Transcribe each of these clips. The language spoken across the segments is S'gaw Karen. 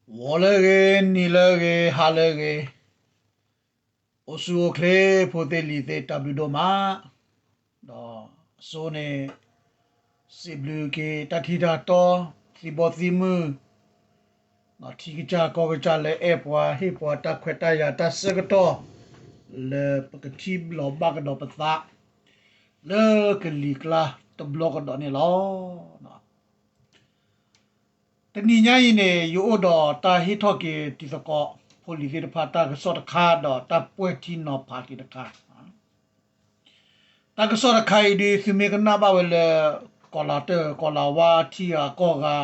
ဂီၤလၢအဂ့ၤ, နံၤလၢအဂ့ၤ, ဟါလၢအဂ့ၤ, အိၣ်ဆူၣ်အိၣ်ချ့ ဖိသ့ၣ်လံၤသ့ၣ် တၢ်ဘျုးဒိၣ်မး, ဒီးအဆိန့ၣ် စံးဘျုးက့ၤတၢ်ထံၣ်တၢ်တီ, သံဘီသံမုၢ်, ထံကစၢ်ကီၢ်ကစၢ်လၢအဲၣ်ပှၤ ဟ့ၣ်ပှၤတၢ်ခွဲးတၢ်ယာ်တၢ်ဆၢကတီၢ် လၢပကထံၣ်လိာ်ဘၣ်ကဒီးပသး လၢကလံၤကျါတဘျီကဒီးန့ၣ်လီၤ. တနံၤညါအံၤန့ၣ် ယအိၣ်ဒီးတၢ်ဟ့ၣ်ထီၣ်က့ၤတံၤသကိးဖိလံၤသ့ၣ်တဖၣ် တၢ်ကစီၣ်တခါ ဒီးတၢ်ပှဲၤထံနီၤဖးက့ၤတခါ. တၢ်ကစီၣ်တခါအံၤဒုး သုမ့ၢ်ကနၣ်ဘၣ်ဝဲလၢ ကီၤလၤတၢၢ်ကီၤလၤဝါ ထံဂၤကီၢ်ဂၤ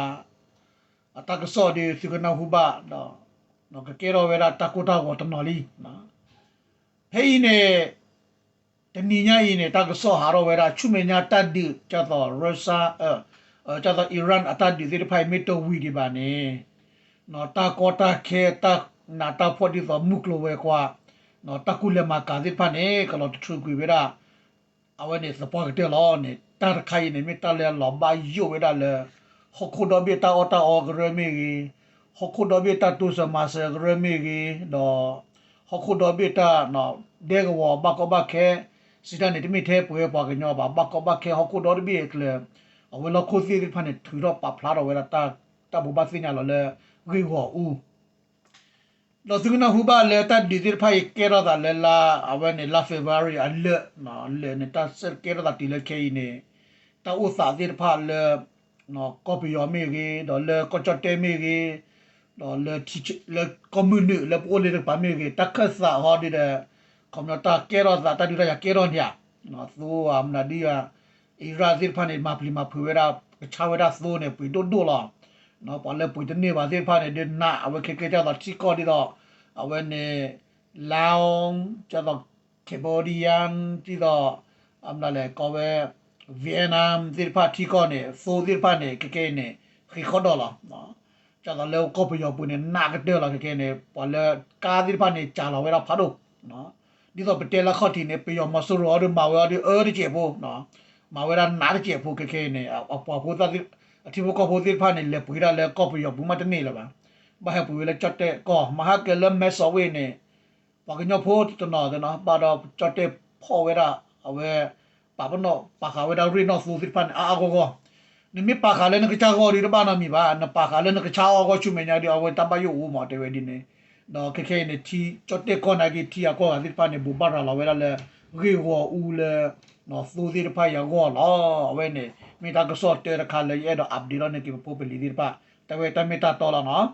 အတၢ်ကစီၣ်ဒုး သုကနၢ်ဟူဘၣ်ဒီး ကကဲထီၣ်ဝဲဒၣ်တၢ်ကိၢ်တၢ်ဂီၤတနီၤလံ. ဖဲအံၤန့ၣ် တနံၤညါအံၤန့ၣ် တၢ်ကစီၣ်ဟးထီၣ်ဝဲဒၣ် ဆူမဲာ်ညါတၢ်ဒုး ဒ်သိး Russia ဒ်သိး Iran အတၢ်ဒုးသ့ၣ်တဖၣ်အံၤ မ့ၢ်တဝံၤဒံးဘၣ်န့ၣ် တၢ်ကီတၢ်ခဲ တၢ်နးတၢ်ဖှီၣ်ဒ်သိးမုၢ်ကျိၤဝဲၤကွာ် တၢ်ကူၣ်လဲၤမၤကၤသ့ၣ်တဖၣ်န့ၣ် ကလီၤတထုးကွံာ်ဝဲဒၣ် အဝဲန့ၣ်သပှၢ်ကတၢၢ်လီၤန့ၣ် တၢ်တခါအံၤန့ၣ် မ့ၢ်တၢ်လၢအလီၤဘၣ်ယိၣ်ဝဲဒၣ်လၢ ဟီၣ်ခိၣ်ဒီဘ့ၣ်တၢ်အီၣ်တၢ်အီကရၢမ့ၢ်ဂ့ၤ, ဟီၣ်ခိၣ်ဒီဘ့ၣ်တၢ်တိစၢၤမၤစၢၤကရၢမ့ၢ်ဂ့ၤ, ဒီး ဟီၣ်ခိၣ်ဒီဘ့ၣ်တၢ် ဒဲကဝီၤဘၣ်ကီဘၣ်ခဲ စံးတၢ်န့ၣ် တမ့ၢ်ထဲပဝဲပှၤကညီဘၣ် ဘၣ်ကီဘၣ်ခဲဟီၣ်ခိၣ်ဒီတဘ့ၣ်အကျဲ အဝဲလီၢ်ခိၣ်သ့ၣ်သ့ၣ်တဖၣ်န့ၣ် ထုးထီၣ်ပာ်ဖျါထီၣ်ဝဲဒၣ် တၢ်ဘိးဘၣ်သ့ၣ်ညါလီၤလၢဂ့ၢ်ဂီၤအူ ဒီးသုကနၢ်ဟူဘၣ်လၢတၢ်ဒုးသ့ၣ်တဖၣ်အံၤကဲထီၣ်သးလၢလါ အဝဲန့ၣ် လါ February အလၢာ်, လၢာ်န့ၣ် တၢ်ဆၢကဲထီၣ်သးတုၤလၢခဲအံၤန့ၣ် တၢ်အိၣ်သးသ့ၣ်တဖၣ်လၢ ကီၢ်ပယီၤမ့ၢ်ဂ့ၤ, ဒီးလၢကီၢ်ကၠီၣ်တဲၣ်မ့ၢ်ဂ့ၤ, ဒီးလၢ လၢကီၢ်မုၢ်နုာ်လၢပအိၣ်လၢတကပၤမ့ၢ်ဂ့ၤ, တၢ်ခၢၣ်သးဟီဒ်ဒီး ခီပညီတၢ်ကဲထီၣ်သး တၢ်ဒုးတၢ်ယၤကဲထီၣ်န့ၣ်ဧါ, သိအမနုၤဒ် Iran သ့ၣ်တဖၣ်န့ၣ် မၤပျံၤမၤဖုးဝဲဒၣ် ကဆါဝဲဒၣ်သိန့ၣ် ပှ့ၤဒိၣ်ဒိၣ်လီၤ. ပှၤလၢပှ့ၤတန့ၢ်ဘၣ်သ့ၣ်တဖၣ်န့ၣ် ဒုးနာ်အဝဲခဲကဲ ဒ်သိးထံကီၢ်ဒ်သိး အဝဲန့ၣ် Laos ဒ်သိး Cambodia ဒ်သိး အမနုၤလဲၣ် ကီးဝဲ Vietnam သ့ၣ်တဖၣ်ထံကီၢ်န့ၣ် သိသ့ၣ်တဖၣ်န့ၣ် ခဲကဲအံၤန့ၣ် ဃ့ခီဒီးလီၤ. ဒ်သိးလၢကီၢ်ပယီၤပူၤန့ၣ် နာ်ကတၢၢ်လီၤ ခဲကဲန့ၣ် ပှၤလၢကါသ့ၣ်တဖၣ်န့ၣ် စှၤလီၤဝဲဒၣ်ဖးဒိၣ် ဒ်သိးပတဲလၢခီၣ်ထံးန့ၣ် ပယီၤမီၤစိရိၤအီၤဒုးမၤဝဲအီၤဒုးအၢတစဲးဖိ, မၤဝဲဒၣ်နးတစဲးဖိ ခဲကဲအံၤန့ၣ် အပှၤဖိသၣ် အထံဖိကီၢ်ဖိသ့ၣ်တဖၣ်န့ၣ် လဲၤပှ့ၤဒၣ်လၢကီၢ်ပယီၤပူၤမးတန့ၢ်လၢၤဘၣ်. ဘၣ်ဟဲပှ့ၤဝဲလၢကၠီၣ်တဲၣ်ကီၢ် မဟါကဲလၢမဲဆီးဝ့ၢ်န့ၣ် ပှၤကညီဖိတနီၤနီၤ ဘၣ်ဒီးကၠီၣ်တဲၣ်ဖီၣ်ဝဲဒၣ် အဝဲ ပာ်ပနီၣ် ပာ်ဃာ်ဝဲဒၣ်ရ့ၣ်နီၣ်သိသ့ၣ်တဖၣ်န့ၣ် အါအါဂီၢ်ဂီၢ်. နမ့ၢ်ပာ်ဃာ်လၢနကစၢ်ဂီၢ်ဒုးတဘၣ်နီတမံၤဘၣ်, နပာ်ဃာ်လၢနကဆါအီၣ်ဂီၢ်ဆူမဲာ်ညါဒုး အဝဲတၢ်ဘၣ်ယိၣ်အိၣ်မး တဲဝဲဒ်န့ၣ်. ဒီးခဲခဲအံၤန့ၣ် ထံကၠီၣ်တဲၣ်ကီၢ်နာ်က့ ထံအကီၢ်ဂၤသ့ၣ်တဖၣ်န့ၣ် ဘိးဘၣ်ရၤလီၤဝဲဒၣ်လၢ ဂ့ၢ်ဂီၤအူလၢ သိသ့ၣ်တဖၣ်အံၤအဂီၢ်လီၤ. အဝဲန့ၣ် မ့ၢ်တၢ်ကစီၣ်တၢတခါလၢယအဲၣ်ဒိး update လီၤန့ၢ်က့ၤပဖိပလံၤသ့ၣ်တဖၣ် တၢ်ဝဲတၢ်မ့ၢ်တၢ်တီလီၤနီၤ.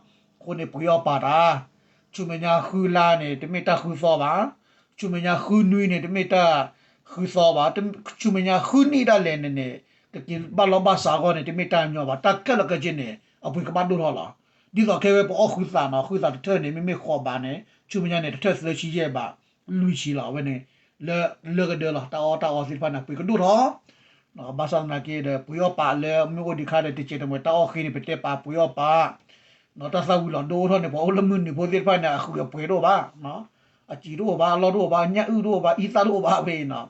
အဃိန့ၣ် ပှ့ၤအီၣ်ပာ်တၢ် ဆူမဲာ်ညါဃုလါန့ၣ် တမ့ၢ်တၢ်ဃုသီဘၣ်. ဆူမဲာ်ညါဃုနွံန့ၣ် တမ့ၢ်တၢ်ဃုသီဘၣ်. ဆူမဲာ်ညါဃုနံၣ်ဒၣ်လဲာ်န့ၣ်န့ၣ် ကက့ၤဘၣ်လီၢ်ဘၣ်စးအဂီၢ်န့ၣ် တမ့ၢ်တၢ်ညီဘၣ်. တၢ်ခဲလၢာ်ခဲဆ့န့ၣ် အပှ့ၤကဘၣ်ဒိၣ်ထီၣ်လီၤ. ဒ်သိးခဲဝဲပအီၣ်ဃုသးနီၤ ဃုသးတထၢၣ်န့ၣ် မ့မ့ၢ်ဃိးဘးန့ၣ် ဆူမဲာ်ညါန့ၣ် တထၢၣ်သၢဆံယဲၢ်ဘး လွံၢ်ဆံလီၤ. အဝဲန့ၣ် လၢလၢကဒၢလီၤ တၢ်အီၣ်တၢ်အီသ့ၣ်တဖၣ်န့ၣ် ပှ့ၤကဒိၣ်ထီၣ် ဘၣ်ဆၣ်သနာ်က့ဒီး ပှ့ၤအီၣ်ပာ်လၢမ့ၢ်အိၣ်ဒံးခါဒီး တစဲးတမှဲၤ တၢ်အီၣ်ဃ့န့ၣ် ပတဲပာ်ပှ့ၤအီၣ်ပာ် တၢ်သၣ်ဝံၤလီၤဒိအိၣ်ထီၣ်န့ၣ် ပှၤအိၣ်လၢမုၢ်နုာ်ဖိသ့ၣ်တဖၣ်န့ၣ် အဃုာ်အပှဲၤတအိၣ်ဘၣ်, အစံာ်တအိၣ်ဘၣ် အလီၢ်တအိၣ်ဘၣ် ညၣ်အုၣ်တအိၣ်ဘၣ် အံသၣ်တအိၣ်ဘၣ်ဖဲအံၤနီၤ.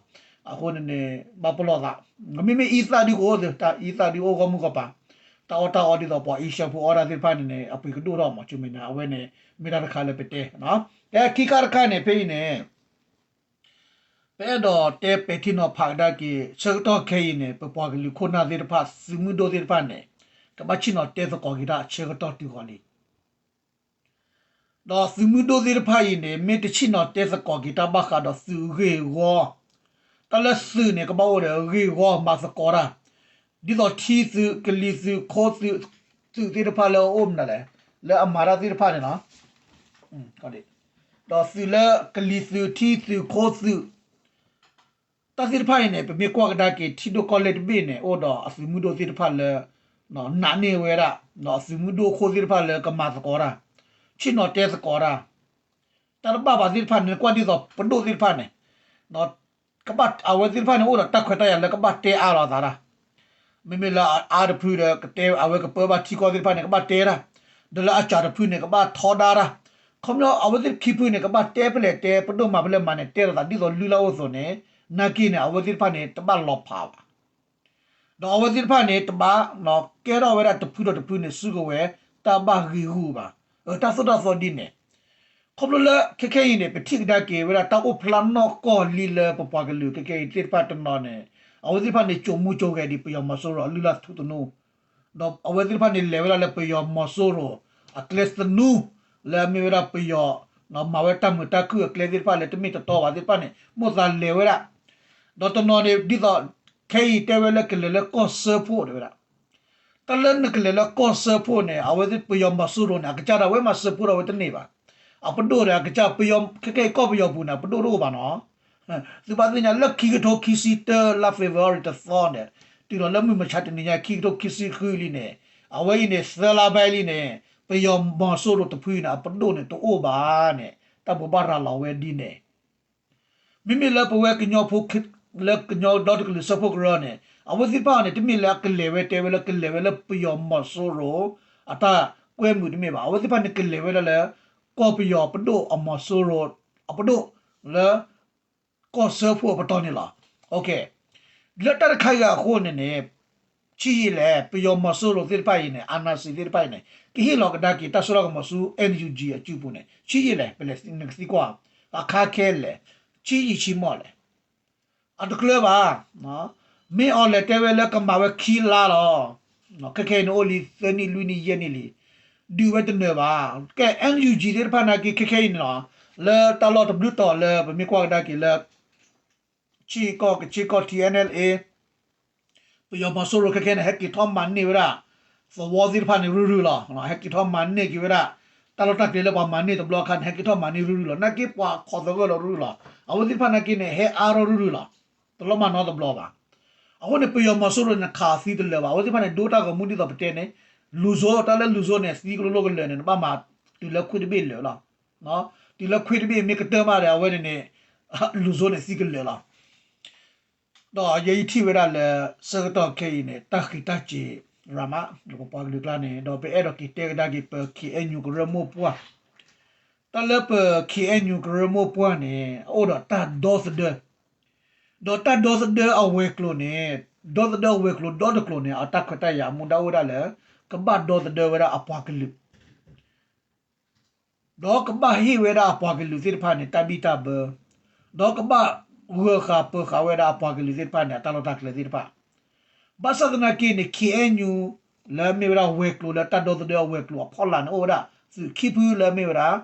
အဃိန့ၣ်န့ၣ် ဘၣ်ပလီၢ်သး မ့မ့ၢ်အံသၣ်ဒုကအိၣ်သ့ တၢ်အံသၣ်ဒုအိၣ်ဂီၢ်မုၢ်ဂီၢ်ပၤ တၢ်အီၣ်တၢ်အီဒ်သိးပှၤအ့ရှၢဖိအီၣ်တၢ်သ့ၣ်တဖၣ်န့ၣ်န့ၣ် အပှ့ၤကဒိၣ်ထီၣ်မး ဆူမဲာ်ညါ အဝဲန့ၣ် မ့ၢ်တၢ်တခါလၢပတဲ ကဲခံခါတခါန့ၣ် ဖဲအံၤန့ၣ် ပအဲၣ်ဒိးတဲပဲာ်ထံနီၤဖးကဒါက့ၤ ဆၢကတီၢ်ခဲအံၤန့ၣ် ပပှၤကလုာ်ခိၣ်နၢ်သ့ၣ်တဖၣ် သုးမုၢ်ဒိၣ်သ့ၣ်တဖၣ်န့ၣ် ကဘၣ်ဆ့ၣ်နီၤတဲသကိးက့ၤတၢ်ဆၢကတီၢ်တုၤဃီၤလံ. ဒီးသုးမုၢ်ဒိၣ်သ့ၣ်တဖၣ်အံၤန့ၣ် မ့ၢ်တဆ့ၣ်နီၤတဲသကိးက့ၤတၢ်ဘၣ်ဃးဒီးသုးဂ့ၢ်ဝီ, တၢ်လၢသုးန့ၣ် ကဘၣ်အိၣ်ဒီးဂ့ၢ်ဝီမၤသကိးတၢ်, ဒ်သိးထံသုး ကလံၤသုး ခိသုး သုးသ့ၣ်တဖၣ်လၢအအိၣ်မနုၤလဲၣ် လၢအမၤတၢ်သ့ၣ်တဖၣ်န့ၣ်လီၤ. ဒီးသုးလၢကလံၤသုး ထံသုး ခိသုး တၢ်သ့ၣ်တဖၣ်အံၤန့ၣ် ပမ့ၢ်ကွၢ်ကဒါက့ၤ ထံဒိၣ်ကီၢ်လဲၢ်တဘ့ၣ်န့ၣ် အိၣ်ဒီးအသုးမုၢ်ဒိၣ်သ့ၣ်တဖၣ်လၢ နာ်န့ၢ်ဝဲဒၣ် ဒီးအသုးမုၢ်ဒိၣ်ခိၣ်သ့ၣ်တဖၣ်လၢကမၤသကိးတၢ်, ဆ့ၣ်နီၤတဲသကိးတၢ်, တၢ်တဘၣ်ဘၣ်သ့ၣ်တဖၣ်န့ၣ် နကွၢ်ဒ်သိးပဒိၣ်သ့ၣ်တဖၣ်န့ၣ် ကဘၣ် အဝဲသ့ၣ်တဖၣ်န့ၣ် အိၣ်ဒီးတၢ်ခွဲးတၢ်ယာ်လၢကဘၣ်တဲအါလီၤအသးတၢ် မ့မ့ၢ်လၢအအါတဖုဒီး ကတဲအဝဲကပၢဘၣ်ထံကီၢ်သ့ၣ်တဖၣ်န့ၣ် ကဘၣ်တဲတၢ်, ဒီးလၢအစှၤတဖုန့ၣ် ကဘၣ်ထီဒါတၢ်, ခီပညီအဝဲသ့ၣ်ခံဖုန့ၣ် ကဘၣ်တဲဖဲလဲၣ်တဲ ပဒိၣ်မၤဖဲလဲၣ်မၤန့ၣ် တဲလိာ်သးဒ်သိးလုၢ်လၢ်အိၣ်အသိးန့ၣ်, နာ်က့န့ၣ် အဝဲသ့ၣ်တဖၣ်န့ၣ် တဘၣ်လီၤဖးဘၣ် ဒီးအဝဲသ့ၣ်တဖၣ်န့ၣ် တဘၣ်ကဲထီၣ်ဝဲဒၣ်တဖုဒီးတဖုန့ၣ် စုကဝဲၤ တၢ်ဘၣ်ဂံာ်ဂူာ်ဘၣ်. အတၢ်သိၣ်တၢ်သီဒ်န့ၣ်, ခီဖျိလၢခဲခဲအံၤန့ၣ် ပထံၣ်ကဒါက့ၤဝဲဒၣ်တၢ်အိၣ်ဖျါနီၢ်ကီၢ်လံလၢပပှၤကလုာ်ခဲခဲအံၤသ့ၣ်တဖၣ်တနီၤန့ၣ်, အဝဲသ့ၣ်တဖၣ်န့ၣ် ကၠိၤမူကၠိၤဂဲၤဒ်ပယီၤမီၤစိရိၤအလုၢ်လၢ်ထူသနူ, ဒီးအဝဲသ့ၣ်တဖၣ်န့ၣ် လဲၤဝဲဒၣ်လၢပယီၤမီၤစိရိၤအကျဲသနူ, လၢအမ့ၢ်ဝဲဒၣ်ပယီၤ မၤဝဲတၢ်မုာ်တၢ်ခုၣ်အကျဲသ့ၣ်တဖၣ်လၢတမ့ၢ်တတီဘၣ်သ့ၣ်တဖၣ်န့ၣ် မိၣ်သးလဲၤဝဲဒၣ်, ဒီးတနီၤန့ၣ် ဒ်သိး ခဲအံၤတဲဝဲလၢကလဲၤလၢကီၢ်စၢဖှိၣ်တဲဝဲဒၣ်, တၢ်လၢနကလဲၤလၢကီၢ်စၢဖှိၣ်န့ၣ် အဝဲသ့ၣ်ပယီၤမီၤစိရိၤန့ၣ် အကစၢ်ဒၣ်ဝဲမၤစၢဖှိၣ်ဒီးဝဲတန့ၢ်ဘၣ်, အပဒိၣ်ဒီးအကစၢ်ပယီၤ ခဲခဲအံၤကီၢ်ပယီၤပူၤန့ၣ် အပဒိၣ်တအိၣ်ဘၣ်နီၤ, သုဘၣ်သ့ၣ်ညါလၢခံကထိခံဆံတၢလါ February တသီန့ၣ်, တုၤလီၤလၢမုၢ်မဆါတနံၤညါ ခံကထိခံဆံဃုလံန့ၣ်, အဝဲအံၤန့ၣ် သၢလါဘၣ်လံန့ၣ်, ပယီၤမီၤစိရိၤတဖုန့ၣ် အပဒိၣ်န့ၣ်တအိၣ်ဘၣ်န့ၣ် တၢ်ဘိးဘၣ်ရၤလီၤဝဲဒ်န့ၣ် မ့မ့ၢ်လၢပဝဲကညီဖိ လၢကညီဒီတကလုာ်စၢဖှိၣ်ကရၢန့ၣ် အဝဲသ့ၣ်တဖၣ်န့ၣ် တမ့ၢ်လၢအကလဲၤဝဲတဲဝဲလၢကလဲၤဝဲလၢပယီၤမီၤစိရိၤ အတၢ်ကွဲမုာ်တမ့ၢ်ဘၣ်. အဝဲသ့ၣ်တဖၣ်န့ၣ်ကလဲၤဝဲဒၣ်လၢ ကီၢ်ပယီၤပဒိၣ်အမီၤစိရိၤ အပဒိၣ်လၢ ကီၢ်စၢဖှိၣ်အပတီၢ်န့ၣ်လီၤ. လၢတၢ်တခါအံၤအဃိန့ၣ်န့ၣ် ဆံးယံာ်လဲၣ် ပယီၤမီၤစိရိၤသ့ၣ်တဖၣ်အံၤန့ၣ် အနစံသ့ၣ်တဖၣ်အံၤန့ၣ် ကဟ့ၣ်လီၤကဒါက့ၤတၢ်စိတၢ်ကမီၤဆူ NUG အစုပူၤန့ၣ် ဆံးယံာ်လဲၣ် ပလဲၤနကသံကွၢ် အခါခဲလဲၣ် ဆံးယံာ်ဆံးမီၢ်လဲၣ်. အတကျၢၤဘၣ်. မ့ၢ်အီၤလဲၤတဲဝဲလၢကမၤဝဲခံလါလီၤ. ခဲခဲအံၤန့ၣ်အိၣ်လံသၢနံၣ်လွံၢ်နံၣ်ယဲၢ်နံၣ်လံ. ဒုးဝဲတနၢၤဘၣ်. ကဲ NUG သ့ၣ်တဖၣ်နာ်က့ ခဲခဲအံၤန့ၣ်လီၤ. လၢတၢ်လီၢ်တဘျုးတီၤလၢပမ့ၢ်ကွၢ်ကဒါက့ၤလၢ ထံကီၢ် ကခ့ၣ်ကီၢ် ထံ NLA ပယီၤမီၤစိရိၤခဲခဲန့ၣ် ဟဲက့ၤထီၣ်မၤန့ၢ်ဝဲဒၣ် သဝီသ့ၣ်တဖၣ်န့ၣ်ရုၢ်ရုၢ်လီၤ. ဟဲက့ၤထီၣ်မၤန့ၢ်က့ၤဝဲဒၣ် တၢ်လီၢ်တၢ်ကျဲလၢပှၤမၤန့ၢ်တဘျီအခါန့ၣ် ဟဲက့ၤထီၣ်မၤန့ၢ်ရုၢ်ရုၢ်လီၤ. နာ်က့ပှၤခိးသဂၢၢ်လီၤရုၢ်လီၤ. အဝဲသ့ၣ်တဖၣ်နာ်က့န့ၣ် ဟဲအါထီၣ်ရုၢ်ရုၢ်လီၤ. တလီၤမၢ်နီတဘျီဘၣ်. အဃိန့ၣ် ပယီၤမီၤစိရိၤန့ၣ် ခးသံတလၢာ်ဘၣ်. အဝဲသ့ၣ်တဖၣ်န့ၣ် ဒိတၢ်ဂီၤမူဒ်သိးပတဲန့ၣ် လူၤစိ တၢ်လၢလူၤစိန့ၣ် သံကလိလိကလၢာ်န့ၣ် နဘၣ်မၤတုၤလၢခွ့တဘ့ၣ်လၢာ်လီၤ. တုၤလၢခွ့တဘ့ၣ်မ့ၢ်ကတၢၢ်မးဒီး အဝဲန့ၣ်န့ၣ် လူၤစိန့ၣ်သံကလၢာ်လီၤ. ဒီးယဲယထံၣ်ဝဲဒၣ်လၢ ဆၢကတီၢ်ခဲအံၤန့ၣ် တၢ်ဃံးတၢ်စ့ၤရၤမး လၢပပှၤကလုာ်ကျါန့ၣ် ဒီးပအဲၣ်ဒိးက့ၤတဲကဒါက့ၤပ ခ့ၣ်အဲၣ်ယူၣ် ကရၢမိၢ်ပှၢ် တၢ်လၢပ ခ့ၣ်အဲၣ်ယူၣ် ကရၢမိၢ်ပှၢ်န့ၣ် အအိၣ်ဒီးတၢ်ဒီသဒၢ ဒီးတၢ်ဒီသဒၢအဝဲၤကျိၤန့ၣ် ဒီသဒၢအဝဲၤကျိၤဒီတကျိၤန့ၣ် အတၢ်ခွဲးတၢ်ယာ်အမူဒါအိၣ်ဝဲဒၣ်လၢ ကဘၣ်ဒီသဒၢဝဲဒၣ်အပှၤကလုာ် ဒီးကဘၣ်ဟ့ၣ်ဝဲဒၣ်အပှၤကလုာ်သ့ၣ်တဖၣ်န့ၣ် တၢ်ဘံၣ်တၢ်ဘၢ, ဒီးကဘၣ်ဂၢၤဃာ်ပၢၤဃာ်ဝဲဒၣ်အပှၤကလုာ်သ့ၣ်တဖၣ်န့ၣ် အတၢ်လီၢ်တၢ်ကျဲသ့ၣ်တဖၣ်. ဘၣ်ဆၣ်သနာ်က့န့ၣ် ခ့ၣ်အဲၣ်ယူၣ် လၢအမ့ၢ်ဝဲဒၣ်ဝဲၤကျိၤလၢတၢ်ဒီသဒၢအဝဲၤကျိၤအဖီလာ်န့ၣ် အိၣ်ဝဲဒၣ်သုးခံဖုလၢအမ့ၢ်ဝဲဒၣ်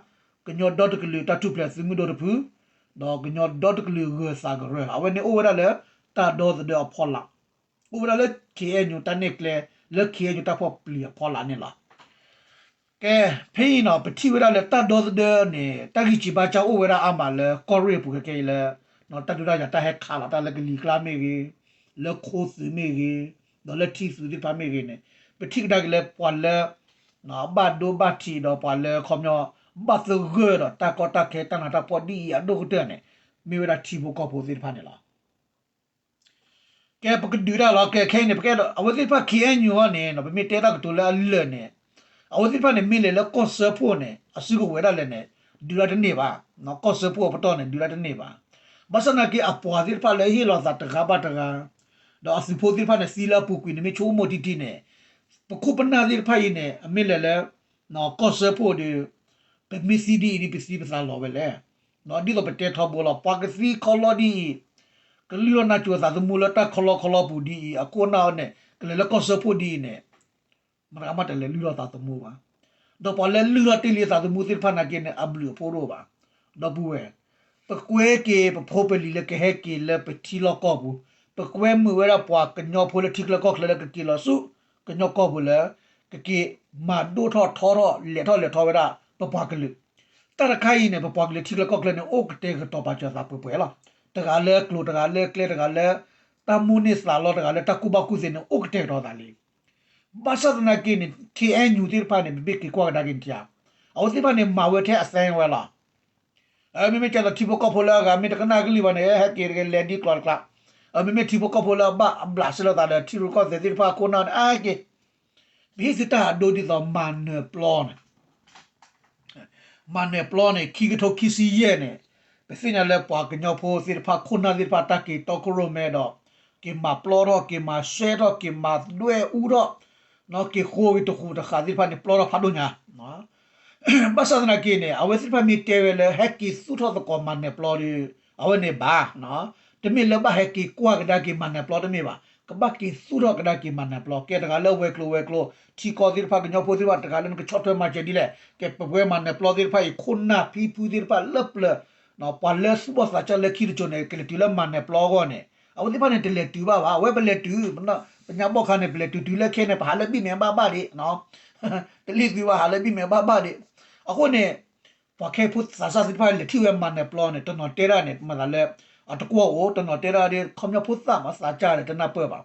ကညီဒီတကလုာ်တၢ်ထူၣ်ဖျဲးသုးမုၢ်ဒိၣ်တဖု, ဒီးကညီဒီတကလုာ်ဂၢၤသးကရၢ, အဝဲန့ၣ်အိၣ်ဝဲဒၣ်လၢတၢ်ဒီသဒၢအဖီလာ်, အိၣ်ဝဲဒၣ်လၢ ခ့ၣ်အဲၣ်ယူၣ် တၢ်နဲၣ်ကျဲ လၢ ခ့ၣ်အဲၣ်ယူၣ် တၢ်ဖီၣ်ပျံၤအဖီလာ်န့ၣ်လီၤ. ကဲ, ဖဲအံၤနီၤ ပထံၣ်ဝဲဒၣ်လၢတၢ်ဒီသဒၢန့ၣ် တၢ်ဂံၢ်စံးဘါစၢ်အိၣ်ဝဲဒၣ်အါမးလၢကီၢ်ရ့ၣ်အပူၤခဲကဲအံၤလၢ တၢ်ဒုးတၢ်ယၤတၢ်ဟဲခးလီၤတၢ်လၢကလံၤကျါမ့ၢ်ဂ့ၤ, လၢခိသုးမ့ၢ်ဂ့ၤ, ဒီးလၢထံသုးသ့ၣ်တဖၣ်မ့ၢ်ဂ့ၤန့ၣ် ပထံၣ်ကဒါက့ၤလၢပှၤလၢ ဘၣ်ဒိဘၣ်ထံးဒီးပှၤလၢခီပညီ ဘၣ်သဂၢၢ်ဒီးတၢ်ကီတၢ်ခဲတၢ်နးတၢ်ဖှီၣ်ဒ်အံၤအဒိၣ်ကတၢၢ်န့ၣ် မ့ၢ်ဝဲဒၣ်ထံဖိကီၢ်ဖိသ့ၣ်တဖၣ်န့ၣ်လီၤ. ကဲ ပကဒုးဒၣ်လီၤ ကဲခဲအံၤန့ၣ် ပကအဲၣ်ဒိး အဝဲသ့ၣ်တဖၣ် ခ့ၣ်အဲၣ်ယူၣ် အံၤန့ၣ် ပမ့ၢ်တဲတၢ်ကတိၤလၢအလၢာ်န့ၣ် အဝဲသ့ၣ်တဖၣ်န့ၣ် မ့ၢ်လဲၤလၢကီၢ်စၢဖှိၣ်န့ၣ် အစုကဝဲၤဒၣ်လဲာ်န့ၣ် ဒုးဒၣ်တန့ၢ်ဘၣ်, ကီၢ်စၢဖှိၣ်အပတီၢ်န့ၣ် ဒုးဒၣ်တန့ၢ်ဘၣ်. ဘၣ်ဆၣ်သနာ်က့ အပှၤသ့ၣ်တဖၣ်လၢဟ့ၣ်လီၤသးတဂၤဘၣ်တဂၤ ဒီးအသုးဖိသ့ၣ်တဖၣ်န့ၣ် သံလၢအပူၤကွံာ်န့ၣ် မ့ၢ်ဆိကမိၣ်တံၢ်တံၢ်န့ၣ် ပခိၣ်ပနၢ်သ့ၣ်တဖၣ်အံၤန့ၣ် အမ့ၢ်လဲၤလၢ ကီၢ်စၢဖှိၣ်ဒီး ပမ့ၢ်သံဒ်အံၤဒ် ပသံပသးလီၤဝဲလဲၣ်. ဒ်သိးပတဲထီဘိလီၤ ပှၤကသံခီလီဒ်အံၤ ကလုၢ်ထီၣ်နၢ်စိၤသးသမူလၢတၢ်ခီလီခီလီပူၤဒ်အံၤ အခိၣ်နၢ်အံၤန့ၣ် ကလဲၤလၢကီၢ်စၢဖှိၣ်ဒ်အံၤန့ၣ် မတၤဂၤမးတလဲၤလုၢ်ထီၣ်သးသမူဘၣ်. ဒီးပှၤလၢလုၢ်ထီၣ်တ့ၢ်လံသးသမူသ့ၣ်တဖၣ်နာ်က့န့ၣ် အဘျုးအဖှိၣ်တအိၣ်ဘၣ်. ဒီပုၢ်ဝဲၢ် ပကွဲက့ၤပဖိပလံၤလၢကဟဲက့ၤလၢပထံလီၢ်ကီၢ်ပူၤ, ပကွဲမုာ်ဝဲဒၣ်ပှၤကညီဖိလၢထံချၢကီၢ်ချၢလၢကက့ၤလီၤဆူ ကညီကီၢ်ပူၤလၢ ကက့ၤမၤဒိၣ်ထီၣ်ထီထီၣ်လဲၤထီၣ်လဲၤထီဝဲဒၣ်ပပှၤကလုာ်. တၢ်တခါအံၤန့ၣ် ပပှၤကလုာ်ထံချၢကီၢ်ချၢန့ၣ် အိၣ်ကတဲာ်ကတီၤပာ်စၢၤသးပှဲၤပှဲၤလီၤ. တဂၤလၢကျိၤ တဂၤလၢကျဲ တဂၤလၢ တၢ်မိၣ်န့ၢ်သးလီ တဂၤလၢတၢ်ကူၣ်ဘၣ်ကူၣ်သ့န့ၣ် အိၣ်ကတဲာ်ကတီၤသးလံ. ဘၣ်ဆၣ်သနာ်က့န့ၣ် ခ့ၣ်အဲၣ်ယူၣ် သ့ၣ်တဖၣ်န့ၣ် ပမ့ၢ်က့ၤကွၢ်ကဒါက့ၤန့ၣ် အဝဲသ့ၣ်တဖၣ်န့ၣ် မၤဝဲထဲအသဲဝဲလီၤ. မ့မ့ၢ်ကဲသိးထံဖိကီၢ်ဖိလၢအဂၤ မ့ၢ်တကနၣ်ကလုၢ်ဘၣ်န့ၣ် ဟဲက့ၤတက့ၤလဲၤဒ်ကျိၤတကျါ, မ့မ့ၢ်ထံဖိကီၢ်ဖိလၢအဘၣ်အဘျးစဲလိာ်သးဒီးထံရူၢ်ကီၢ်သဲးသ့ၣ်တဖၣ်အခိၣ်နၢ်န့ၣ် အါက့ၤ ပဟ့ၣ်သုတၢ်အဒိဒ်သိးမၤနၢၤပျီန့ၣ် မၤနၢၤပျီန့ၣ် ခံကထိခံဆံယဲၢ်န့ၣ် ပသ့ၣ်ညါလၢပှၤကညီဖိသ့ၣ်တဖၣ် ခိၣ်နၢ်သ့ၣ်တဖၣ် တၢ်က့ၤတီခိၣ်ရိၣ်မဲဒီး က့ၤမၤပျီထီၣ် က့ၤမၤစဲထီၣ် က့ၤမၤဒွဲၣ်အူထီၣ် က့ၤဃိဂ့ၤတဃူးတဃာ်သ့ၣ်တဖၣ်န့ၣ် ပျီထီၣ်ဖးဒိၣ်ညါ. ဘၣ်ဆၣ်သနာ်က့န့ၣ် အဝဲသ့ၣ်တဖၣ်မ့ၢ်တဲဝဲလၢ ဟဲက့ၤသူၣ်ထီၣ်သကိးမၤနၢၤပျီဒီး အဝဲန့ၣ်ဘၣ်, တမ့ၢ်လၢဘၣ်ဟဲက့ၤကွၢ်ကဒါက့ၤမၤနၢၤပျီတမ့ၢ်ဘၣ်, ကဘၣ်က့ၤသူၣ်ထီၣ်ကဒါက့ၤမၤနၢၤပျီ, ကဲတဂၤလၢဝဲၤကျိၤဝဲၤကျိၤ ထံကီၢ်သ့ၣ်တဖၣ် ကညီဖိသ့ၣ်တဖၣ် တဂၤလၢနကဆီၣ်ထွဲမၤစၢၤဒ်လဲၣ်, ကဲပဝဲမၤနၢၤပျီသ့ၣ်တဖၣ်အံၤ ခိၣ်နၢ်ဖံဖုသ့ၣ်တဖၣ်လၢပျၢၤ ပှၤလၢသူၣ်ဘီၣ်သးစၢ်လၢခံတစိၤန့ၣ် ကလဲၤတုၤလၢမၤနၢၤပျီအဂီၢ်န့ၣ် အဝဲသ့ၣ်တဖၣ်န့ၣ် တလဲၤတုၤဘၣ်ဘၣ်, အဝဲပလဲၤတုၤ, ပညါဘီၣ်ခါန့ၣ် ပလဲၤတုၤတုၤလၢခဲန့ၣ် ပဟးလၢဘံၣ်မဲာ်ဘၣ်ဘၣ်ဒံး, တလ့ၣ်သုဘၣ်ဟးလၢဘံၣ်မဲာ်ဘၣ်ဘၣ်ဒံး, အဃိန့ၣ် ပှၤခဲဖိသးစၢ်သ့ၣ်တဖၣ်လဲၤထံၣ်ဝဲမၤနၢၤပျီန့ၣ် တနီၤတဲဒၣ်န့ၣ် မၤသးလၢ အတကွီၢ်အိၣ်, တနီၤတဲဒၣ်ဒ်ခီပညီဖိသၣ်မၤသးစၢ်ဒီးတနၢ်ပၢၢ်ဘၣ်,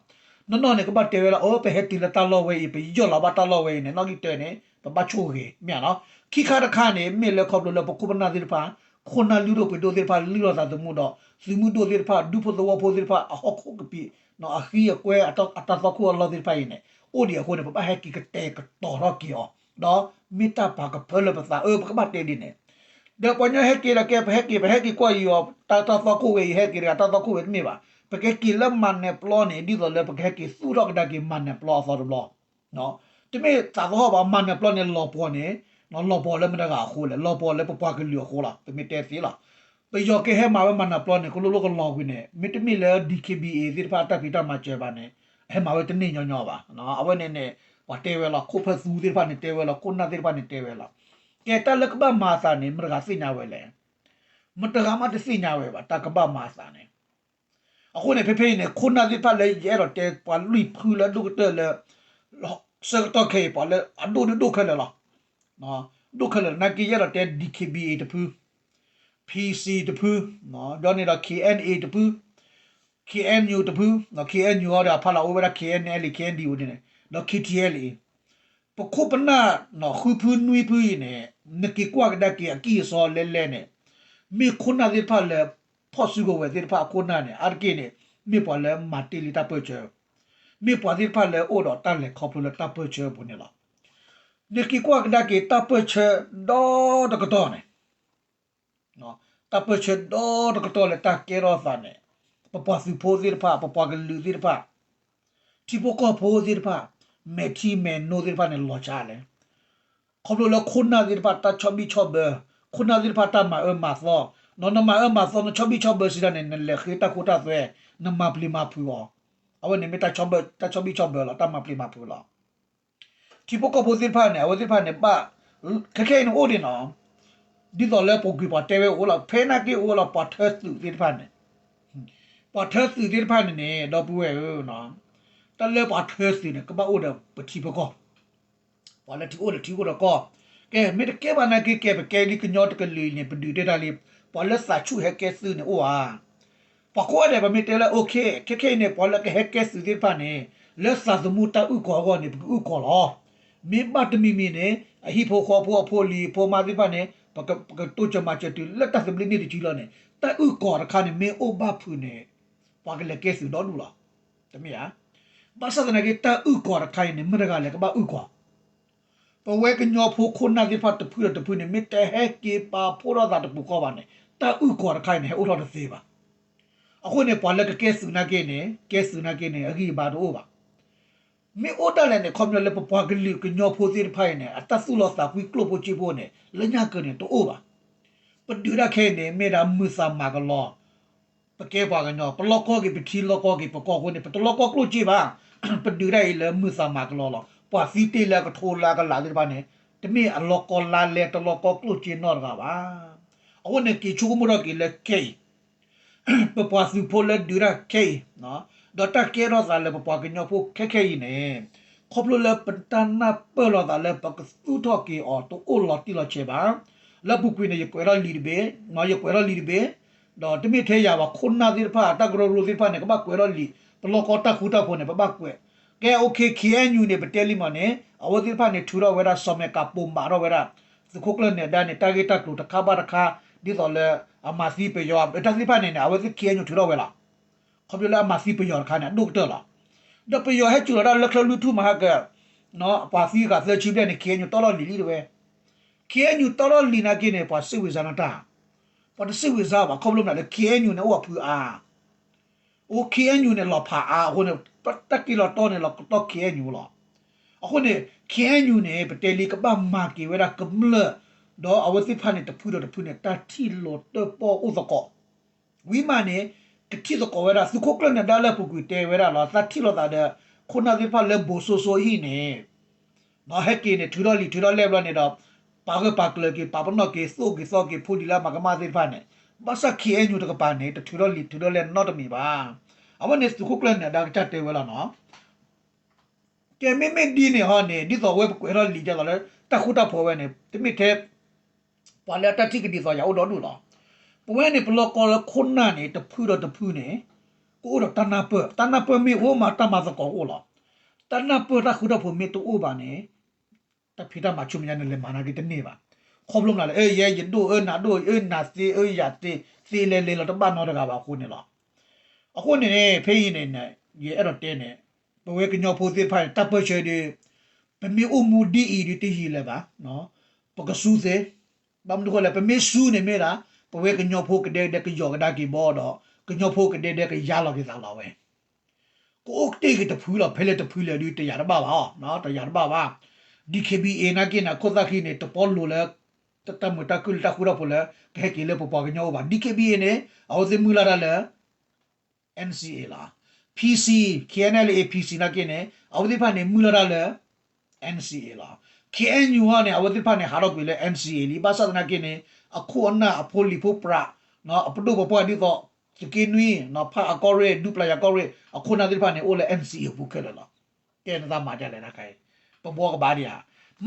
နီၢ်နီၢ်န့ၣ် ကဘၣ်တဲဝဲလၢ အၢ ပဟဲတုၤလၢတၢ်လီၢ်ဝဲအံၤ ပယီၢ်လီၤဘၣ်တၢ်လီၢ်ဝဲအံၤန့ၣ် နီၣ်ဂံၢ်တၢန့ၣ် ပဘၣ်ဆိၣ်ဂ့ၤ မ့ၢ်ဧါနီၤ, ခံခါတခါန့ၣ် မ့ၢ်လၢခီဖျိလၢပခိၣ်ပနၢ်သ့ၣ်တဖၣ် ခိၣ်နၢ်လုၢ်ဒိၣ်ပှ့ၤဒိၣ်သ့ၣ်တဖၣ် လုၢ်လီၤသးသမူဒီး သုးမုၢ်ဒိၣ်သ့ၣ်တဖၣ် ဒူဖိသဝီဖိသ့ၣ်တဖၣ် အဟီၣ်ခိၣ်ကပံာ် အဃံအကွဲ အတၢ်သွၣ်ခိၣ်အလီၢ်သ့ၣ်တဖၣ်အံၤန့ၣ် အိၣ်ဒံးအဃိန့ၣ် ပဘၣ်ဟဲက့ၤကတဲာ်ကတီၤထီၣ်က့ၤအီၤ ဒီးမ့ၢ်တၢ်ပာ်ကဖၢလၢပသး အၢ ပကဘၣ်တဲဒ်န့ၣ်, ဒီးပှၤကညီဟဲက့ၤဒီးကဲ ပဟဲက့ၤ ပဟဲက့ၤကွၢ်အံၤအီၤ တၢ်သွၣ်ခိၣ်ဝဲအံၤဟဲက့ၤတဂၤ တၢ်သွၣ်ခိၣ်ဝဲတမ့ၢ်ဘၣ်, ပကဟဲက့ၤလၢမၤနၢၤပျီန့ၣ် ဒ်သိးလၢပကဟဲက့ၤသူၣ်ထီၣ်ကဒါက့ၤမၤနၢၤပျီအသီတဘျီ တမ့ၢ်သးသဟီၣ်ဘၣ် မၤနၢၤပျီန့ၣ် လီၤပှီၢ်န့ၣ် လီၤပှီၢ်လၢမတၤတဂၤအဃိလဲၣ်, လီၤပှီၢ်လၢပပှၤကလုာ်အဃိလီၤ, ပမ့ၢ်တဲသ့လီၤ. ပယီၤကဟဲမၤဝဲမၤနၢၤပျီန့ၣ် ကလိလိကလီၤကွံာ်န့ၣ် မ့တမ့ၢ်လၢ DKBA သ့ၣ်တဖၣ်အတၢ်ဖံးတၢ်မၤစၢၤဘၣ်န့ၣ် ဟဲမၤဝဲတန့ၢ်ညီညီဘၣ်. အဝဲန့ၣ်န့ၣ် ပှၤတဲဝဲလီၤ, ခိၣ်ဖၢသူသ့ၣ်တဖၣ်န့ၣ်တဲဝဲလီၤ, ခိၣ်နၢ်သ့ၣ်တဖၣ်န့ၣ်တဲဝဲလီၤ. ကဲတၢ်လၢကဘၣ်မၤအသးန့ၣ် မတၤတဂၤသ့ၣ်ညါဝဲလဲၣ်. မတဂၤမးတသ့ၣ်ညါဝဲဘၣ် တၢ်ကဘၣ်မၤအသးန့ၣ်. အဃိန့ၣ် ဖဲဖဲအံၤန့ၣ် ခိၣ်နၢ်သ့ၣ်တဖၣ်လၢယအဲၣ်ဒိးတဲ ပှၤလွံၢ်ဖုလၢဒိၣ်ကတၢၢ်လၢ ဆၢကတီၢ်ခဲအံၤ ပှၤလၢအဒိၣ်ဒိၣ်ဒိၣ်ခဲလၢာ်လီၤ. ဒိၣ်ခဲလၢာ်နာ်က့ ယအဲၣ်ဒိးတဲ DKBA တဖု, PC တဖု, ဒီးန့ၣ်ဒီး KNA တဖု, KNU တဖု, KNU အီၤဒီးအဖီလာ်အိၣ်ဝဲဒၣ် KNLA KNDO န့ၣ် ဒီး KTLA ပခိၣ်ပနၢ် ဃုဖုနွံဖုအံၤန့ၣ် နက့ၤကွၢ်ကဒါက့ၤအကံၢ်အစီလဲလဲန့ၣ် မ့ၢ်ခိၣ်နၢ်သ့ၣ်တဖၣ်လၢ ဖီၣ်စုကဝဲၤသ့ၣ်တဖၣ်အခိၣ်နၢ်န့ၣ် အါတက့ၢ်န့ၣ် မ့ၢ်ပှၤလၢမၤတ့ၢ်လံတၢ်ပၢၢ်ဆၢ, မ့ၢ်ပှၤသ့ၣ်တဖၣ်လၢအိၣ်ဒီးတၢ်လဲၤခီဖျိလၢတၢ်ပၢၢ်ဆၢအပူၤန့ၣ်လီၤ. နက့ၤကွၢ်ကဒါက့ၤတၢ်ပၢၢ်ဆၢဒီတကတီၢ်န့ၣ် တၢ်ပၢၢ်ဆၢဒီတကတီၢ်လၢတၢ်ကဲထီၣ်သးန့ၣ် ပပှၤသုးဖိသ့ၣ်တဖၣ် ပပှၤကလုာ်သ့ၣ်တဖၣ် ထံဖိကီၢ်ဖိသ့ၣ်တဖၣ် မဲာ်ထံမဲာ်နိသ့ၣ်တဖၣ်န့ၣ် လီၤဆါလဲၣ်. ခီဖျိလၢခိၣ်နၢ်သ့ၣ်တဖၣ်တၢ်ဆီၣ်ဘံၣ်ဆီၣ်ဘၢ, ခိၣ်နၢ်သ့ၣ်တဖၣ်တၢ်မၤအၢမၤသီ, နမၤအၢမၤသီ နဆီၣ်ဘံၣ်ဆီၣ်ဘၢစံးဒၣ်န့ၣ် နလဲၤဃ့တၢ်ခိတၢ်သွဲ, နမၤပျံၤမၤဖုးအီၤ, အဝဲန့ၣ်မ့ၢ်တၢ်ဆီၣ်ဘံၣ်ဆီၣ်ဘၢလီၤ, တၢ်မၤပျံၤမၤဖုးလီၤ. ထံဖိကီၢ်ဖိသ့ၣ်တဖၣ်န့ၣ် အဝဲသ့ၣ်တဖၣ်န့ၣ် ဘၣ် ခဲခဲအံၤန့ၣ်အိၣ်ဒံးနီၤ, ဒ်သိးလၢပူၤကွံာ်ပှၤတဲဝဲအိၣ်လီၤ, ဖဲနာ်က့အိၣ်လီၤ ပှၤထၢသုးသ့ၣ်တဖၣ်န့ၣ်, ပှၤထၢသုးသ့ၣ်တဖၣ်န့ၣ်န့ၣ် ဒီပုၢ်ဝဲၢ်ဧၢ, တၢ်လၢပှၤထၢသုးန့ၣ် ကဘၣ်အိၣ်ဒီးပထံပကီၢ်, ပှၤလၢထံအိၣ်ဒီးထံအိၣ်ဒီးကီၢ်, ကဲ မ့ၢ်တကဲဘၣ်နာ်က့ ကဲ ပကဲဒ်ကညီတကလုာ်အံၤန့ၣ် ပဒုးတ့ၢ်တၢ်လံ, ပှၤလၢသးဆူၣ်ဟဲကဲသုးန့ၣ်အိၣ်ဧါ ပှၤကိးဂၤဒဲး ပမ့ၢ်တဲလၢ okay ခဲခဲအံၤန့ၣ် ပှၤလၢကဟဲကဲသုးသ့ၣ်တဖၣ်န့ၣ် လၢသးသမူတၢ်အုၣ်ကီၤအဂီၢ်န့ၣ် ပကအုၣ်ကီၤလီၤ. မ့ၢ်ဘၣ်တမံၤမံၤန့ၣ် အဟံၣ်ဖိဃီဖိအဖိအလံၤအဖိအမါသ့ၣ်တဖၣ်န့ၣ် ပကတိစၢၤမၤစၢၤတုၤလၢတၢ်သဘျ့န့ၢ်တစုလီၤန့ၣ် တၢ်အုၣ်ကီၤတခါန့ၣ် မ့ၢ်အိၣ်ဘၣ်ဖုးန့ၣ် ပှၤကလဲၤကဲသုးဒီဒူၣ်လီၤ. တမ့ၢ်ဧါ. ဘၣ်ဆၣ်သနာ်က့ တၢ်အုၣ်ကီၤတခါအံၤန့ၣ် မ့ၢ်တဂၤလဲၣ်ကဘၣ်အုၣ်ကီၤ ပဝဲကညီဖိခိၣ်နၢ်သ့ၣ်တဖၣ်တဖုဒီးတဖုန့ၣ် မ့ၢ်တဟဲက့ၤပာ်ဖှိၣ်ထီၣ်သးတပူၤဃီဘၣ်န့ၣ် တၢ်အုၣ်ကီၤတခါအံၤန့ၣ် ဟဲအိၣ်ထီၣ်တသ့ဘၣ်. အဃိန့ၣ် ပှၤလၢကကဲသုးနာ်က့န့ၣ် ကဲသုးနာ်က့န့ၣ် အဂံၢ်အဘါတအိၣ်ဘၣ်. မ့ၢ်အိၣ်ဒၣ်လဲာ်န့ၣ် ခီပညီလၢပပှၤကလုာ်ကညီဖိသ့ၣ်တဖၣ်အံၤန့ၣ် အတၢ်သူၣ်လီၤသးကွံကျိၣ်ဖိစ့ဖိန့ၣ် လၢညါကၢၤန့ၣ်တအိၣ်ဘၣ်. ပဒုးတၢ်ခဲအံၤန့ၣ် မ့ၢ်ဒၣ်မုာ်သးမၤကလီ ပကဲပှၤကညီ ပလီၢ်ကီၢ်က့ၤ ပထံလီၢ်ကီၢ်က့ၤ ပကီၢ်အဃိန့ၣ် ပတလီၢ်ကီၢ်ကျိၣ်စ့ဘၣ်. ပဒုးတၢ်အံၤလၢမုာ်သးမၤကလီလီၤ. ပှၤသံတ့ၢ်လၢအကထိလၢအကလးသ့ၣ်တဖၣ်န့ၣ် တမ့ၢ်အလီၢ်ကီၢ်လါလဲတလီၢ်ကီၢ်ကျိၣ်စ့နီတဂၤဘၣ်. အဃိန့ၣ် က့ၤဆိကမိၣ်ထီၣ်က့ၤလၢခဲအံၤ ပပှၤသုးဖိလၢဒုးတၢ်ခဲအံၤ ဒီးတၢ်ကဲထီၣ်သးလၢပပှၤကညီဖိခဲခဲအံၤန့ၣ် ခီဖျိလၢပတၢ်နၢ်ပၢၢ်လိာ်သးလၢပကသူၣ်ထီၣ်က့ၤအီၤတအိၣ်လီၤတံၢ်လီၤဆဲးဘၣ်. လၢပူၤကွံာ်န့ၣ် ယကွဲးထီၣ်လံာ်တဘ့ၣ်, ယကွဲးထီၣ်လံာ်တဘ့ၣ်, ဒီးတမ့ၢ်ထဲယၤဘၣ် ခိၣ်နၢ်သ့ၣ်တဖၣ် တၢ်ကရၢကရိသ့ၣ်တဖၣ်န့ၣ် ကဘၣ်ကွဲးထီၣ်လံာ်, ပလီၢ်ကီၢ်တၢ်ဃူတၢ်ဖိးန့ၣ် ပဘၣ်ကွဲး. ကဲ okay KNU န့ၣ် ပတဲလံမးန့ၣ် အဝဲသ့ၣ်တဖၣ်န့ၣ် ထုးထီၣ်ဝဲဒၣ် စီၤမဲာ်ကးပိာ်မးထီၣ်ဝဲဒၣ် သုးခိၣ်ကျၢၢ်နဲၤဒါန့ၣ် တၢ်ဂ့ၢ်တၢ်ကျိၤတခါဘၣ်တခါ ဒ်သိးလၢ အမၤသံပယီၤ တၢ်သ့ၣ်တဖၣ်န့ၣ်န့ၣ် အဝဲသ့ၣ် KNU ထုးထီၣ်ဝဲလီၤ. ခီဖျိလၢအမၤသံပယီၤတခါန့ၣ် အဒိၣ်ကတၢၢ်လီၤ. ဒီးပယီၤဟဲစူၤလီၤတၢ်လၢချၢၣ်လွံၢ်ထူၣ်မဟါကၢၤ ပှၤသံဂၤသၢဆံဘျဲၣ်န့ၣ် KNU တီၣ်ထီၣ်လံာ်လံတဝဲ. KNU တီၣ်ထီၣ်လံာ်နာ်က့န့ၣ် ပှၤစံးဝံၤစါနတၢ်, ပှၤတစံးဝံၤစါဘၣ် ခီဖျိမနုၤလၢ KNU န့ၣ် အိၣ်ဝဲဖုအါ အိၣ် KNU န့ၣ် လီၤဖးအါအဃိန့ၣ် တၢ်က့ၤလီၤတီန့ၣ် လီၤကတီၢ် KNU လီၤ. အဃိန့ၣ် KNU န့ၣ် ပတဲလံကဘၣ်မၤက့ၤဝဲဒၣ်ကမျၢၢ် ဒီးအဝဲသ့ၣ်တဖၣ်န့ၣ် တဖုဒီးတဖုန့ၣ် တၢ်ထံၣ်လိာ်တၢၣ်ပီၣ်အိၣ်သကိး ဝံၤမးန့ၣ် ကထံၣ်သကိးဝဲဒၣ် သုးခိၣ်ကျၢၢ်နၢၤဒါလၢအပူၤကွံာ်တဲဝဲဒၣ်လီၤ တၢ်ထံၣ်လိာ်သးဒီး ခိၣ်နၢ်သ့ၣ်တဖၣ်လၢဘိးစိစိအဟံၣ်န့ၣ် ဟဲက့ၤန့ၣ် ထုးထီၣ်လံာ်ထုးထီၣ်လဲၢ်ဘျီန့ၣ်ဒီး ပာ်ဂၢၢ်ပာ်ကျၢၤက့ၤ ပာ်ပနီၣ်က့ၤ သိၣ်က့ၤသီက့ၤ ဖိဒံလၢအမၤကမၣ်သ့ၣ်တဖၣ်န့ၣ် ဘၣ်ဆၣ် ခ့ၣ်အဲၣ်ယူၣ် တကပၤန့ၣ် တထုးထီၣ်လံာ်ထုးထီၣ်လဲၢ်နီတမံၤဘၣ်. အဝဲန့ၣ်သုးခိၣ်ကျၢၢ်နၢၤဒါကစၢ်တဲဝဲလီၤနီၤ. ကဲ မ့မ့ၢ်ဒ်န့ၣ်ဟီန့ၣ် ဒ်သိးအဝဲပကွဲးထီၣ်လံာ်ဒ်သိးလၢ တၢ်ဃူတၢ်ဖိးဝဲန့ၣ် တမ့ၢ်ထဲ ပှၤလၢအတၢ်ထံၣ်ကဒ်သိးယၤအိၣ်ဒီဒူၣ်လီၤ. ပဝဲန့ၣ် ပလီၢ်ကီၢ်လၢခိၣ်နၢ်န့ၣ် တဖုဒီးတဖုန့ၣ် ကအိၣ်ဒီးတၢ်နၢ်ပၢၢ်, တၢ်နၢ်ပၢၢ်မ့ၢ်အိၣ်မး တၢ်မၤသကိးကအိၣ်လီၤ. တၢ်နၢ်ပၢၢ်တၢ်ဃူတၢ်ဖိးမ့ၢ်တအိၣ်ဘၣ်န့ၣ် တၢ်ဖံးတၢ်မၤဆူမဲာ်ညါန့ၣ် လဲၤမၤနာ်က့တန့ၢ်ဘၣ်. ခီဖျိမနုၤလဲၣ်, အၢ ယဲယဒိၣ်အၢ နၤဒိၣ်အၢ နၤသ့အၢ ယၤသ့, သ့လဲၤလဲၤလီၤတဘၣ်နီတဂၤဘၣ်အဃိန့ၣ်လီၤ. အဃိန့ၣ်န့ၣ် ဖဲအံၤန့ၣ် ယအဲၣ်ဒိးတဲန့ၣ် ပဝဲကညီဖိသ့ၣ်တဖၣ်န့ၣ် တၢ်ပၢၢ်ဆၢဒီး ပမ့ၢ်အိၣ်မူဒ်အံၤဒီးတယံာ်လၢၤဘၣ်, ပကစူသ့, ဘၣ်မနုၤဃိလဲၣ် ပမ့ၢ်စူန့ၣ်မ့ၢ်ဒၣ် ပဝဲကညီဖိကဒဲကဒဲကယီၤကဒါက့ၤဘီဒီး ကညီဖိကဒဲကဒဲကယါလီၤက့ၤသးလီၤဝဲ ကအိၣ်တ့ၢ်က့ၤတဖုလီၤ, ဖဲလဲၣ်တဖုလဲၣ်ဒုးတယာ်တဘၣ်ဘၣ်အီၤ, တယာ်တဘၣ်ဘၣ်. ဒီး ခ့ဘံၣ်အ့ၣ် နာ်က့န့ၣ် အခိၣ်သၣ်ခံန့ၣ် တပီလိၤလၢ တၢ်မုာ်တၢ်ခုၣ်လၢတၢ်ဃူတၢ်ဖိးလၢ ကဟဲက့ၤလၢပပှၤကညီအိၣ်ဘၣ်. ဒီး ခ့ဘံၣ်အ့ၣ် န့ၣ် အဝဲသ့ၣ်မုၢ်လၢ်တၢ်လၢ NCA လီၤ. PC, KNLA PC နာ်က့န့ၣ် အဝဲသ့ၣ်တဖၣ်န့ၣ် မုၢ်လၢ်တၢ်လၢ NCA လီၤ. KNU ဟီန့ၣ် အဝဲသ့ၣ်တဖၣ်န့ၣ် ဟးထီၣ်ကွံာ်လၢ NCA လံ. ဘၣ်ဆၣ်သနာ်က့န့ၣ် အခိၣ်အနၢ်အဖိလံၤဖိပြး အပဒိၣ်ပပှၢ်ဒ်သိး သုးက့နွံ ဖၣ်အကီၢ်ရ့ၣ် ဒူပျၢ်ယၤကီၢ်ရ့ၣ် အခိၣ်နၢ်သ့ၣ်တဖၣ်န့ၣ် အိၣ်လၢ NCA အပူၤခဲလၢာ်လီၤ. ကဲနသးမၤဒ်လဲၣ်တခါအံၤ, ပဘှီကဘၣ်ဒံးဧါ.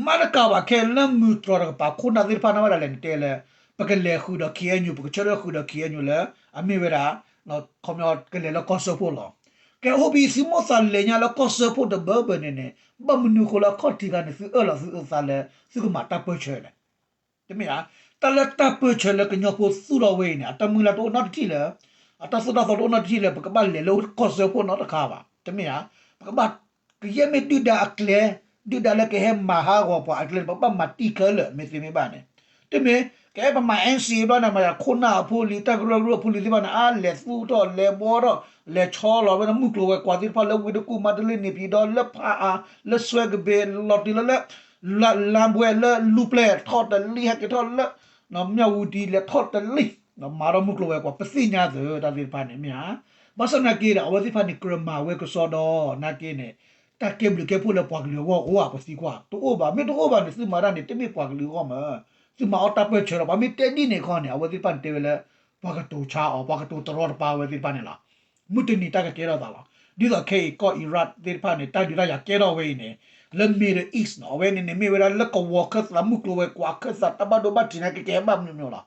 မ့ၢ်တကးဘၣ်ခဲလၢမုၢ်တြီၤတကပၤ ခိၣ်နၢ်သ့ၣ်တဖၣ်န့ၣ်ဝဲဒၣ်လဲၣ် နတဲလၢ ပကလဲၤဃုာ်ဒီး KNU, ပကဆၢထၢၣ်ဃုာ်ဒီး KNU လၢ အမ့ၢ်ဝဲဒၣ် ခီပညီကလဲၤလၢကီၢ်စၢဖှိၣ်လီၤ. ကဲ ဟိဘံ သုမိၣ်သးလဲၤညါလၢကီၢ်စၢဖှိၣ်တဘၢဘၢန့ၣ်န့ၣ် ဘၣ်မနုၤဃိလၢအခီၣ်ထံးခါန့ၣ် သုအၢၣ်လီၤသုအသးလၢ သုကမၤတၢ်ပၢၢ်ဆၢလဲၣ်. တမ့ၢ်ဧါ. တၢ်လၢတၢ်ပၢၢ်ဆၢလၢကညီဖိသူၣ်ထီၣ်ဝဲအံၤန့ၣ် အတၢ်မုၢ်လၢ်တအိၣ်နီတထံၣ်လၢ အတၢ်သိၣ်တၢ်သီတအိၣ်နီတထံၣ်လၢ ပကဘၣ်လဲၤလၢကီၢ်စၢဖှိၣ်နီတခါဘၣ်. တမ့ၢ်ဧါ. ပကဘၣ် ကယဲၢ်မ့ၢ်ဒုၣ်ဒါအကျဲ, ဒုၣ်ဒါလၢကဟဲမၤဟးဂီၤပှၤအကျဲန့ၣ် ပဘၣ်မၤတံၢ်ခဲလၢာ် မ့ၢ်သ့မ့ၢ်ဘၣ်န့ၣ်. တမ့ၢ် ကဟဲပမၤ NCA ဘျီန့ၣ် မၤယၤခိၣ်နၢ်အဖိလံၤ တၢ်ကရၢကရိအဖိလံၤသ့ၣ်တဖၣ်န့ၣ် အါလဲၤသူၣ်ထီၣ်လဲၤဘှီထီၣ် လဲၤဆီလီၤဝဲဒၣ်မုၢ်ကျိၤဝဲၤကွာ်သ့ၣ်တဖၣ်လၢဝ့ၢ်တကူၣ် မါတလ့ န့ၣ်ပၠံဒီး လၢဖးအါ လၢစွဲကဘ့ၣ် လီၤတံၢ်လီၤလၢ လါဘွဲၣ်လၢလူပျဲၢ် ထီၣ်တလံ ဟဲက့ၤထီၣ်လၢ မၠၣ်ဝူတံၢ် လဲၤထီၣ်တလံ မၤထီၣ်မုၢ်ကျိၤဝဲၤကွာ် ပသ့ၣ်ညါသ့ တၢ်သ့ၣ်တဖၣ်န့ၣ် မ့ၢ်ဧါ. ဘၣ်ဆၣ်သနာ်က့ဒီး အဝဲသ့ၣ်တဖၣ်န့ၣ် ကြၢးမၤဝဲကစီဒီး နာ်က့န့ၣ် တၢ်ကဲဘျုးကဲဖှိၣ်လၢပှၤကလုာ်အဂီၢ်အိၣ်ဧါ ပသံကွၢ် တအိၣ်ဘၣ်. မ့ၢ်တအိၣ်ဘၣ်န့ၣ် သုမၤတၢ်န့ၣ် တမ့ၢ်ပှၤကလုာ်အဂီၢ်မး သုမၤအီၣ်တၢ်ပၢၢ်ဆၢလီၤ. ပှၤမ့ၢ်တဲဒ်န့ၣ်ခီန့ၣ် အဝဲသ့ၣ်တဖၣ်န့ၣ်တဲဝဲလၢ ပှၤကတိၤဆါအီၤ ပှၤကတိၤတရီတပါဝဲသ့ၣ်တဖၣ်န့ၣ်လီၤ. မုၢ်တနံၤတၢ်ကကဲထီၣ်သးလီၤ. ဒ်သိးခဲအံၤကီၢ် Iraq သ့ၣ်တဖၣ်န့ၣ် တၢ်ဒုးတၢ်ယၤကဲထီၣ်ဝဲအံၤန့ၣ် လၢ Middle East နီၤ အဝဲန့ၣ်န့ၣ် မ့ၢ်ဝဲဒၣ်လၢကဝီၤခၢၣ်သး မုၢ်ကျိၤဝဲၤကွာ်ခၢၣ်သး တၢ်ဘၣ်ဒိဘၣ်ထံးန့ၣ် ကကဲဘၣ်မနုၤမနုၤလီၤ.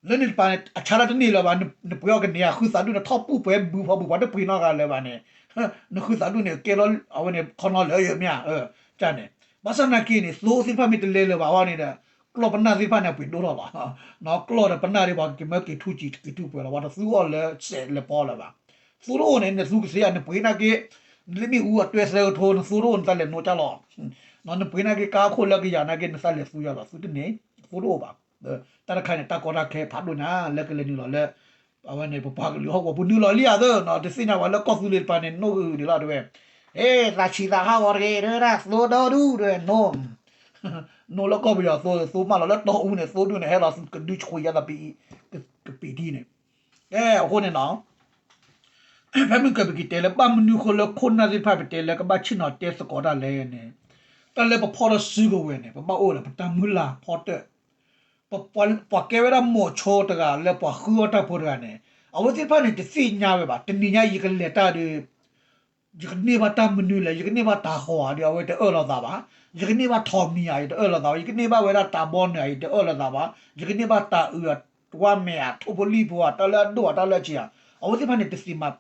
လၢန့ၣ်တပၤန့ၣ် အဆါတၢ်တန့ၢ်လၢၤဘၣ်. နပှ့ၤအီၣ်ကန့ၢ်ဧါ ဃုသးဒူၣ်န့ၣ် ထီၣ်ပူၣ်ပှဲၤဘုဖီဘု ပှၤတပှ့ၤနီတဂၤလၢၤဘၣ်န့ၣ် နဃုသးဒူၣ်န့ၣ် ကဲလီၤ အဝဲန့ၣ် ခီနီလၢယမ့ၢ်ဧါ. န့ၣ် ဘၣ်ဆၣ်သနာ်က့န့ၣ် သိသ့ၣ်တဖၣ်မ့ၢ်တလဲၤလၢၤဘၣ်အဂီၢ်န့ၣ်ဒီး ကျီၢ်ပနၢ်သ့ၣ်တဖၣ်န့ၣ် အပှ့ၤဒိၣ်ထီၣ်လီၤ. ကျီၢ်ဒီးပနၢ်ဒ်ပှၤကမၢက့ၤထူကံၤက့ၤထူပှဲၤလီၤ. ပှၤတသူအီၤလၢစဲးလၢပီလၢၤဘၣ်. သိတအိၣ်န့ၣ် နသူကသ့ဧါ နပှ့ၤနာ်က့ လၢမ့ၣ်အူအတွဲသၢကထိ နသိတအိၣ် နသးလဲၤနိကၢ်လီၤ. နပှ့ၤနာ်က့ ကါခိၣ်လၢကယၤနာ်က့ နသးလဲၤသူယၤလီၤ. သုတန့ၢ် သိတအိၣ်ဘၣ်. တၢ်တခါန့ၣ် တၢ်ကီတၢ်ခဲဖးဒိၣ်ညါ လၢကလဲၤနုာ်လီၤလၢ အဝဲန့ၣ် ပပှၤကလုာ်ဟီၣ်ကဝီၤပူၤနုာ်လီၤလံဧါသၢ တသ့ၣ်ညါဘၣ်လၢကီၢ်သူလ့ၤတပၤန့ၣ် နိၣ်ဂုာ်ဒံးလီၤတဲဝဲ ဟ့ၣ် သးဆံးသးဟးဂီၤတဂ့ၤ တဲဝဲဒၣ် သိဒီဒူၣ်တဲဝဲ နိၣ် နိၣ်လၢကီၢ်ပယီၤသိ သိမၢလီၤလၢတီအူန့ၣ် သိဒူၣ်န့ၣ် ဟဲလီၤကဒုဆှံယါသးပံၤ ကပံာ်ထံန့ၣ် ကဲအဃိန့ၣ်နီၤ ဖဲမုၢ်ကပက့ၤတဲလၢ ဘၣ်မနုၤဃိလၢခိၣ်နၢ်သ့ၣ်တဖၣ် ပတဲလၢကဘၣ်ဆ့ၣ်နီၤတဲသကိးတၢ်လဲၣ်န့ၣ် တၢ်လၢပဖီၣ်ထီၣ်စုကဝဲၤန့ၣ် ပဘၣ်အိၣ်ဒီး ပတၢ်မုၢ်လၢ်ဖီတၢၣ် ပှၤကဲဝဲဒၣ်မိၤဆိတဂၤလၢပှၤဃုအီၣ်တၢ်ဖိတဂၤန့ၣ် အဝဲသ့ၣ်တဖၣ်န့ၣ် တသ့ၣ်ညါဝဲဘၣ်. တနံၤညါယကလဲၤတၢ်ဒီး ယကန့ၢ်ဘၣ်တၢ်မနုၤလဲၣ်, ယကန့ၢ်ဘၣ်တၤဃီၤဧါဒီး အဝဲတအၢၣ်လီၤသးဘၣ်. ယကန့ၢ်ဘၣ်ထိးမံၤဧါ ယတအၢၣ်လီၤသးဘၣ်. ယကန့ၢ်ဘၣ်ဝဲဒၣ်တၤဘီနုာ်ဧါ ယတအၢၣ်လီၤသးဘၣ်. ယကန့ၢ်ဘၣ်တၤအုးဧါ ဝါမဲာ်ဧါ ထိၣ်ဖိလံၣ်ဖိဧါ တၢ်လၢအဒိၣ်ဧါ တၢ်လၢအဆံးဧါ အဝဲသ့ၣ်တဖၣ်န့ၣ် တသ့ၣ်မၤ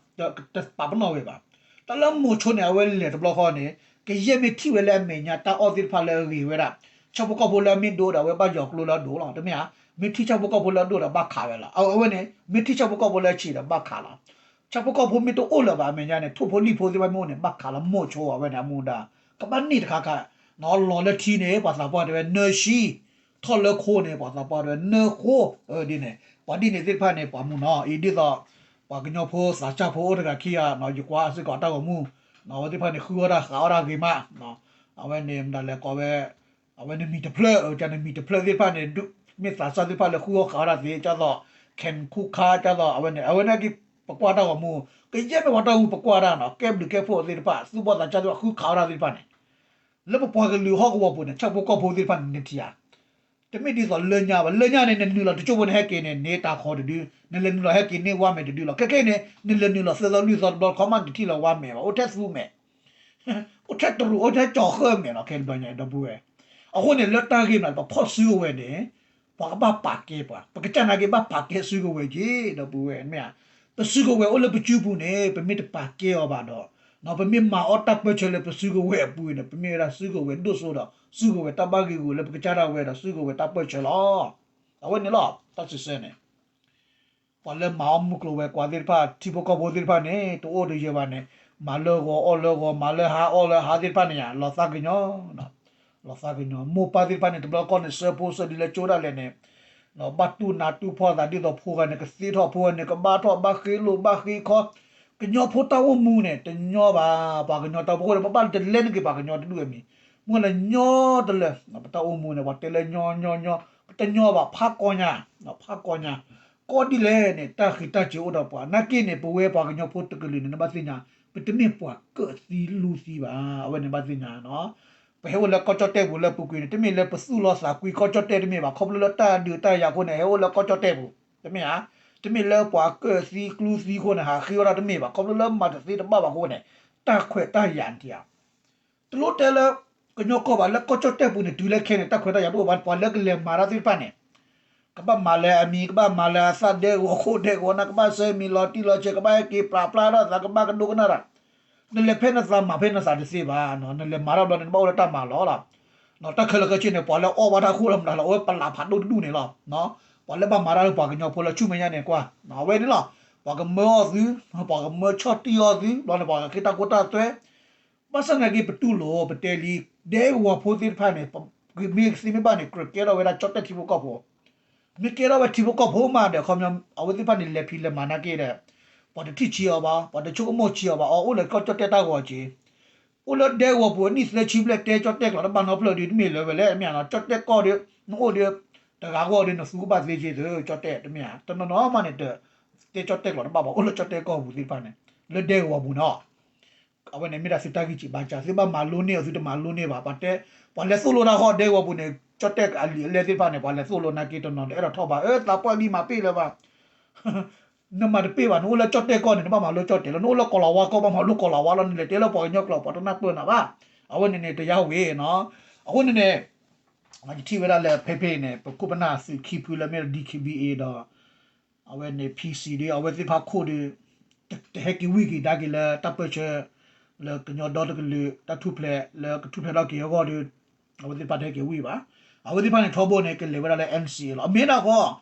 တပာ်ပနီၣ်ဝဲဘၣ်. တၢ်လၢမိၤဆိန့ၣ် အဝဲလဲၤတဘျီဃီန့ၣ် ကယဲၢ်မ့ၢ်ထံၣ်ဝဲလၢအမဲာ်ညါ တၢ်အီၣ်သ့ၣ်တဖၣ်လၢအဂ့ၤဝဲဒၣ် ဆၣ်ဖိကီၢ်ဖိလၢအမ့ၢ်ဒိဒီး အဝဲဘၣ်ယီၤကျိလၢအဒိၣ်လီၤ. တမ့ၢ်ဧါ. မ့ၢ်ထံၣ်ဆၣ်ဖိကီၢ်ဖိလၢအဒိၣ်ဒီးဘၣ်ခးဝဲလီၤ. အဝဲန့ၣ် မ့ၢ်ထံၣ်ဆၣ်ဖိကီၢ်ဖိလၢအဆံးဒီးဘၣ်ခးလီၤ. ဆၣ်ဖိကီၢ်ဖိမ့ၢ်တအိၣ်လၢၤဘၣ် အမဲာ်ညါန့ၣ် ထိၣ်ဖိလံၣ်ဖိသ့ၣ်တဖၣ်မ့ၢ်အိၣ်န့ၣ် ဘၣ်ခးလီၤ. မိၤဆိအဝဲန့ၣ်အမူဒါ ကဘၣ်န့ၢ်တခါခါ လီၤလၢထံန့ၣ် ပှၤသးပှၢ်တဲဝဲနၢဆံ ထီၣ်လၢခိန့ၣ် ပှၤသးပှၢ်တဲဝဲနၢဃိ ဒ်န့ၣ် ပှၤဒ်န့ၣ်သ့ၣ်တဖၣ်န့ၣ် ပှၤမုၢ်နီၤ အံၤဒ်သိး ပှၤကညီဖိသးစၢ်ဖိအိၣ်တဂၤခံဂၤ ယကွၢ်စ့ၢ်ကီးတၢ်ဂီၤမူ အဝဲသ့ၣ်တဖၣ်န့ၣ် ဃုအီၣ်တၢ်ဃးအီၣ်တၢ်ဂ့ၤမး အဝဲန့ၣ်မတၤလဲၣ်ကိးဝဲ အဝဲန့ၣ်မံၤတဖျၢၣ် အကန့ၣ်မံၤတဖျၢၣ်သ့ၣ်တဖၣ်န့ၣ် မ့ၢ်သးစၢ်သ့ၣ်တဖၣ်လၢဃုအီၣ်ဃုအီတၢ်သ့ ကၢ်သိး Can Cook ခါ ကၢ်သိး အဝဲန့ၣ် အဝဲန့ၣ်က့ ပကွၢ်တၢ်ဂီၤမူ ကယဲၢ်မ့ၢ်ပှၤတၢ်ဂီၤမူပကွၢ်တၢ်နီၤ ကဲဘျုးကဲဖှိၣ်သ့ၣ်တဖၣ် သူၣ်ဘီၣ်သးစၢ်သ့ၣ်တဖၣ် ဃုခးအီၣ်တၢ်သ့ၣ်တဖၣ်န့ၣ် လၢပပှၤကလုာ်ဟီၣ်ကဝီၤပူၤန့ၣ် ဆၣ်ဖိကီၢ်ဖိသ့ၣ်တဖၣ်န့ၣ် နထံၣ်ဧါ တမ့ၢ်ဒ်သိးလၢညါဘၣ် လၢညါန့ၣ် နနုာ်လီၤတကၠိၢ်ဖိန့ၣ် ဟဲက့ၤန့ၣ် န့ၢ်တၢ်ခီတဒု နလဲၤနုာ်လီၤဟဲက့ၤန့ၢ်ဝါမဲာ်တဒုလီၤ ခဲခဲအံၤန့ၣ် နလဲၤနုာ်လီၤသၢသီလွံၢ်သီတဘျီတခီမး နတထံၣ်လၢၤဝါမဲာ်ဘၣ် အိၣ်ထဲသူမဲာ် အိၣ်ထဲတရူး အိၣ်ထဲကၠီၤဃၢၣ်မဲာ်လီၤ ခဲတဘျီညါ ဒီပုၢ်ဝဲၢ် အဃိန့ၣ် လၢတၢ်ဂ့ၢ်မး ပဖီၣ်စုကဝဲၤန့ၣ် ပှၤကဘၣ်ပာ်ကဲပှၤ ပကစၢ်နာ်က့ဘၣ်ပာ်ကဲစုကဝဲၤက့ၤ ဒီပုၢ်ဝဲၢ် မ့ၢ်ဧါ ပစုကဝဲၤအိၣ်လၢပစုပူၤန့ၣ် ပမ့ၢ်တပာ်ကဲအီၤဘၣ်ဒီး ပမ့ၢ်မၤအီၣ်တၢ်ပၢၢ်ဆၢလၢပစုကဝဲၤအပူၤန့ၣ် ပမ့ၢ်ဝဲဒၣ်စုကဝဲၤဒိၣ်စိဒီး စုကဝဲၤတၢ်ဘၣ်ဂ့ၢ်ဂူာ်လၢပကစၢ်ဒၣ်ဝဲဒီး စုကဝဲၤတၢ်ပၢၢ်ဆၢလီၤ. အဝဲန့ၣ်လီၤ တၢ်စံးဆၢန့ၣ် ပှၤလၢမၤအီၣ်မုၢ်ကျိၤဝဲၤကွာ်သ့ၣ်တဖၣ် ထံဖိကီၢ်ဖိသ့ၣ်တဖၣ်န့ၣ် တအိၣ်ဒီးယဲဘၣ်န့ၣ် မၤလၢဂီၤအီၣ်လၢဂီၤ မၤလၢဟါအီၣ်လၢဟါသ့ၣ်တဖၣ်န့ၣ်ယါ လီၤသးကညီၤ လီၤသးကညီၤ မိၢ်ပၢ်သ့ၣ်တဖၣ်န့ၣ် တဘျီကီၢ်န့ၣ် ဆၢဖိဆၢဒ်လၢကၠိဒၣ်လဲာ်န့ၣ် ဘၣ်တူၢ်နးတူၢ်ဖှီၣ်သးဒ်သိးဖိဂၤန့ၣ် ကသ့ထီၣ်ဖိဂၤန့ၣ် ကဘၣ်ထီၣ်ဘၣ်ဃ့လိာ်ဘၣ်ဃ့ခီ ကညီဖိတၢ်အိၣ်မူန့ၣ် တညီဘၣ် ပှၤကညီတၢ်အိၣ်မူအဃိန့ၣ် ပဘၣ်တလဲနက့ၤပှၤကညီတဒူၣ်အမံၤ မ့ၢ်လၢညီတလၢ ပတၢ်အိၣ်မူန့ၣ် ပှၤတဲလၢညီညီညီ ပတညီဘၣ် ဖးကီညါ ဖးကီညါ ကီဒ်လဲၣ်န့ၣ် တၢ်ဃံးတၢ်စ့ၤအိၣ်ဒီးပှၤ နာ်က့န့ၣ် ပဝဲပှၤကညီဖိတကလုာ်န့ၣ် နဘၣ်သ့ၣ်ညါ ပတမ့ၢ်ပှၤကၢၣ်သံလူသံဘၣ် အဝဲန့ၣ်ဘၣ်သ့ၣ်ညါနီၤ ပဟဲအိၣ်လၢကီၢ်ကၠီၣ်တဲၣ်ပူၤလၢပူၤကွံာ်န့ၣ် တမ့ၢ်လၢပသူၣ်လီၤသးကွံကီၢ်ကၠီၣ်တဲၣ်တမ့ၢ်ဘၣ် ခီဖျိလၢတၢ်ဒုးတၢ်ယၤအဃိန့ၣ် ဟဲအိၣ်လၢကီၢ်ကၠီၣ်တဲၣ်ပူၤ တမ့ၢ်ဧါ တမ့ၢ်လၢပှၤကၢၣ်သံကျူသံအဃိန့ၣ် ဟးဃ့အီၣ်တၢ်တမ့ၢ်ဘၣ် ခီဖျိလၢမၤတသ့တဘၣ်ဘၣ်အဃိန့ၣ် တၢ်ခွဲးတၢ်ယာ်နထံၣ်ဧါ တလိၣ်တဲလၢ ကညီကီၢ်ဘၣ် လၢကီၢ်ကၠီၣ်တဲၣ်ပူၤန့ၣ် တုၤလၢခဲန့ၣ် တၢ်ခွဲးတၢ်ယာ်တအိၣ်ဘၣ် ပှၤလၢကလဲၤမၤတၢ်သ့ၣ်တဖၣ်န့ၣ် ကဘၣ်မၤလၢအမံၤ ကဘၣ်မၤလၢအသးဒဲကဝီၤခိၣ်ဒဲကဝီၤနၢ် ကဘၣ်ဆၢမံၤလီၤတံၢ်လီၤဆဲး ကဘၣ်ဟဲက့ၤပြးဖျါထီၣ်သး ကဘၣ်ကဒိကနၣ်တၢ် နလဲၤဖဲနသးမၤဖဲနသးတသ့ဘၣ် နလဲၤမၤတၢ်ဘျီန့ၣ် နဘၣ်အိၣ်လၢတၢ်မၤလီၤလီၤ တၢ်ခဲလၢာ်ခဲဆ့န့ၣ် ပှၤလၢအီၣ်ဘၣ်တၢ်ခိၣ်လီၤမတၤလီၤ အိၣ်ဝဲပလးဖးဒိၣ်တဒူၣ်န့ၣ်လီၤ ပှၤလၢဘၣ်မၤတၢ်လၢပှၤကညီဖိလၢဆူမဲာ်ညါန့ၣ်ကွၢ် အဝဲန့ၣ်လီၤ ပှၤကမၢအီၣ်သု ပှၤကမၢဆီၣ်တံၢ်အီၣ်သု ဘျီန့ၣ် ပှၤကဃ့တၢ်ခိတၢ်သွဲ ဘၣ်ဆၣ်သနာ်က့ ပတူၢ်လိာ် ပတဲလံ ဒဲကဝီၤဖိသ့ၣ်တဖၣ်န့ၣ် မ့ၢ်သ့မ့ၢ်ဘၣ်န့ၣ် ကြၢးကဲထီၣ်ဝဲဒၣ်ကၠီၣ်တဲၣ်ထံဖိကီၢ်ဖိ မ့ၢ်ကဲထီၣ်ဝဲထံဖိကီၢ်ဖိမးဒီး ခီပညီ အဝဲသ့ၣ်တဖၣ်န့ၣ် လဲၤဖံးလဲၤမၤနာ်က့ဒီး ပှၤတထံၣ်ဆံးအီၤဘၣ် ပှၤတဆိကမိၣ်ဆံးအီၤဘၣ် အီၤအိၣ်လၢကီၢ်ကၠီၣ်တဲၣ်တၢ်ဂီၤက့ၤ အိၣ်လၢဒဲကဝီၤပူၤ အနံၣ်သၢဆံဘျဲၣ် တဲကၠီၣ်တဲၣ်ကျိာ်တဘၣ်နီတဖျၢၣ်ဒီး တမ့ၢ်လၢၤဝဲလဲၣ် မ့ၢ်ဧါနီၤ ကၠီၣ်တဲၣ်ကီၢ်ဒီး နအိၣ်ဒီး တဂၤဂီၢ်ဒီး နသူကဘၣ်သ့က့ၤသု ကၠီၣ်တဲၣ် တမ့ၢ်ဧါ တနီၤနီၤမးန့ၣ် တဲကၠီၣ်တဲၣ်ကျိာ်တဘၣ်ဘၣ် အိၣ်လၢကၠီၣ်တဲၣ်ကီၢ်ပူၤသ့ၣ်တဖၣ်န့ၣ် လၢဒဲကဝီၤပူၤနီၤ အဝဲန့ၣ်မ့ၢ်ဒၣ်သုတၢ်ဂံၢ်စံးဘါစၢ် သုဘၣ်မၤလိန့ၢ်အီၤ သုတမၤလိန့ၢ်ဘၣ် ပှၤတဲ ပှၤလဲၤသိၣ်လိတၢ်ဃီဒဲကဝီၤပူၤန့ၣ် ကၠီၣ်တဲၣ်အလံာ်အလဲၢ်သ့ၣ်တဖၣ်န့ၣ် ပှၤလဲၤသိၣ်လိနာ်က့တနီၤဒီး အဲၣ်ဒိးထီၣ်ဘၣ် အၢ သးပှၢ်လံမၤပ့ၢ်လၢၤဘၣ် နမၤတပ့ၢ်ဘၣ် နအိၣ်လၢကၠီၣ်တဲၣ်ကီၢ်န့ၣ် နဘၣ်မၤလိကၠီၣ်တဲၣ်လီၤ နအိၣ်လၢကီၢ်လီၤဝါကီၢ် ဘၣ်မၤလိကီၢ်လီၤဝါလီၤ နလဲၤတဲလၢပှၤကညီကျိာ် ပှၤတနၢ်ပၢၢ်နၤဘၣ် အဝဲန့ၣ်န့ၣ် တယါဝ့ၤနီၤ အဃိန့ၣ်န့ၣ် ယထံၣ်ဝဲဒၣ်လၢဖဲဖဲအံၤန့ၣ် ပခိၣ်ပနၢ်သုးခံဖုလၢမ့ၢ်ဒီး DKBA ဒီး အဝဲန့ၣ် PC ဒီး အဝဲသ့ၣ်တဖၣ်ခိၣ်ဒီး တဟဲက့ၤဝံၤက့ၤဒါက့ၤလၢတၢ်ပၢၢ်ဆၢ လၢကညီဒီတကလုာ် တၢ်ထူၣ်ဖျဲး လၢကထူၣ်ဖျဲးထီၣ်က့ၤအဂီၢ်ဒီး အဝဲသ့ၣ်တဖၣ်တဟဲက့ၤဝံၤဘၣ်. အဝဲသ့ၣ်တဖၣ်န့ၣ် ထီဘိန့ၣ် ကလဲၤဝဲဒၣ်လၢ NCA လီၤ. အမ့ၢ်ဒၣ်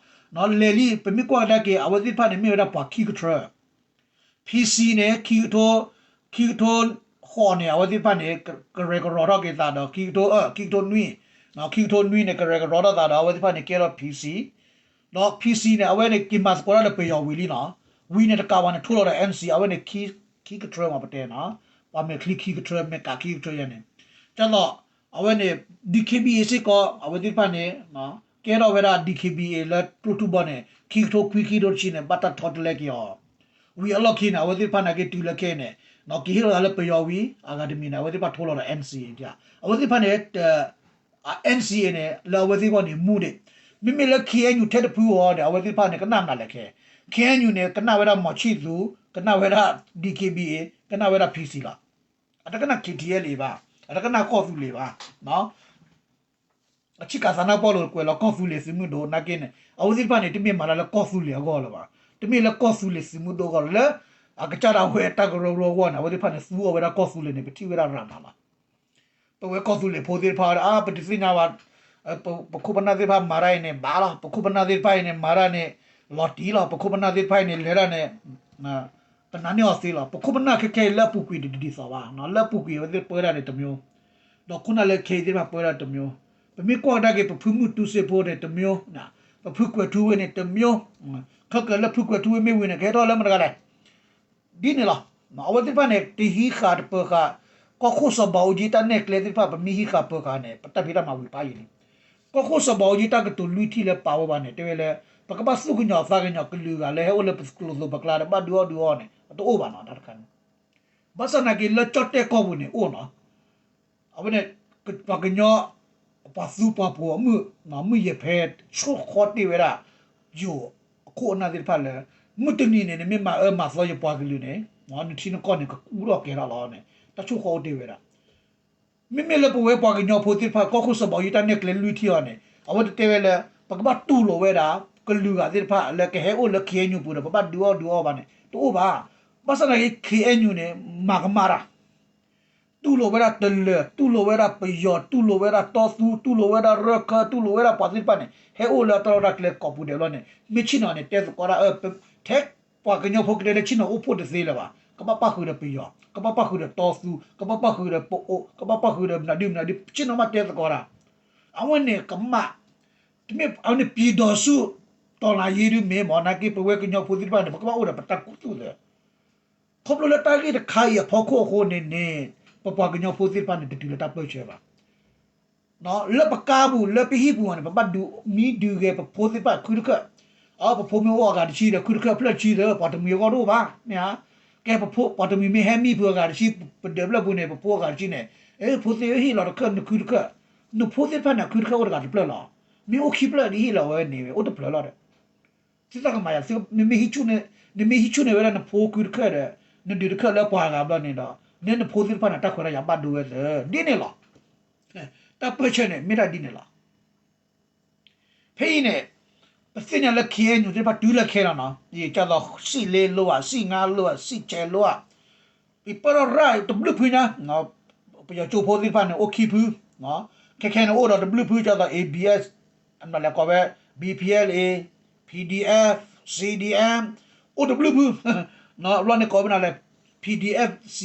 ဃီ လဲၤလံ ပမ့ၢ်ကွၢ်ကဒါက့ၤ အဝဲသ့ၣ်တဖၣ်န့ၣ် မ့ၢ်ဝဲဒၣ်ပှၤခံကထြၢ PC န့ၣ် ခံကထိ ခံကထိဃိးန့ၣ် အဝဲသ့ၣ်တဖၣ်န့ၣ် ကရဲၣ်ကရီထီၣ်က့ၤသးဒီး ခံကထိ ခံကထိနွံ ခံကထိနွံန့ၣ် ကရဲၣ်ကရီထီၣ်သးဒီး အဝဲသ့ၣ်တဖၣ်န့ၣ် ကဲထီၣ် PC ဒီး PC န့ၣ် အဝဲန့ၣ် က့ၤမၤသကိးတၢ်ဒီးပယီၤဝံၤလံနီၤ. ဝံၤန့ၣ်တကးဘၣ်န့ၣ် ထိၣ်လီၤဒီး NCA အဝဲန့ၣ် ခံကထြၢမးပတဲနီၤ. ပှၤမဲာ်ချံခံကထြၢ မဲာ်ကးခံကထြၢယါန့ၣ် ကၢ်သိး အဝဲန့ၣ် DKBA စ့ၢ်ကီး အဝဲသ့ၣ်တဖၣ်န့ၣ် ကဲထီၣ်ဝဲဒၣ် DKBA လၢကျိထူဘီန့ၣ် ခံကထိခွံ ခံကထိတဆံန့ၣ် ဘၣ်တၢ်ထီတလဲက့ၤအီၤ ဝံၤအလီၢ်ခံန့ၣ် အဝဲသ့ၣ်တဖၣ်နာ်က့တုၤလၢခဲအံၤန့ၣ် က့ၤဟ့ၣ်လီၤသးလၢပယီၤဝံၤ အဂၤတမံၤန့ၣ် အဝဲသ့ၣ်တဖၣ်ထိၣ်လီၤဒီး NCA အဝဲသ့ၣ်တဖၣ်န့ၣ် NCA န့ၣ် လၢအဝဲသ့ၣ်တဖၣ်န့ၣ် မူဒံး မ့မ့ၢ်လၢ KNU ထဲတဖုအီၤန့ၣ် အဝဲသ့ၣ်တဖၣ်န့ၣ် ကနၣ်မနုၤလဲၣ်ခဲ KNU န့ၣ် ကနၣ်ဝဲဒၣ်မီၤဆံၣ်သူ ကနၣ်ဝဲဒၣ် DKBA ကနၣ်ဝဲဒၣ် PC လီၤ. အတကနၣ် KTLA ဘၣ် အတကနၣ်ကီၢ်သူလ့ၤဘၣ် အဆ့ကၤသးနါပီၢ်လိာ်ကွဲးလီၤကီၢ်သူလ့ၤသုးမုၢ်ဒိၣ်နာ်က့န့ၣ် အဝဲသ့ၣ်တဖၣ်န့ၣ် တမ့ၢ်မၤတၢ်လၢကီၢ်သူလ့ၤအဂီၢ်လၢၤဘၣ်. တမ့ၢ်လၢကီၢ်သူလ့ၤသုးမုၢ်ဒိၣ်အဂီၢ်လၢ အကစၢ်ဒၣ်ဝဲတၢ်ကရၢကရိအဂီၢ်န့ၣ် အဝဲသ့ၣ်တဖၣ်န့ၣ် သူအီၤဝဲဒၣ်ကီၢ်သူလ့ၤန့ၣ် ပထံၣ်ဝဲဒၣ်ရၤမးလီၤ. ပဝဲကီၢ်သူလ့ၤဖိသ့ၣ်တဖၣ် အါ ပတသ့ၣ်ညါဘၣ် ပခိၣ်ပနၢ်သ့ၣ်တဖၣ်မၤတၢ်အံၤန့ၣ် ဘၣ်လီၤ. ပခိၣ်ပနၢ်သ့ၣ်တဖၣ်အံၤန့ၣ် မၤတၢ်န့ၣ် လီၤတံၢ်လီၤ. ပခိၣ်ပနၢ်သ့ၣ်တဖၣ်အံၤန့ၣ် လဲၤတၢ်န့ၣ် ပနာ်န့ၢ်အီၤသ့လီၤ. ပခိၣ်ပနၢ်ခဲခဲအံၤလၢအပူၤကွံာ်ဒ်သိးဘၣ် လၢအပူၤကွံာ်အဝဲသ့ၣ်ပၢတၢ်န့ၣ်တမျိုး ဒီးခိၣ်နၢ်လၢခဲအံၤသ့ၣ်တဖၣ်ပၢတၢ်တမျိုး ပမ့ၢ်ကွၢ်ကဒါက့ၤ ပဖုမုၢ်တူစ့ဖိန့ၣ်တမျိုး ပဖုကွဲၤထူဝ့န့ၣ်တမျိုး ခဲကၢၤလၢဖုကွဲၤထူဝ့မ့ၢ်ဝံၤန့ၣ် ကဟဲထီၣ်လၢမတၤတဂၤလဲၣ် ဒ်န့ၣ်လီၤ. အဝဲသ့ၣ်တဖၣ်န့ၣ် တဟံးဃာ်တပၢၤဃာ် ကီၢ်ခိၣ်စီၤဘးအူကၠံတၢ်နဲၣ်ကျဲသ့ၣ်တဖၣ် ပမ့ၢ်ဟံးဃာ်ပၢၤဃာ်န့ၣ် ပတၢ်ဖံးတၢ်မၤဝံၤဖးယံာ်လံ. ကီၢ်ခိၣ်စီၤဘးအူကၠံတၢ်ကတိၤလွံၢ်ထံၣ်လၢပာ်ဝဲဘၣ်န့ၣ် တဲဝဲလၢ ပကဘၣ်သူၣ်ကညီၤသးကညီၤကလုာ်ဂၤလၢဟဲအိၣ်လၢပကျိၤသိးပကျါဒီး ဘၣ်ဒုးအီၣ်ဒုးအီန့ၣ် အတအိၣ်ဘၣ်နီၤ တၢ်တခါန့ၣ်. ဘၣ်ဆၣ်သနာ်က့လၢကၠီၣ်တဲၣ်ကီၢ်ပူၤန့ၣ်အိၣ်နီၤ. အဝဲန့ၣ် ပှၤကညီ ပှၤသူပှၤပိာ်အမုၣ် မုၢ်ယဲၢ်ဖဲ ဆိၣ်ဃီတ့ၢ်ဝဲဒၣ် ယိၤအခိၣ်အနၢ်သ့ၣ်တဖၣ်လၢ မုၢ်တနံၤန့ၣ် နမ့ၢ်မၤအၢမၤသီယပှၤကလုာ်န့ၣ် နထံနကီၢ်န့ၣ် ကကူထီၣ်ကဲၤထီၣ်လီၤန့ၣ် တၢ်ဆိၣ်ဃီအိၣ်တ့ၢ်ဝဲဒၣ်. မ့မ့ၢ်လၢပဝဲပှၤကညီဖိသ့ၣ်တဖၣ် ကီၢ်ခိၣ်စီၤဘးအူကၠံတၢ်နဲၣ်ကျဲလွံၢ်ထံၣ်အီၤန့ၣ် အဝဲတတဲဝဲလၢ ပကဘၣ်တူၢ်လိာ်ဝဲဒၣ် ကလုာ်ဂၤသ့ၣ်တဖၣ်လၢကဟဲအိၣ်လၢ ခ့ၣ်အဲၣ်ယူၣ်ပူၤဒီး ပဘၣ်ဒုးအီၣ်ဒုးအီဘၣ်န့ၣ် တအိၣ်ဘၣ်. ဘၣ်ဆၣ်သနာ်က့ ခ့ၣ်အဲၣ်ယူၣ်န့ၣ် မၤကမၣ်တၢ် တူၢ်လိာ်ဝဲဒၣ်တလၢၤ, တူၢ်လိာ်ဝဲဒၣ်ပယီၤ, တူၢ်လိာ်ဝဲဒၣ်တီသူ, တူၢ်လိာ်ဝဲဒၣ်ရၢခၢ, တူၢ်လိာ်ဝဲဒၣ်ပှၤသ့ၣ်တဖၣ်န့ၣ် ဟဲအိၣ်လၢအတၢ်လီၢ်တၢ်ကျဲကိးပူၤဒဲးဘျီန့ၣ် မ့ၢ်ဆ့ၣ်နီၤန့ၣ် တဲသကိးတၢ်အၢ ထဲပှၤကညီဖိကတဲလၢဆ့ၣ်နီၤအိၣ်ဖှိၣ်တသ့လၢၤဘၣ်, ကဘၣ်ပၣ်ဃုာ်ဒီးပယီၤ, ကဘၣ်ပၣ်ဃုာ်ဒီးတီသူ, ကဘၣ်ပၣ်ဃုာ်ဒီးပအိၣ်, ကဘၣ်ပၣ်ဃုာ်ဒီးမနုၤဒုမနုၤဒု ဆ့ၣ်နီၤမးတဲသကိးတၢ်. အဝဲန့ၣ်ကမၣ်, တမ့ၢ်အဝဲန့ၣ် ပြည်တော်စု တော်လှန်ရေး ဒုမ့ၢ်မ့ၢ် နာ်က့ပဝဲကညီဖိသ့ၣ်တဖၣ်န့ၣ် ပကဘၣ်အိၣ်ဒီးပတၢ်ကူၣ်သ့ ခီဖျိလၢတၢ်ဂ့ၢ်တခါအံၤအဖီခိၣ်အဃိန့ၣ်န့ၣ် ပပှၤကညီဖိသ့ၣ်တဖၣ်န့ၣ် တတုၤလၢတၢ်ပၢၢ်ဆၢဘၣ်. လၢပကါပူၤ လၢပဟံၣ်ပူၤအီၤန့ၣ် ပဘၣ်ဒုးမံဒုးဂဲၤပဖိသ့ၣ်တဖၣ်ခုတခၢၣ်, အပဖိမ့ၢ်အိၣ်အဂၤတဆံဒီး ခုတခၢၣ်ဖျၢၣ်တဆံဒီး ပှၤတမှံၤအဂီၢ်တအိၣ်ဘၣ်, မ့ၢ်ဧါ. ကဲပဖိ ပှၤတမှံၤမ့ၢ်ဟဲမံဖုးအဂၤတဆံ ပဒၢးဖျၢၣ်ပူၤန့ၣ် ပဖိအဂၤတဆံန့ၣ်, အ့ ဖိသ့ၣ်ဧၢ ဟ့ၣ်လီၤတခၢၣ်နခုတခၢၣ်, နဖိသ့ၣ်တဖၣ်န့ၣ် ခုတခၢၣ်အိၣ်တဂၤတဖျၢၣ်လီၤ. မ့ၢ်အိၣ်ခံဖျၢၣ်ဒ်ဟ့ၣ်လီၤဝဲန့ၣ် အိၣ်တဖျၢၣ်လီၤဒီး သုသးကမၤယၤ နမ့ၢ်ဟံးဆူၣ်န့ၢ်ဝဲဒၣ်နဖိခုတခၢၣ်ဒီး နဒုးတခၢၣ်လၢပှၤဂၤဘျီန့ၣ်ဒီး နနဖိသ့ၣ်တဖၣ်န့ၣ် တၢ်ခွဲးတၢ်ယာ်ဘၣ်ဒိဝဲသၢ ဒ်န့ၣ်လီၤ. တၢ်ပၢၢ်ဆၢန့ၣ် မ့ၢ်ဒၣ်ဒ်န့ၣ်လီၤ. ဖဲအံၤန့ၣ် ပသ့ၣ်ညါလၢ ခ့ၣ်အဲၣ်ယူၣ် သ့ၣ်တဖၣ်တုၤလၢခဲလၢာ်နီၤ, ယကၢ်သိး စံၣ်လ့လိဧါ, စံၣ်ငါလိဧါ, စံၣ်ဆဲးလိဧါ, ပပၢၢ်ထီၣ်ရၣ်တဘျုးဖုညါ, ပယီၤကၠိဖိသ့ၣ်တဖၣ်န့ၣ် အိၣ်ခံဖု, ခဲခဲန့ၣ်အိၣ်ဒီးတဘျုးဖု ကၢ်သိး A B S အမၤလဲၤကိးဝဲ B P L A, P D F, C D M အိၣ်တဘျုးဖု, ဘျီန့ၣ်ကိးဝဲနၤလဲၣ် P D F, C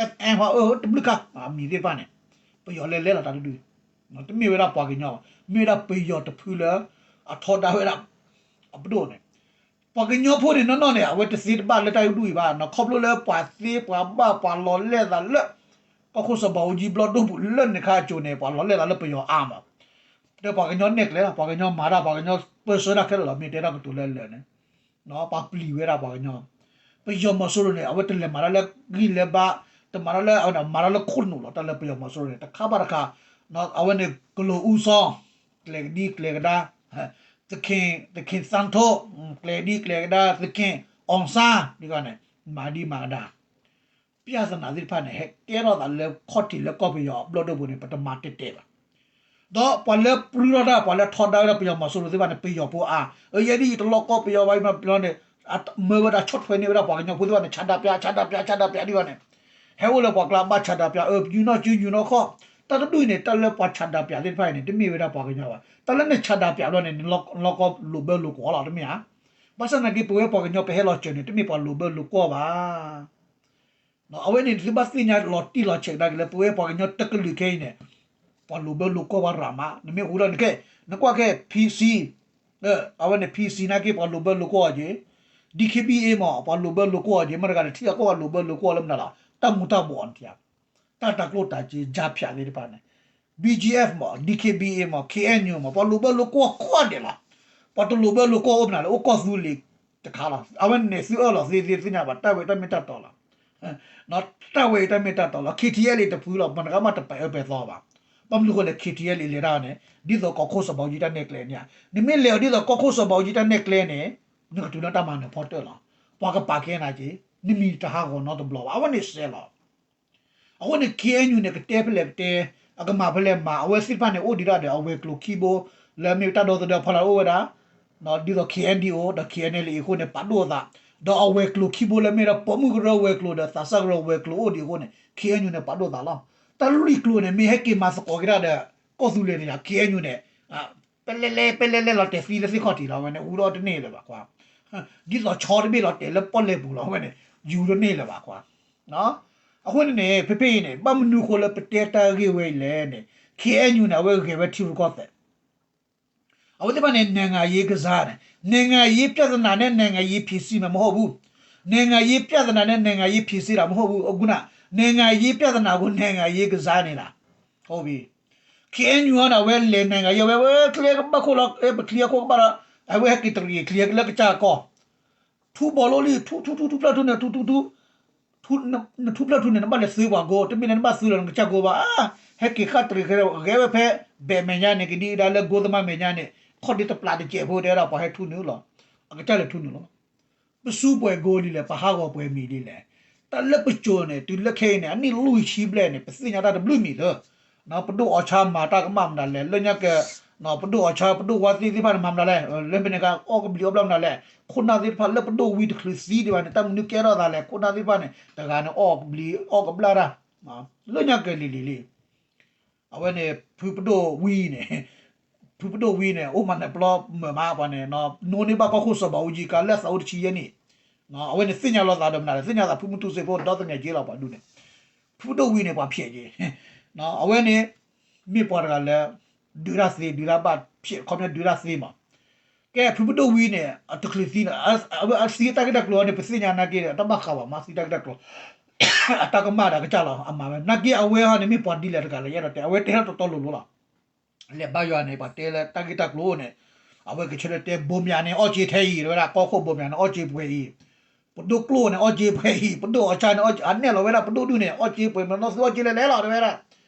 F M ဟီ တဘျုးခါ, အမံၤသ့ၣ်တဖၣ်န့ၣ် ပယီၤလဲၤလဲၤလီၤတၢ်တဒု တမ့ၢ်ဝဲဒၣ်ပှၤကညီဘၣ်, မ့ၢ်ဝဲဒၣ်ပယီၤတဖုလၢ အထီဒါဝဲဒၣ် အပဒိၣ်န့ၣ်, ပှၤကညီဖိန့ၣ်နီၢ်နီၢ်န့ၣ် အဝဲတသ့တဘၣ်လၢတၢ်ဒုးအံၤဘၣ်နီၤ, ခီဖျိလၢပှၤသ့ပှၤဘၣ်ပှၤလီၤလဲၢ်သးလၢ ကီၢ်ခိၣ်စီၤဘးအူကၠံဘျီၣ်ဒိၣ်ပူၤလၢန့ၣ်ခါအစိၤန့ၣ် ပှၤလီၤလဲၢ်သးလၢပယီၤအါမး, ဒီးပှၤကညီနဲၣ်ကျဲလီၤ, ပှၤကညီမၤတၢ် ပှၤကညီပၢၢ်ဆၢတၢ်ခဲလၢာ်လီၤ, မ့ၢ်တဲတၢ်ကတိၤလၢလၢာ်န့ၣ် ပှၤပျံၤဝဲဒၣ်ပှၤကညီ, ပယီၤမီၤစိရိၤန့ၣ် အဝဲတလဲၤမၤတၢ်လၢဂံၢ်လၢဘါ, တမၤတၢ်လၢအဝဲဒၣ်မၤတၢ်လၢခိၣ်နူာ်လီၤ, တၢ်လၢပယီၤမီၤစိရိၤန့ၣ် တခါဘၣ်တခါ, အဝဲန့ၣ်ကလိၤအူစီ, ကျဲၤကဒံကျဲၤကဒါ, သခင် သခင်သန်းထွဋ်, ကျဲၤဒံကျဲၤကဒါ သခင်အောင်ဆန်း ဒ်န့ၣ် မၤဒံမၤကဒါ ပြဿနာသ့ၣ်တဖၣ်န့ၣ် ဟဲကဲထီၣ်သးလၢခီၣ်ထံးလၢကီၢ်ပယီၤအဘျီၣ်ဒိၣ်ပူၤန့ၣ် ပတမၤတဲာ်တဲာ်ဘၣ်. ဒီးပှၤလၢပြူထီၣ်တၢ် ပှၤလၢထီဒါဝဲဒၣ်ပယီၤမီၤစိရိၤသ့ၣ်တဖၣ်န့ၣ် ပယီၤဖိအါ, အယဲဒ်အံၤတလီၢ်ကီၢ်ပယီၤဘၣ်အံၤမးဘျီန့ၣ် မၢဝဲဒၣ်ဆီၣ်ထွဲန့ၢ်ဝဲဒၣ်ပှၤကညီဖိသ့ၣ်တဖၣ်န့ၣ် ဆန္ဒပြ ဆန္ဒပြ ဆန္ဒပြ ဒ်န့ၣ်, ဟဲအိၣ်လၢပှၤကျါဘၣ်ဆန္ဒပြ အၢ ယူၤနီၢ်စုယူၤနီၢ်ခီၣ်, တၢ်တဒူၣ်အံၤန့ၣ် တၢ်လၢပှၤဆန္ဒပြသ့ၣ်တဖၣ်အံၤန့ၣ် တမ့ၢ်ဝဲဒၣ်ပှၤကညီဘၣ်, တၢ်လၢနဆန္ဒပြဘျီန့ၣ် နလီၢ်ကီၢ်လိာ်ဘၢလိာ်ကွီၢ်လီၤ တမ့ၢ်ဧါ. ဘၣ်ဆၣ်သနာ်က့ ပဝဲပှၤကညီပဟဲလီၤစၢၤန့ၣ် တမ့ၢ်ပှၤလိာ်ဘၢလိာ်ကွီၢ်ဘၣ်. အဝဲန့ၣ် သုဘၣ်သ့ၣ်ညါလီၤတံၢ်လီၤဆဲးကဒါက့ၤလၢ ပဝဲပှၤကညီတကလုာ်ခဲအံၤန့ၣ် ပှၤလိာ်ဘၢလိာ်ကွီၢ်ဘၣ်ရၤမး, နမ့ၢ်ဟူထီၣ်နကဲ, နကွၢ်ခဲ P C, အဝဲန့ၣ် P C နာ်က့ ပှၤလိာ်ဘၢလိာ်ကွီၢ်အီၤက့ၤ, D K B A မ့ၢ် ပှၤလိာ်ဘၢလိာ်ကွီၢ်အီၤက့ၤ, မ့ၢ်တဂၤတထံၣ်အကီၢ်ပှၤလိာ်ဘၢလိာ်ကွီၢ်လၢမနုၤလီၤ, တၢ်မူၤတၢ်ဘှီးန့ၣ်ဧါ, တၢ်တၤကျိၣ်တၤစ့ ကြားဖြတ် သ့ၣ်တဖၣ်န့ၣ်, B G F မ့ၢ် D K B A မ့ၢ် K N U မ့ၢ် ပှၤလိာ်ဘၢလိာ်ကွီၢ်ကိးဂၤဒဲးလီၤ. ပှၤတလိာ်ဘၢလိာ်ကွီၢ်အိၣ်မနုၤလဲၣ်, အိၣ်ကီၢ်သူလ့ၤတခါလီၤ. အဝဲန့ၣ်သုအၢၣ်လီၤသ့သ့သ့ၣ်ညါဘၣ်, တၢ်ဝဲတၢ်မ့ၢ်တၢ်တီလီၤ. တၢ်ဝဲအံၤတၢ်မ့ၢ်တၢ်တီလီၤ. K T L A တဖုလီၤ, မတဂၤမးတပဲာ်အၢပဲာ်သီဘၣ်. ဘၣ်မနုၤဃိလဲၣ် K T L A လဲၤတၢ်န့ၣ် ဒ်သိးကီၢ်ခိၣ်စီၤဘးအူကၠံတၢ်နဲၣ်ကျဲန့ၣ်ဧါ, နမ့ၢ်လဲၤအီၤဒ်သိးကီၢ်ခိၣ်စီၤဘးအူကၠံတၢ်နဲၣ်ကျဲန့ၣ် နကတုၤလၢတၢ်မၤနၢၤဖီတၢၣ်လီၤ. ပှၤကပာ်ကဲနၤက့ၤ, နမံၤတဟးဂီၤနီတဘျီဘၣ်. အဝဲန့ၣ်စဲးလီၤ. အဃိန့ၣ် K N U န့ၣ် ကတဲဖဲလဲၣ်ကတဲ, အကမၤဖဲလဲၣ်မၤ, အဝဲသ့ၣ်တဖၣ်န့ၣ် အိၣ်ဒံးဒၣ်ဒီး အဝဲၤကျိၤခံဘိ, လၢမ့ၢ်တၢ်ဒီသဒၢဖီလာ်အိၣ်ဝဲဒၣ်, ဒ်သိး K N D O ဒီး K N L A အဃိန့ၣ် ပာ်ဒိၣ်အသး, ဒီးအဝဲၤကျိၤခံဘိလၢမ့ၢ်ဒၣ်ပိာ်မုၣ်ကရၢဝဲၤကျိၤဒီးသးစၢ်ကရၢဝဲၤကျိၤအိၣ်ဒံးအဃိန့ၣ် K N U န့ၣ် ပာ်ဒိၣ်သးလီၤ. တၢ်လွံၢ်ကျိၤန့ၣ် မ့ၢ်ဟဲက့ၤမၤသကိးက့ၤတၢ်ဒီး ကီၢ်သူလ့ၤန့ၣ် K N U န့ၣ် ပဲလဲၣ်လဲၣ် ပဲလဲၣ်လဲၣ်လီၤတဲာ်သံလၢသ့ၣ်ခီၣ်ထံးလီၤ, အဝဲန့ၣ် ဟူထီၣ်တန့ၢ်လၢၤဘၣ်ကွၢ်. ဒ်သိးဆီတဘ့ၣ်လီၤတဲာ်လၢပီၣ်လဲၣ်ပူၤလီၤ, အဝဲန့ၣ် ယူၤတန့ၢ်လၢၤဘၣ်ကွၢ်. အဃိန့ၣ်န့ၣ် ဖဲဖဲအံၤန့ၣ် ဘၣ်မနုၤဃိလၢပတဲတၢ်ဂ့ၢ်ဝဲအံၤလဲၣ်န့ၣ် K N U န့ၣ် အဝဲဂဲၤဝဲထံရူၢ်ကီၢ်သဲး အဝဲသ့ၣ်တဖၣ်န့ၣ် နိုင်ငံရေးကစားန့ၣ်, နိုင်ငံရေးပြဿနာနဲ့ နိုင်ငံရေးဖြေရှင်းမယ်မဟုတ်ဘူး, နိုင်ငံရေးပြဿနာနဲ့ နိုင်ငံရေးဖြေရှင်းတာမဟုတ်ဘူး, အခုန နိုင်ငံရေးပြဿနာကို နိုင်ငံရေးကစားနေတာ ဟုတ်ပြီ KNU ဟီန့ၣ် အဝဲလဲၤ နိုင်ငံရေး အဝဲ ဝဲ ချံကဘၣ်ခိၣ်လီၤ ပချံအခိၣ်ကဘၣ်လီၤ အဝဲဟဲက့ၤတရံးချံလၢကစၢ်ကီၢ် ထူဘီလိလံ ထူ ထူ ထူ ထူဖျၢၣ်ထူန့ၣ် ထူ ထူ ထူ နထူဖျၢၣ်ထူန့ၣ် နဘၣ်လဲၤသုးပှၤကိ တမ့ၢ်လၢနဘၣ်သုးလီၤ နကစၢ်ကိဘၣ် ဟဲက့ၤဃၣ်တရံးခဲ ဂဲၤဝဲဖဲ ဘဲးမဲာ်ညါန့ၣ် ကဒံကဒါလၢ ဂိသမားမဲာ်ညါန့ၣ် ခီၣ်ဒ့တပျးတစဲးဖိတဲဝဲဒၣ် ပှၤဟဲထူနုာ်လီၤ အကစၢ်လဲၤထူနုာ်လီၤ ပစူးပှဲၤကိလံလဲၣ် ပဟးဂီၤပှဲၤမံၤလံလဲၣ် တၢ်လၢပစိၤန့ၣ် တုၤလၢခဲအံၤန့ၣ် အနံၣ်လွံၢ်ဆံဘျဲၣ်န့ၣ် ပသ့ၣ်ညါတၢ်တဘျုးမံၤလၢ ပဒိၣ်အီၤဆါမၤတၢ်ကမၣ်မနုၤလဲၣ် လၢညါကဲ ပဒိၣ်အီၤဆါ ပဒိၣ်ဝါသ့ၣ်သ့ၣ်တဖၣ်န့ၣ် မၤမနုၤလဲၣ် လၢမ့ၢ်န့ၣ်က အီၣ်ကဘျံးအီၣ်ဘျၣ်မနုၤလဲၣ် ခိၣ်နၢ်သ့ၣ်တဖၣ်လၢပဒိၣ်ဝံၤတချုးသံဒံးဘၣ်န့ၣ် တၢ်မနုၤကဲထီၣ်သးလဲၣ် ခိၣ်နၢ်သ့ၣ်တဖၣ်န့ၣ် တဂၤန့ၣ်အီၣ်ကဘျံးအီၣ်ကဘျၣ်တၢ် လၢညါကဲလံၤလံၤလံ အဝဲန့ၣ် ဖုပဒိၣ်ဝံၤန့ၣ် ဖုပဒိၣ်ဝံၤန့ၣ် အိၣ်မၤနၢၤပျီမုာ်မးပှၤန့ၣ် နိန့ၢ်ဘၣ်ကီၢ်ခိၣ်စီၤဘၣ်အူကၠံကါလၢအသးအိၣ်တဆံယဲၢ်နံၣ် အဝဲန့ၣ်သ့ၣ်ညါလီၤသးဒီးမနုၤလဲၣ် သ့ၣ်ညါသးဖုမုၢ်တူစ့ဖိ ဒီသညၣ်က့လီၤပှၤဒူၣ်န့ၣ် ဖုပဒိၣ်ဝံၤန့ၣ် ပှၤဖျဲးက့ အဝဲန့ၣ် မ့ၢ်ပှၤတဂၤလၢ ဒုးတၢ်သ့ ဒုးတၢ်ဘၣ်ဖျဲး ခီပညီဒုးတၢ်သ့မး ကဲဖုပဒိၣ်ဝံၤန့ၣ် အတချုးသံန့ၣ် အဝဲအသံအတၢ်ဂ့ၢ်တၢ်ကျိၤန့ၣ် ပသ့ၣ်ညါနာ်က့ တၢ်ဘၣ်ဃးဘၣ်မး သံတၢ်ဂ့ၢ်တၢ်ကျိၤ အတၢ်ကမၣ်ဒီးအကစၢ်လီၤ အမၤဝဲ နာ်က့အဝဲဟီန့ၣ် မ့ၢ်ပှၤဒ်လဲၣ်တဂၤလၢယအဲၣ်ဒိးတဲ အဝဲတဲထီၣ်တီတီလိၤလိၤလီၤ လဲၤဘါယွၤန့ၣ် ပှၤတဲလၢတၢ်ဂ့ၢ်တၢ်ကျိၤန့ၣ် အဝဲကဆၢထၢၣ်တဲ ဘိမၠးန့ၣ် အီၣ်စ့ထဲအံၤ တဲဝဲဒၣ် ကီၢ်ခိၣ်ဘိမၠးန့ၣ် အီၣ်စ့ပှဲၤအံၤ ပဒိၣ်ကျိၣ်န့ၣ် အီၣ်စ့ပှဲၤအံၤ ပဒိၣ်အီၤဆါန့ၣ် အနဲၣ်လီၤဝဲဒၣ်ပဒိၣ်ဒုန့ၣ် အီၣ်စ့ပှဲၤ မ့ၢ်နီၢ်သုအီၣ်စ့လဲၤလဲၤလီၤ တဲဝဲဒၣ်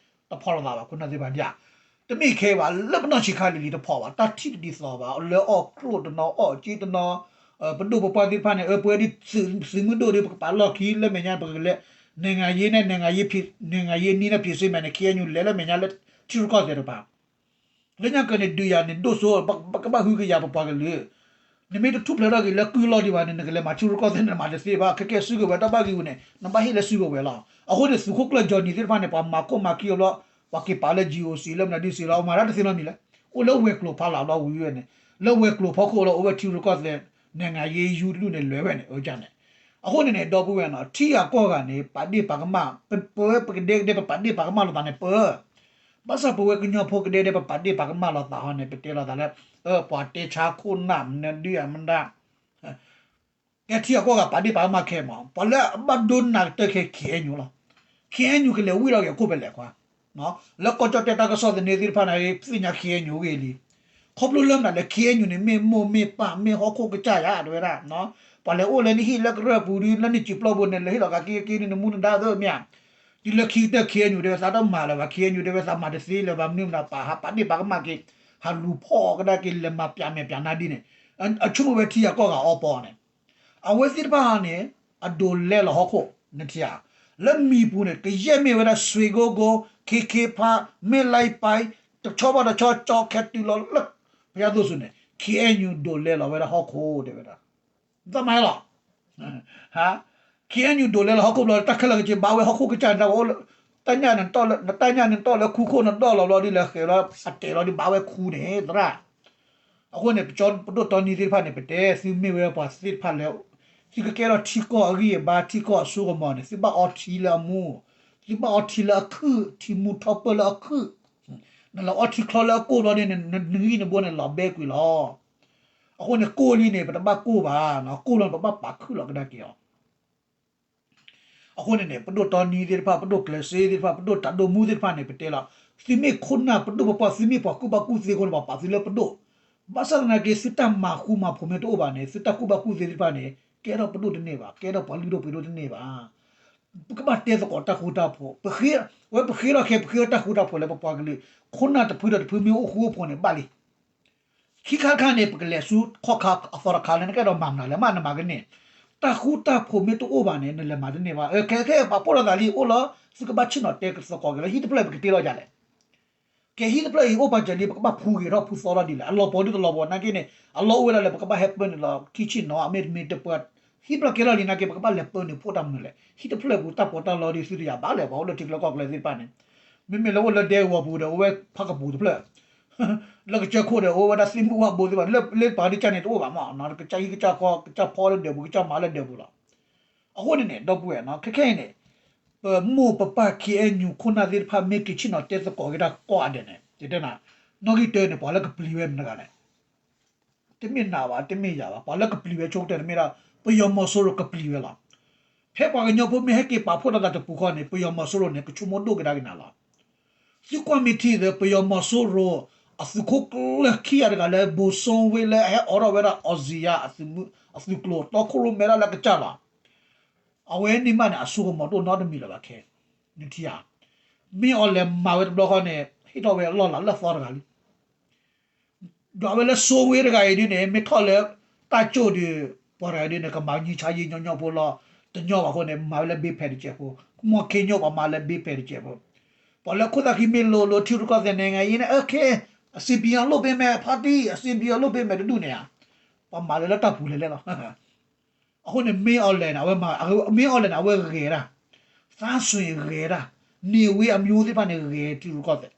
တဖီၣ်လိာ်သးဘၣ် ခိၣ်နၢ်သ့ၣ်တဖၣ်ဒ် တမ့ၢ်ခဲဘၣ် လၢပနီၢ်ဆံးခါလံၤလံၤတဖီၣ်ဘၣ် တၢ်ထံၣ်တဒ်သိးဘၣ် လၢအီၣ်ကျိၣ်တနီၤ အီၣ်စ့တနီၤ ပဒိၣ်ပပှၢ်သ့ၣ်တဖၣ်န့ၣ် အပဝဲဒ်သုးမုၢ်ဒိၣ်ဒီး ပကပာ်လီၢ်ခံလၢမဲာ်ညါ ပကလဲၤ နိုင်ငံရေးန့ၣ် နိုင်ငံရေးနည်းန့ၣ် ဖြေရှင်းမယ်န့ၣ် KNU လဲၤလၢမဲာ်ညါလၢ ထံရူၢ်ကီၢ်သဲးတကပၤ လၢညါကဲန့ၣ် ဒုးယၤန့ၣ် ဒိၣ်စိ ကဘၣ်ဟုကယာ်ပပှၤကလုာ် နမ့ၢ်တထူၣ်ဖျဲးထီၣ်က့ၤလၢကုၢ်လီၢ်ဒံးဘၣ်န့ၣ် နကလဲၤမၤထံရူၢ်ကီၢ်သဲးန့ၣ် နမၤတသ့ဘၣ် ခဲကဲစုကဝဲၤတၢ်ဘၣ်ဂ့ၤဝဲန့ၣ် နဘၣ်ဟ့ၣ်လၢစုကဝဲၤလီၤ. အဃိန့ၣ် သုးခိၣ်ကျၢၢ် Johnny သ့ၣ်တဖၣ်န့ၣ် ပှၤမၤခိၣ်မၤခံအီၤဘျီ ပှၤက့ၤပာ်လၢ GOC လၢမနုၤဒုစ့လီၤ မၤတၢ်တသ့နီတမံၤလဲၣ်. အိၣ်လၢဝဲၤကျိၤဖီလာ်ဘျီဝံၤဝဲန့ၣ် လၢဝဲၤကျိၤဖီခိၣ်လီၤ အိၣ်ဝဲထံရူၢ်ကီၢ်သဲး နိုင်ငံရေးရုံးတဒူၣ်န့ၣ် လဲၤဝဲန့ၣ် အန့ၣ် အဃိန့ၣ်န့ၣ် ဒီပုၢ်ဝဲၢ်နီၤ ထံဂၤကီၢ်ဂၤန့ၣ် ပာ်ဒ့ၣ်ပာ်ကမၣ် ပဝဲပကဒဲကဒဲ ပပာ်ဒ့ၣ်ပာ်ကမၣ်လိာ်သးန့ၣ် ပ ဘၣ်ဆၣ်ပဝဲကညီဖိကဒဲကဒဲ ပပာ်ဒ့ၣ်ပာ်ကမၣ်လိာ်သးဟီန့ၣ် ပတဲလိာ်သးလၢ ပှၤတဲဆါခိၣ်နၢ်မနုၤဒုၣ်အမနုၤ ကဲထံဂၤကီၢ်ဂၤပာ်ဒ့ၣ်ပာ်ကမၣ်ခဲမး ပှၤလၢအဘၣ်ဒိနးကတၢၢ်ခဲ KNU လီၤ. KNU ကလဲၤဝံၣ်လီၤက့ၤအခိၣ်ဖဲလဲၣ်ခွါ လၢကီၢ်ကၠီၣ်တဲၣ်တၢ်ကစီၣ်သန့သ့ၣ်တဖၣ်န့ၣ် သ့ၣ်ညါ KNU ဂ့ၤလံ. ခီဖျိလၢမနုၤလဲၣ် KNU န့ၣ် မ့ၢ်မိၢ်မ့ၢ်ပၢ်မ့ၢ်ဟီၣ်ခိၣ်ကစၢ်ယါ တဲဝဲဒၣ် ပှၤလဲၤအိၣ်လၢနဟံၣ်လၢကရၢၢ်ပူၤဒု လၢနစံာ်ပျီပူၤန့ၣ် လဲၤဟ့ၣ်လီၤကးက့ၤက့ၤန့ၣ် နမူနဒါသ့မ့ၢ်ဧါ. တုၤလၢခံကတၢၢ် KNU တဲဝဲသးတမၤလၢၤဘၣ် KNU တဲဝဲသးမၤတသ့လၢၤဘၣ် မနုၤမနုၤ ပာ်ဟးပာ်ဒ့ၣ်ပာ်ကမၣ်က့ၤ ဟးလူၤဖီၣ်အီၤကဒါက့ၤ လဲၤမၤပျးမဲာ်ပျးနါဒ်န့ၣ် အဆိကမိၣ်ဝဲထံဂၤကီၢ်ဂၤအီပီန့ၣ် အဝဲသ့ၣ်တဖၣ်န့ၣ် အဒိးလဲလီၤဟီၣ်ခိၣ် နထံၣ်ဧါ. လၢမံၤပူၤန့ၣ် ကယဲၢ်မ့ၢ်ဝဲဒၣ် ဆွ့ကိကိ ခ့ခ့ဖါ မ့ၢ်လါပၢ် တဆီဘၣ်တဆီ ကၠီခဲတုၤလီၤလၢ ပယါသိၣ်စူၤန့ၣ် KNU ဒိးလဲလီၤဝဲဒၣ်ဟီၣ်ခိၣ်တဲဝဲဒၣ် သးမၤလီၤ KNU ဒိးလဲလီၤဟီၣ်ခိၣ်ဘျီ တၢ်ခဲလၢာ်ကစ့ဘၣ်ဝဲဟီၣ်ခိၣ်ကစၢ်န့ၣ် တၢ်ဝဲအိၣ်လၢ တၢ်ညၣ်န့ၣ်တီၢ်လၢ နတၢ်ညၣ်န့ၣ်တီၢ်လၢခူခိၣ်န့ၣ်ဒီၣ်လီၤဘျီဒ်လဲၣ် ဃဲၤလီၤ အတဲာ်လီၤဒ်ဘၣ်ဝဲခူန့ၣ် သရၣ် အဃိန့ၣ် ပကၠီပဒိၣ်တီနံသ့ၣ်တဖၣ်န့ၣ် ပတဲ သုမ့ၢ်ဝဲပှၤသ့ၣ်တဖၣ်လၢ သုကကဲထီၣ်ထံကီၢ်အဂံၢ်အဘါ ထံကီၢ်အစိကမီၤန့ၣ် သုဘၣ်အီထံလၢအမူ သုဘၣ်အီထံလၢအခုၣ် ထံမူထီပၢၢ်လၢအခုၣ် နလီၤအီထံချီလၢအကိၢ်ဘျီန့ၣ် နဂံၢ်နဘါန့ၣ်လီၤဘဲကွံာ်လီၤ. အဃိန့ၣ် ကိၢ်လံန့ၣ် ပတဘၣ်ကိၢ်ဘၣ် ကိၢ်လီၤန့ၣ် ပဘၣ်ပာ်ခုၣ်လီၤကဒါက့ၤအီၤ အဃိန့ၣ်န့ၣ် ပဒိၣ်တီနံသ့ၣ်တဖၣ် ပဒိၣ်ကျဲးစ့သ့ၣ်တဖၣ် ပဒိၣ်တၢ်ဒိၣ်မူသ့ၣ်တဖၣ်န့ၣ် ပတဲလီၤ သုမ့ၢ်ခိၣ်နၢ်ပဒိၣ်ပပှၢ် သုမ့ၢ်ပှၤကူၣ်ဘၣ်ကူၣ်သ့အဃိန့ၣ် ပှၤပာ်သုလၢပဒိၣ် ဘၣ်ဆၣ်သနာ်က့ သုတၢ်မၤဃူမၤဖိးမ့ၢ်တအိၣ်ဘၣ်န့ၣ် သုတၢ်ကူၣ်ဘၣ်ကူၣ်သ့သ့ၣ်တဖၣ်န့ၣ် ကဲထီၣ်ပဒိၣ်တန့ၢ်ဘၣ် ကဲထီၣ်ပှၤလုၢ်ဒိၣ်ပှ့ၤဒိၣ်တန့ၢ်ဘၣ် ပကဘၣ်တဲသကိးတၢ်ဃူတၢ်ဖိး ပဃ့ ဝဲပဃ့ထီၣ်ခဲ ပဃ့ထီၣ်တၢ်ဃူတၢ်ဖိးလၢပပှၤကလုာ် ခိၣ်နၢ်တဖုဒီးတဖုမ့ၢ်အိၣ်ဃူအိၣ်ဖိးန့ၣ် ဘၣ်လံ ခံခါတခါန့ၣ် ပကလဲၤဆူခီၣ်ခါအသီတခါလၢ နကအဲၣ်ဒိးမၤမနုၤလဲၣ် မ့ၢ်နမၤကန့ၢ် တၢ်ဃူတၢ်ဖိးမ့ၢ်တအိၣ်ဘၣ်န့ၣ် နလဲၤမၤတန့ၢ်ဘၣ် ခဲခဲပာ်ဖှိၣ်လိာ်သးလံ အိၣ်လီၤ သုကဘၣ်ဆ့ၣ်နီၤတဲသကိးက့ၤလီၤ ဟံၣ်တဖျၢၣ်ပကတ့လီၤယၤလဲၣ် ကဲဟံၣ်တဖျၢၣ်အံၤ အိၣ်ပာ်စၢၤလံ ပကဘၣ်ဖှူဂ့ၤထီၣ်ဖှူသီထီၣ်ဒ်လဲၣ် အလီၤပီၤဒ်တလီၤပီၤနာ်က့န့ၣ် အလီၢ်အိၣ်ဝဲဒၣ်လၢ ပကဘၣ်ဟဲပၢနုာ်လီၤ ခံဆ့ၣ်နီၤ အမ့ၢ်တမ့ၢ်တပှၤ ဟံၣ်တဖျၢၣ်ကဲထီၣ်လံနာ်က့ ပကဘၣ်လဲၤပၢနုာ်ဖှိၣ်တၢ်မနုၤလဲၣ် ဟံၣ်တဖျၢၣ်ပူၤတၢ်ပီးတၢ်လီဒ်သုတယၤဘၣ်လဲၣ် ပှၤအိၣ်လၢထံကျါကီၢ်ကျါသ့ၣ်တဖၣ်န့ၣ် မ့မ့ၢ်လၢအိၣ်လၢဒဲကဝီၤပူၤဒီး အိၣ်ဝဲဖးကပူၤတဖျၢၣ် လၢကစၢၢ်ခိၣ်ဒီး အိၣ်ဝဲဒၣ်သ့ၣ်မုၣ်ဝၣ်ဘိသ့ၣ်တဖၣ် လၢပှၤဒ်ကန့ၣ်တအိၣ်ဘၣ်မး ကစၢ်ဟံၣ်ကစၢ်ဃီ ကစၢ်ဖီလၢဒၢးပူၤ ကစၢ်မၤလၢဒၢးပူၤလီၤ အဃိန့ၣ်န့ၣ် ဒီပုၢ်ဝဲၢ် ခဲခဲအံၤန့ၣ် ပမိၢ်ပပၢ် KNU ခိၣ်နၢ်သ့ၣ်တဖၣ် မ့ၢ်က့ၤဆ့ၣ်နီၤတဲသကိးက့ၤတၢ်ကီၢ်အဒဲးန့ၣ် ယတဲနၤ နီၣ်ဂံၢ်တၢန့ၣ် ပှၤလၢကပျံၤဝဲမနုၤတဂၤလဲၣ် တမ့ၢ်နၤဘၣ် တမ့ၢ်ယၤဘၣ် ပှၤလၢကပျံၤဝဲဆိကတၢၢ်န့ၣ်မ့ၢ်ဒၣ် ပယီၤမီၤစိရိၤကပျံၤဝဲလီၤ. ဖဲပှၤကညီဖိမ့ၢ်ဟဲက့ၤပာ်ဖှိၣ်ထီၣ်သးတပူၤဃီန့ၣ် ပယီၤမီၤစိရိၤန့ၣ် ကဆိကမိၣ်ဒိၣ်ကဒါက့ၤနၤလီၤ. သုကွၢ်မ့ၢ်ထံဒီး ပယီၤမီၤစိရိၤ အသုးခိၣ်ကျၢၢ်ခံဂၤတဂၤလၢ ဘိၣ်စိဝ့လၢအဟဲအိးထီၣ်ဝဲဒၣ် အီစံယါ အသုးကျိၤ တီခိၣ်ရိၣ်မဲဒၣ်လၢကစၢ်လီၤ. အဝဲန့ၣ်မးန့ၣ် အစိကမီၤဒိၣ်နီတမံၤလၢၤဘၣ်ခဲ, နထံၣ်ဧါ, မ့ၢ်အီၤလဲၤမၤဝဲတဘျီဃီန့ၣ် ဟ့ၣ်ထီၣ်ဝဲအလီၢ်လၤလၢအသီတဂၤလံ. ဒီးအဝဲလၢစိဝ့တဂၤအံၤဒ်န့ၣ် မ့ၢ်ထီၣ်လၢတၢ်ကၠိၣ်ဒီး ပှၤတဂၤဒ်န့ၣ် ကမၤညီဆါယံာ်ညီညီဖိလီၤ. တညီဘၣ်အဃိန့ၣ် မၤဝဲလၢဘ့ဖဲးတစဲးဖိ, မီၢ်ခ့ညိၣ်ပှၤမၤလၢဘ့ဖဲးတစဲးဖိ, ပှၤလၢခိၣ်သၣ်ခံမ့ၢ်လိၤလိၤ ထံရူၢ်ကီၢ်သဲး နိုင်ငံရေးန့ၣ် OK, အဆင်ပြေအောင်လုပ်ပေးမယ် ဖါတံၢ် အဆင်ပြေအောင်လုပ်ပေးမယ် တဒူၣ်န့ၣ်ဧါ, ပှၤမၤလၢလၢတၢ်ပူၤလဲၤလဲၣ်လီၤ. အဃိန့ၣ် မ့ၢ်အီၤလဲၤန့ၣ် အဝဲမၤ, မ့ၢ်အီၤလဲၤန့ၣ် အဝဲဂဲၤဒၣ်, သန်းရွှင်ဂဲၤဒၣ်, နေဝင်းအမျိုးသ့ၣ်တဖၣ်န့ၣ် ဂဲၤထံရူၢ်ကီၢ်သဲး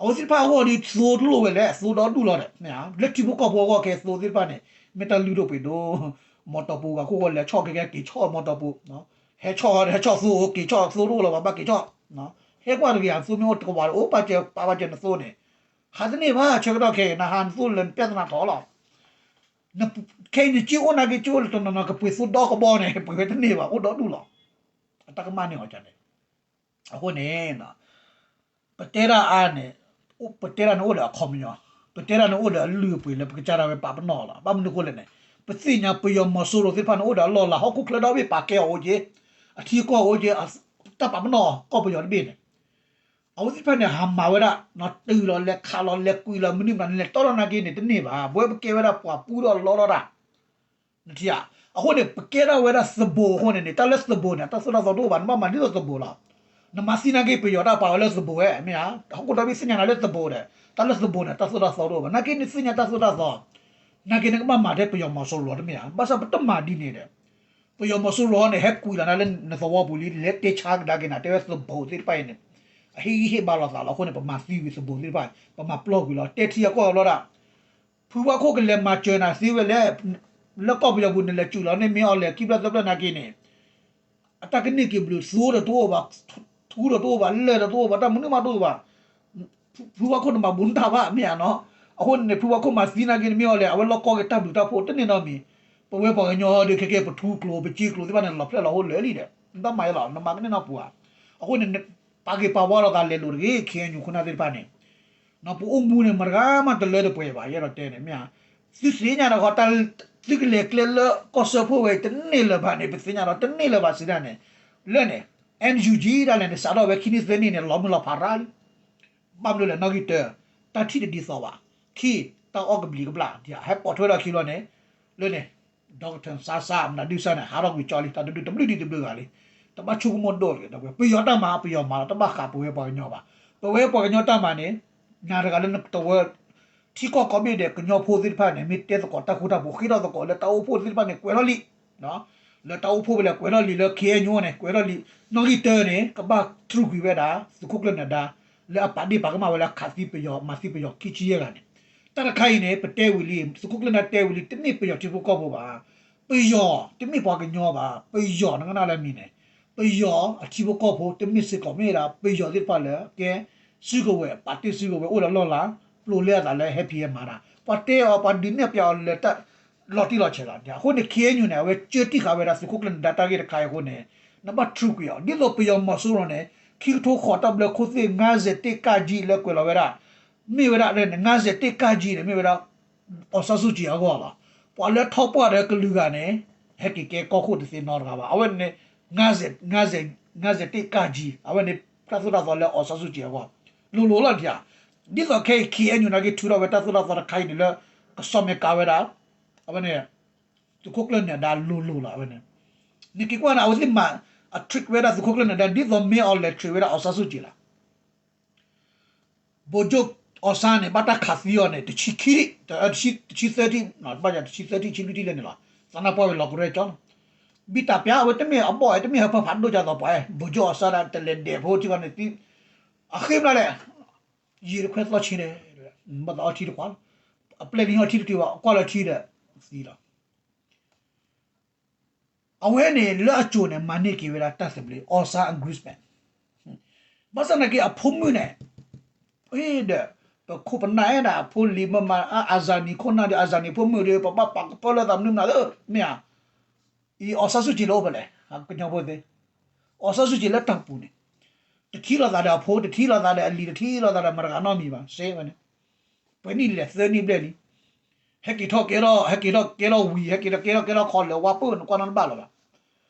အဝဲသ့ၣ်တဖၣ်အဂီၢ်ဒီး သိတလိၣ်ဝဲလဲၣ်, သိဒီဒူၣ်လီၤဒီး လၢထံဖိကီၢ်ဖိအဂီၢ်ခဲသိသ့ၣ်တဖၣ်န့ၣ် မ့ၢ်တၢ်လုၢ်ဒိၣ်ပှ့ၤဒိၣ်, မီတီပူၤဂၤခိၣ်ဂီၢ်လဲၤဆီၣ်ခဲကဲ က့ၤဆီၣ်မီတီပူၤ, ဟဲဆီၣ် ဟဲဆီၣ်သိအိၣ် က့ၤဆီၣ်သိတအိၣ်လၢၤဘၣ် ဘၣ်က့ၤဆီၣ်, ဟဲကွၢ်တဂ့ၤ သိမ့ၢ်အိၣ်တကဝၤအိၣ် ပာ်စၢၤပာ်ပာ်စၢၤနသိန့ၣ်, ဟးတန့ၢ်ဘၣ် ဆၢကတီၢ်ခဲအံၤ နဟးနသိလၢနပြဿနာထီၣ်လီၤ. ခဲအံၤနကၠိအိၣ်နာ်က့ ကၠိအိၣ်လၢတနီၤနီၤ ကပှ့ၤသိဒီကဘီန့ၣ် ပှ့ၤဝဲတန့ၢ်ဘၣ် အိၣ်ဒီဒူၣ်လီၤ. အတၢ်ကမၣ်န့ၢ်အီၤန့ၣ် အဃိန့ၣ် ပတဲဒၣ်အါန့ၣ်, ပတဲဒၣ်န့ၣ်အိၣ်ဒီးအခီပညီ, ပတဲဒၣ်န့ၣ်အိၣ်ဒီးအလုၢ်အပှ့ၤလၢပကစၢ်ဒၣ်ဝဲပာ်ပနီၣ်လီၤ. ဘၣ်မနုၤအဃိလဲၣ်န့ၣ်, ပသ့ၣ်ညါပယီၤမီၤစိရိၤသ့ၣ်တဖၣ်န့ၣ် အိၣ်ဒီးအလီၢ်လၤ ဟီၣ်ခိၣ်ချၢဒီဘ့ၣ်ပာ်ကဲအီၤအိၣ်က့, အထံကီၢ်အိၣ်က့, တၢ်ပာ်ပနီၣ်ကီၢ်ပယီၤတဘ့ၣ်န့ၣ် အဝဲသ့ၣ်တဖၣ်န့ၣ် ဟးမၤဝဲဒၣ် တုၤလီၤလဲၤခးလီၤလဲၤကွံာ်လီၤ မနုၤမနုၤန့ၣ် လဲၤတီလီၤနာ်က့န့ၣ် တန့ၢ်ဘၣ်. ပဝဲပကဲဝဲဒၣ်ပှၤပူထီၣ်လီထီၣ်တၢ် နထံၣ်ဧါ. အဃိန့ၣ် ပကဲထီၣ်ဝဲဒၣ်သဘိးအဃိန့ၣ်န့ၣ် တၢ်လၢသဘိးန့ၣ် တၢ်သိၣ်တၢ်သီတအိၣ်ဘၣ်, နဘၣ်မၤဒ်သိးသဘိးလီၤ. နမၤသံနာ်က့ပယီၤတၢ်ပာ်ဝဲလၢသဘိးဝဲ မ့ၢ်ဧါ. ဟီၣ်ခိၣ်ဒီဘ့ၣ်သ့ၣ်ညါနၤလၢသဘိးဒီး တၢ်လၢသဘိးန့ၣ် တၢ်သိၣ်တၢ်သီတအိၣ်ဘၣ်. နာ်က့နသ့ၣ်ညါတၢ်သိၣ်တၢ်သီ နာ်က့နကဘၣ်မၤထဲပယီၤမီၤစိရိၤတမ့ၢ်ဧါ. ဘၣ်ဆၣ်ပတမၤဒ်န့ၣ်ဒီး ပယီၤမီၤစိရိၤန့ၣ် ဟဲကွံာ်လီၤနၤလၢနသဝီပူၤလံ လဲၤတဲဆါကဒါက့ၤနၤ တဲဝဲသဘိးသ့ၣ်တဖၣ်အံၤန့ၣ် အဟ့ၣ်ဂံၢ်ဟ့ၣ်ဘါလိာ်သးလီၤ. အဃိန့ၣ် ပမၤသံဝံၤသဘိးသ့ၣ်တဖၣ် ပမၤပျီကွံာ်လီၤ တဲထံအကီၢ်အဘျီဒၣ် ဖုဝါခိၣ်ကလဲၤမၤစၢၤနၤသ့ဝဲလဲၣ်, လၢကီၢ်ပယီၤပူၤနလဲၤစူးလီၤန့ၣ် မ့ၢ်အီၤလဲၤခံဘျီသၢဘျီနာ်က့န့ၣ် အတၢ်ကန့ၢ်က့ၤဘျုး သိတတအိၣ်ဘၣ်, ထူတတအိၣ်ဘၣ်, လၢၢ်တတအိၣ်ဘၣ်, တၢ်မနုၤမးတအိၣ်ဘၣ်. ဖုဝါခိၣ်နမၤဘူးနတၢ်ဘၣ် မ့ၢ်ဧါနီၤ. အဃိန့ၣ် ဖုဝါခိၣ်မၤသံနာ်က့န့ၣ် မ့ၢ်အီၤလဲၣ် အဝဲလီၢ်ကီၢ်က့ၤတၢ်ဘျုးတၢ်ဖှိၣ်တန့ၢ်နီတမံၤ. ပဝဲပှၤကညီဒီး ခဲကဲပထူကျိၤ ပစ့ကျိၤသ့ၣ်တဖၣ်န့ၣ် လီၤဖျဲၣ်လီၤဟိလၢာ်လံဒီး နတၢ်မၤယဲလီၤ နမၤကန့ၢ်နီတပူၤဧါ. အဃိန့ၣ် ပာ်ဂ့ၤပာ်ဝါလိာ်သးလဲၤလိာ်တဂ့ၤ ခ့ၣ်အဲၣ်ယူၣ် ခိၣ်နၢ်သ့ၣ်တဖၣ်န့ၣ် ပအိၣ်မူန့ၣ် မတဂၤမးတလၢတပှဲၤဘၣ် ယအဲၣ်ဒိးတဲန့ၣ် မ့ၢ်ဧါ. သုသ့ၣ်ညါဒီးဃီ သုကလဲၤကျဲလၢကီၢ်စၢဖှိၣ်ဝဲအံၤ တန့ၢ်လၢၤဘၣ်န့ၣ် ပသ့ၣ်ညါဒီးတန့ၢ်လၢၤဘၣ်စံးဒၣ်န့ၣ် လၢန့ၣ် NUG ဒၣ်လဲာ်န့ၣ် စးထီၣ်ဝဲခံနံၣ်သၢနံၣ်န့ၣ် လီၤမုၢ်လီၤဖးရါလံ. ဘၣ်မနုၤလဲၣ် နီၣ်ဂံၢ်တၢ တၢ်ထံၣ်တဒ်သိးဘၣ်, ခံ တၢ်အီၣ်ကဘျံးကဘျၣ် ဟဲပိာ်ထွဲဒီးခံဘျီန့ၣ် လၢန့ၣ် Doctor Sasa မနုၤဒုစၢ်န့ၣ် ဟးထီၣ်ကွံာ်ကၠီလံ တၢ်တဒုတဘျုးဒံးတဘျုးဂၤလံ. တဘၣ်ဆိကမိၣ်ဒိၣ်တဂ့ၤ ပဝဲပယီၤတၢ်မၤ ပယီၤမၤလီၤ တဘၣ်ဃးပဝဲပှၤကညီဘၣ်. ပဝဲပှၤကညီတၢ်မၤန့ၣ် နၤတဂၤလၢနတဝၢ ထံကီၢ်ကိးဘ့ၣ်ဒီးကညီဖိသ့ၣ်တဖၣ်န့ၣ် မ့ၢ်တဲသကိးတၢ်ဃူတၢ်ဖိး ဃ့ထီၣ်သကိးလၢတၢ်အိၣ်ဖှိၣ်သ့ၣ်တဖၣ်န့ၣ် ကွဲးထီၣ်လံ လၢတၢ်အိၣ်ဖှိၣ်ဖဲလဲၣ် ကွဲးထီၣ်လံ လၢ ခ့ၣ်အဲၣ်ယူၣ် န့ၣ် ကွဲးထီၣ်လံ. နီၣ်ဂံၢ်တၢန့ၣ် ကဘၣ်တြူာ်ကွံာ်ဝဲဒၣ် သုးခိၣ်ကျၢၢ်နၢၤဒါ လၢအပာ်ဒ့ၣ်ပာ်ကမၣ်ဝဲလၢခးသံပယီၤ မၤသံပယီၤခံဆံယဲၢ်ဂၤန့ၣ်. တၢ်တခါအံၤန့ၣ် ပတဲဝံၤလံ သုးခိၣ်ကျၢၢ်နၢၤဒါတဲဝံၤလံ တမ့ၢ်ပယီၤထံဖိကီၢ်ဖိဘၣ်. ပယီၤ တမ့ၢ်ပှၤကညီဘၣ်. ပယီၤနကနၣ်လၢမံၤန့ၣ် ပယီၤအထံဖိကီၢ်ဖိ တမ့ၢ်စ့ၢ်ကီးမ့ၢ်ဒၣ် ပယီၤသ့ၣ်တဖၣ်လၢကဲ စုကဝဲၤ ပာ်တ့ၢ်စုကဝဲၤ အိၣ်ဒီးလီၢ်လၤ ပျိးလဲအသးလၢ ဟဲဖံးဟဲမၤတၢ် ပှၤတဲအီၤ ပှၤဒုးနဲၣ်ပျးအီၤလၢတၢ်လီၤတံၢ်လီၤဆဲးလီၤ. အဃိန့ၣ် ခ့ၣ်အဲၣ်ယူၣ် န့ၣ် အဝဲကၢတံၢ်ဃာ်ဝဲဒၣ်သုးခိၣ်ကျၢၢ်နၢၤဒါတၢ်ဂ့ၢ်တခါအံၤအဃိန့ၣ် နဘၣ်တြူာ်ကွံာ်အီၤ ဒ်သိးပယီၤမီၤစိရိၤန့ၣ် ခံကထိဃိးတၢ်ဘျၢခိၣ်သ့ၣ် ငါးဆယ်တစ်ကကြီး လၢကွဲးလီၤဝဲဒၣ် မ့ၢ်ဝဲဒၣ် ငါးဆယ်တစ်ကကြီး န့ၣ် မ့ၢ်ဝဲဒၣ် အောင်ဆန်းစုကြည် အဂီၢ်လီၤ. ပှၤလၢထီၣ်ပှၢ်ဒီးကလုာ်ဂၤန့ၣ် ဟဲက့ၤကဲကီၢ်ခိၣ်တသ့နီတဂၤဘၣ်. အဝဲန့ၣ် ငါးဆယ်တစ်ကကြီး အဝဲန့ၣ် တၢ်သိၣ်တၢ်သီလၢ အောင်ဆန်းစုကြည် အဂီၢ် လိၤလိၤလီၤဒံးဧါ. ဒ်သိးခဲအံၤ ခ့ၣ်အဲၣ်ယူၣ် နာ်က့ထုးထီၣ်ဝဲတၢ်သိၣ်တၢ်သီတခါအံၤန့ၣ်လၢ ကစီၣ်မဲာ်ကၤဝဲဒၣ် အဝဲန့ၣ် သုးခိၣ်ကျၢၢ်နၢၤဒါလိၤလိၤလီၤ. အဝဲန့ၣ် နက့ၤကွၢ်န့ၣ် အဝဲသ့ၣ်မၤ အ trick ဝဲဒၣ်သုးခိၣ်ကျၢၢ်နၢၤဒါ ဒ်သိးမ့ၢ်အီၤလဲၤ trick ဝဲဒၣ် အောင်ဆန်းစုကြည် လီၤ. ဗိုလ်ချုပ်အောင်ဆန်း န့ၣ် ဘၣ်တၢ်ခးသံအီၤန့ၣ် တဆံခံ တဆံသၢထံၣ် ဘၣ်တဆံသၢထံၣ် ဆံလွံၢ်ထံၣ်လၢန့ၣ်လီၤ. သးနါပှၢ်ဝဲလီၤကရဲကၠီလီၤ. ဘံၣ်တၢ်ပျၢ် အဝဲတမ့ၢ်အဘီၣ် တမ့ၢ်ဟၢဖၢဖးဒိၣ်ကၢ်သိးပှၤ ဗိုလ်ချုပ်အောင်ဆန်း ဒၣ်တလဲၤဒဲးဖိထံကီၢ်န့ၣ်သံ အဃ့မနုၤလဲၣ် ယံာ်တခွဲးသီဆံးန့ၣ် ဘၣ်သးအီထံတခွးလီၤ. အပျဲၢ်န့ၣ်ဟီၣ်ထံတတုၤဘၣ် ကွၢ်လၢထံဒီး သံလီၤ. အဝဲန့ၣ် လၢအစိၤန့ၣ် မၤန့ၢ်က့ၤဝဲဒၣ်တၢ်သဘျ့ အောင်ဆန်း အ groupsman ဘၣ်ဆၣ်သနာ်က့ အဖိမုၣ်န့ၣ် ဒီး ပခိၣ်ပနၢ်အဲၣ်ဒၣ်အဖိလံၤမၤမၤ အ အာဇာနည် ခိၣ်နၢ်ဒီး အာဇာနည် ဖိမုၣ်ဒီး ပဘၣ်ပာ်ကဖၢလၢသးမနုၤမနုၤဧၢ မ့ၢ်ဧါ. အီၣ်ဆန်းစုကြည်လၢအိၣ်ဖဲလဲၣ်, ကညီဖိသ့ၣ်, အီၣ်ဆန်းစုကြည်လၢတၢ်ပူၤန့ၣ်, တထံၣ်လိာ်သးဒီးအဖိ, တထံၣ်လိာ်သးဒီးအလံၤ, တထံၣ်လိာ်သးဒီးမတၤတဂၤနီတမံၤဘၣ်, စ့ဝဲန့ၣ်, ပှဲၤနံၣ်လဲၣ်, သၢနံၣ်ဘျဲၣ်လံ, ဟဲက့ၤထီၣ်ကဲထီၣ်, ဟဲက့ၤထီၣ်ကဲထီၣ်ဝံၤ, ဟဲက့ၤထီၣ်ကဲထီၣ်ကဲထီၣ်ခီလၢာ်ဝါပၢၢ်န့ၣ် ကွၢ်နီတဘၣ်လၢၤဘၣ်.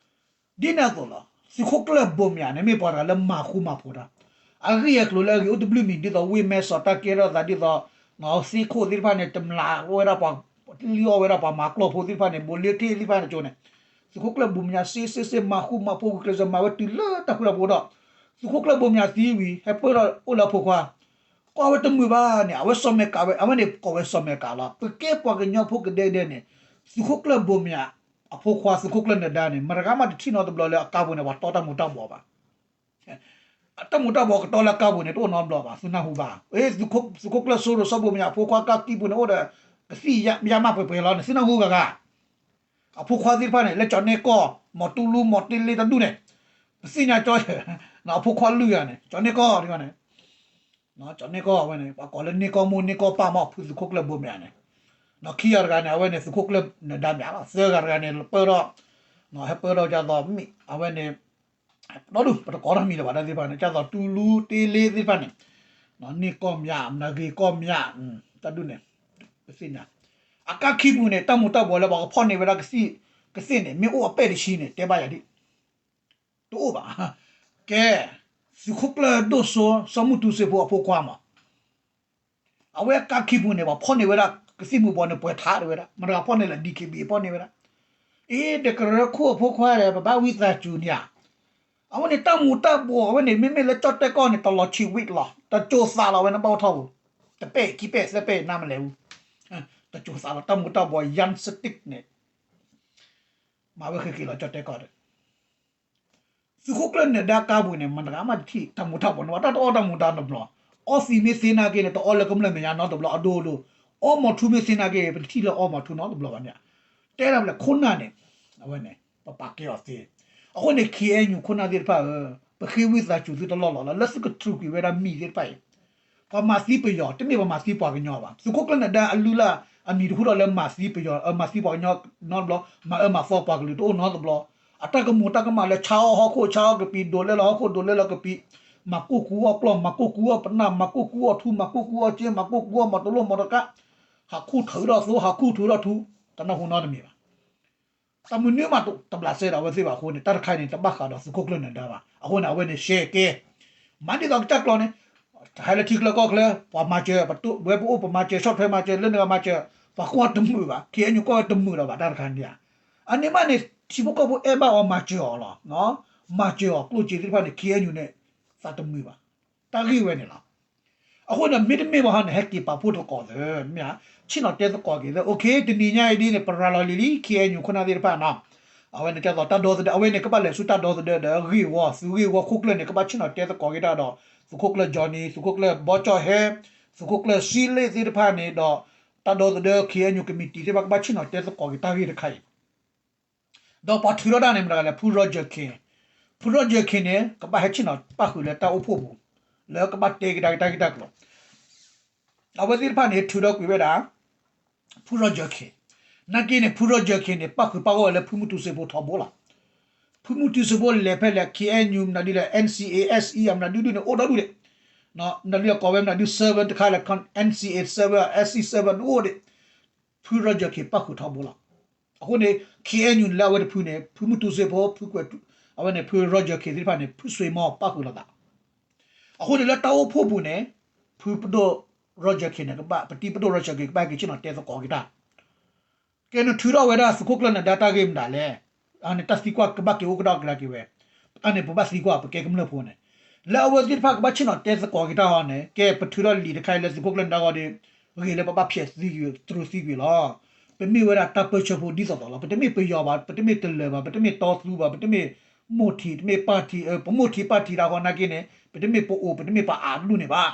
ဒ်န့ၣ်အသိးလီၤ, သုးခိၣ်ကျၢၢ်ဘိမၠးန့ၣ် မ့ၢ်ပှၤတဂၤလၢမၤဃူမၤဖိးတၢ်, အဂ့ၢ်အကျိၤလၢအဂ့ၤအိၣ်တဘျုးမံၤ ဒ်သိးဝ့ၢ်မဲဆီးတၢ်ကဲထီၣ်သး ဒ်သိး သ့ၣ်ခိၣ်သ့ၣ်တဖၣ်န့ၣ် တမျးဝဲဒၣ်ပှၤ, လံၣ်အီၣ်ဝဲဒၣ်ပှၤမၤကျိာ်ဖိသ့ၣ်တဖၣ်န့ၣ်, ဘိးလ့ထ့ၣ်သ့ၣ်တဖၣ်န့ၣ်ကၠိန့ၣ်, သုးခိၣ်ကျၢၢ်ဘိမၠး စ့စ့စ့ မၤဃူမၤဖိး ဂုာ်ကျဲးစၢးမၤဝဲတုၤလၢတၢ်ဃူတၢ်ဖိးဒီး, သုးခိၣ်ကျၢၢ်ဘိမၠးသံဝံၤ ဟဲပၢၢ်ထီၣ်အိၣ်လၢအဖိခွါ, ကွၢ်ဝဲတမုာ်ဘၣ်န့ၣ်, အဝဲစီၤမဲာ်ကးဝဲ, အဝဲန့ၣ်ကိးဝဲစီၤမဲာ်ကးလီၤ. ပကဲပှၤကညီဖိကဒဲကဒဲန့ၣ်, သုးခိၣ်ကျၢၢ်ဘိမၠး အဖိခွါသုးခိၣ်ကျၢၢ်နၢၤဒါန့ၣ် မတၤဂၤမးတထံၣ်နီတဘျီလၢအကါပူၤန့ၣ် ပှၤတီတၢ်မူၤတၢ်ဘှီးဘၣ်. တၢ်မူၤတၢ်ဘှီးကတီလၢအကါပူၤန့ၣ် တအိၣ်နီတဘျီဘၣ်, သုနၢ်ဟူဘၣ်. သုးခိၣ်ကျၢၢ်စိရိၤစီၤဘိမၠးအဖိခွါကါခံပူၤန့ၣ် အိၣ်ဒီးကသံၣ်ယါမးပှဲၤပှဲၤလီၤန့ၣ် သုနၢ်ဟူဂၤဂၤ. အဖိခွါသ့ၣ်တဖၣ်န့ၣ် လၢကၠီၤန့ၢ်ကီၢ်, မီၤတူလူ, မီၤတ့လ့တဒူၣ်န့ၣ်, ပသ့ၣ်ညါကၠီ, အဖိခွါလွံၢ်ဂၤန့ၣ် ကၠီၤန့ၢ်ကီၢ်တဂၤန့ၣ် ကၠီၤန့ၢ်ကီၢ်ဝဲန့ၣ် ပှၤကိးလၢန့ၢ်ကီၢ်မိၢ်န့ၢ်ကီၢ်ပၢ်မး ဖုသုးခိၣ်ကျၢၢ်ဘိမၠးန့ၣ်, ခံဂၤတဂၤန့ၣ် အဝဲန့ၣ် သုးခိၣ်ကျၢၢ်နၢၤဒါမၠးလီၤ. သၢဂၤတဂၤန့ၣ် ပၢၢ်ထီၣ်, ဟဲပၢၢ်ထီၣ်ဒ်သိးမ့ၢ်အဝဲန့ၣ်, ဒီဒူၣ် ပတကိးတၢ်မံၤလၢၤဘၣ် တၢ်သ့ၣ်တဖၣ်န့ၣ် ဒ်သိးတူလူတ့လ့သ့ၣ်တဖၣ်န့ၣ်, န့ၢ်ကီၢ်မၠး မနၤဂ့ၤကီၢ်မၠး, တၢ်ဒူၣ်န့ၣ် ပသ့ၣ်ညါ, အကါခံပူၤန့ၣ် တၢ်မူၤတၢ်ဘှီးလၢပှၤကဖီၣ်န့ၢ်ဝဲဒၣ်ကသံၣ်ကသ့ၣ်န့ၣ် မ့ၢ်အိၣ်အပဲၢ်တဆံန့ၣ် တဲဘၣ်ယၤဒ် တအိၣ်ဘၣ်. ကဲ, သုးခိၣ်ကျၢၢ်ဒိၣ်စိ စီၤမုၢ်တူစ့ဖိအဖိခွါမး, အဝဲအကါခံပူၤန့ၣ် ပှၤဖီၣ်န့ၢ်ဝဲဒၣ်ကသံၣ်မူၤဘှီးန့ၣ် ပှဲၤထးတဝဲဒၣ်, မတၤတဂၤဖီၣ်န့ၢ်လဲၣ် DKBA ဖီၣ်န့ၢ်ဝဲဒၣ်. အ့ ဒီးကရၢခိၣ်အဖိခွါဒီး ပဘၣ်ဝံသးစူၤန့ၣ်ဧါ. အဝဲန့ၣ်တၢ်မူၤတၢ်ဘှီး အဝဲန့ၣ် မ့မ့ၢ်လၢကၠီၣ်တဲၣ်ကီၢ်န့ၣ် တလီၤဆံးဝံၤလီၤ, တစိၤသးလီၤ အဝဲန့ၣ်ဘၣ်အိၣ်ထီၣ်ပူၤ, တပဲၢ်ခံပဲၢ်သၢပဲၢ်နါမလဲၣ်အူ, တစိၤသးလီၤ တၢ်မူၤတၢ်ဘှီး ယၢစတိၣ်န့ၣ် မၤဝဲဃ့က့ၤလီၤကၠီၣ်တဲၣ်ကီၢ်ဒီး သုးခိၣ်ကျၢၢ်နၢၤဒါကါပူၤန့ၣ် မတၤဂၤမးတထံၣ်တၢ်မူၤတၢ်ဘှီးန့ၣ်ဘၣ်, တၢ်တအီၣ်တၢ်မူၤတၢ်နီတဘျီ, အီသံးမ့ၢ်သ့နာ်က့န့ၣ် တအီလၢကမျၢၢ်မဲာ်ညါနီတဘျီအဒိဒိ, အီမီၤထူမ့ၢ်သ့နာ်က့ ပတထံၣ်လၢအီမီၤထူနီတဘျီဘၣ်န့ၣ်, တဲဒၣ်ဖဲလဲၣ် ခိၣ်နၢ်န့ၣ်, အဝဲန့ၣ် ပပာ်ကဲအီၤသ့, အဃိန့ၣ် KNU ခိၣ်နၢ်သ့ၣ်တဖၣ်ဧၢ, ပဃ့ဝံသးစူၤသုတလီၢ်လီၤလီၤ လၢသုကတြူာ်ကွံာ်ဝဲဒၣ်မံၤသ့ၣ်တဖၣ်အံၤ ပှၤမၤသံပယီၤ တမ့ၢ်ပှၤမၤသံပှၤကညီဘၣ်. သုးခိၣ်ကျၢၢ်နၢၤဒါအလုၢ်အလၢ်အမံၤတဟူထီၣ်လၢမၤသံပယီၤ, မၤသံပှၤကညီနီတဘျီ, မၤအၢမၤသီပှၤကလုာ်တအိၣ်နီတဘျီ. အတၢ်ကမူၤတၢ်ကမၣ်လၢဆါအီၣ်ဟီၣ်ခိၣ် ဆါအီၣ်ကပံာ် ဒိးလဲလီၤဟီၣ်ခိၣ် ဒိးလဲလီၤကပံာ်, မၤကိၢ်ကူအီၣ်ကျီၢ် မၤကိၢ်ကူအီၣ်ပနၢ် မၤကိၢ်ကူအီၣ်ထူ မၤကိၢ်ကူအီၣ်ကၠ့ မၤကိၢ်ကူအီၣ်မီၤတလီၢ်မီၤတကး, ဟးခူၣ်ထုးဒီးသိ ဟးခူၣ်ထုးဒီးထူ, တနၢ်ဟူနီတမံၤဘၣ်. တၢ်မနုၤမးတဘျးစဲဒီးအဝဲသ့ၣ်ဘၣ်အဃိန့ၣ် တၢ်တခါအံၤန့ၣ် တဘၣ်ဃးဒီးသုးခိၣ်ကျၢၢ်နၢၤဒါဘၣ်. အဃိန့ၣ် အဝဲန့ၣ်ရှဲကဲ, မၤဒ်သိးကစၢ်ကျီန့ၣ်, တဟဲလၢထံချၢကီၢ်ချၢ ပှၤမၤစၢၤ, ပဝဲပအိၣ်ပမၤစၢၤ ဆီၣ်ထွဲမၤစၢၤ လၢနဂၤမၤစၢၤ, ပှၤကွၢ်တမုာ်ဘၣ်, KNU ကွၢ်ဝဲတမုာ်ဒီးဘၣ် တၢ်တခါန့ၣ်ဧါ. အန့ၣ်မးန့ၣ် ထံဖိကီၢ်ဖိအဲၣ်ဘၣ်အီၤမၤစၢၤအီၤလီၤ. မၤစၢၤအီၤကျိၣ်စ့သ့ၣ်တဖၣ်န့ၣ် KNU န့ၣ် သးတမုာ်ဘၣ်. တၢ်ဂ့ၢ်ဝဲန့ၣ်လီၤ. အဃိန့ၣ် မ့တမ့ၢ်ဘၣ်ဟီန့ၣ် ဟဲက့ၤပာ်ဖှိၣ်သကိးသ့, မ့ၢ်ဧါ, ဆ့ၣ်နီၤတဲသကိးက့ၤသ့, OK တနံၤညါအံၤဒ်န့ၣ် ပရၤလီၤလံၤလံ KNU ခိၣ်နၢ်သ့ၣ်တဖၣ်နီၤ, အဝဲန့ၣ်ကသိးတၢ်ဒီသဒၢ အဝဲန့ၣ်ကဘၣ်လဲၤဆူတၢ်ဒီသဒၢဒီးဂ့ၢ်ဝီ သုးဂ့ၢ်ဝီခိၣ်ကျၢၢ်န့ၣ် ကဘၣ်ဆ့ၣ်နီၤတဲသကိးက့ၤတၢ်ဒီး သုးခိၣ်ကျၢၢ် Johnny သုးခိၣ်ကျၢၢ်ဘီကၠီၣ်ဟဲ သုးခိၣ်ကျၢၢ်စံလ့ၣ်သ့ၣ်တဖၣ်န့ၣ်ဒီး တၢ်ဒီသဒၢ KNU committee သ့ၣ်တဖၣ်ကဘၣ်ဆ့ၣ်နီၤတဲသကိးက့ၤတၢ်ဂ့ၢ်တခါအံၤ ဒီးပှၤထုးထီၣ်တၢ်န့ၣ် မတၤတဂၤလဲၣ် ဖု Roger Khin, ဖု Roger Khin န့ၣ် ကဘၣ်ဟဲဆ့ၣ်နီၤပၣ်ဃုာ်လၢတၢ်အိၣ်ဖှိၣ်ပူၤ လၢကဘၣ်တဲက့ၤတၢ်ဂ့ၢ်တၢ်ကျိၤ, အဝဲသ့ၣ်တဖၣ်န့ၣ် ထုးထီၣ်ကွံာ်ဝဲဒၣ် ဖု Roger Khin, နာ်က့န့ၣ် ဖု Roger Khin န့ၣ် ပၣ်ဃုာ်ပၣ်ဂီၢ်ဝဲလၢဖုမုၢ်တူစ့ဖိထီဘိလီၤ. ဖုမုၢ်တူစ့ဖိလဲၤဖဲလဲၣ် KNU မနုၤဒ်လဲၣ် NCA SE အမနုၤဒ်ဒ်န့ၣ် အိၣ်ဒီဒူၣ်ဒံး, မနုၤဒ်လဲၣ်ကိးဝဲမနုၤဒ် seven တခါလဲၣ် NCA seven SE seven ဒ်အိၣ်ဒံး, ဖု Roger Khin ပၣ်ဃုာ်ထီဘိလီၤ. အဃိန့ၣ် KNU န့ၣ်လၢအဝဲတဖုန့ၣ် ဖုမုၢ်တူစ့ဖိ ဖုကွဲး, အဝဲန့ၣ် ဖု Roger Khin သ့ၣ်တဖၣ်န့ၣ် ဖုဆွ့မီပၣ်ဃုာ်လိာ်သး. အဃိန့ၣ်လၢတၢ်အိၣ်ဖှိၣ်ပူၤန့ၣ် ဖုပဒိၣ် Roger Khin န့ၣ် ကဘၣ် ပတံၤပဒိၣ် Roger Khin ကဘၣ်ဟဲက့ၤဆ့ၣ်နီၤတဲသကိးက့ၤတၢ် ကဲနထုးထီၣ်ဝဲဒၣ်သုးခိၣ်ကျၢၢ်နၢၤဒါတၢ်ဂ့ၢ်မတၤလဲၣ်, အန့ၣ်တၢ်သံကွၢ်ကဘၣ်က့ၤအိၣ်ကဒီးကဒါက့ၤဝဲ, အန့ၣ်ပဘၣ်သံကွၢ်ပကဲကမျၢၢ်ဖိန့ၣ်, လၢအဝဲသ့ၣ်တဖၣ်ကဘၣ်ဆ့ၣ်နီၤတဲသကိးက့ၤတၢ်အီၤန့ၣ် ကဲပထုးထီၣ်လံာ်တခါအံၤလၢသုးခိၣ်ကျၢၢ်နၢၤဒါဂီၢ်ဒီး, ဂ့ၤလၢပဘၣ်ဖျဲးသံကွံာ် တြူးသံကွံာ်လီၤ. ပမ့ၢ်ဝဲဒၣ်တၢ်ပၢဆှၢဖိဒ်သိးသိးလီၤ. ပတမ့ၢ်ပယီၤဘၣ်, ပတမ့ၢ်တလၢၤဘၣ်, ပတမ့ၢ်တီသူဘၣ်, ပတမ့ၢ်မိၢ်ထံး, တမ့ၢ်ပၢ်ထံး, ပမိၢ်ထံးပၢ်ထံးတၢ်ဂီၢ်နာ်က့န့ၣ် ပတမ့ၢ်ပအိၣ်, ပတမ့ၢ်ပအးလူၢ်န့ၣ်ဘၣ်.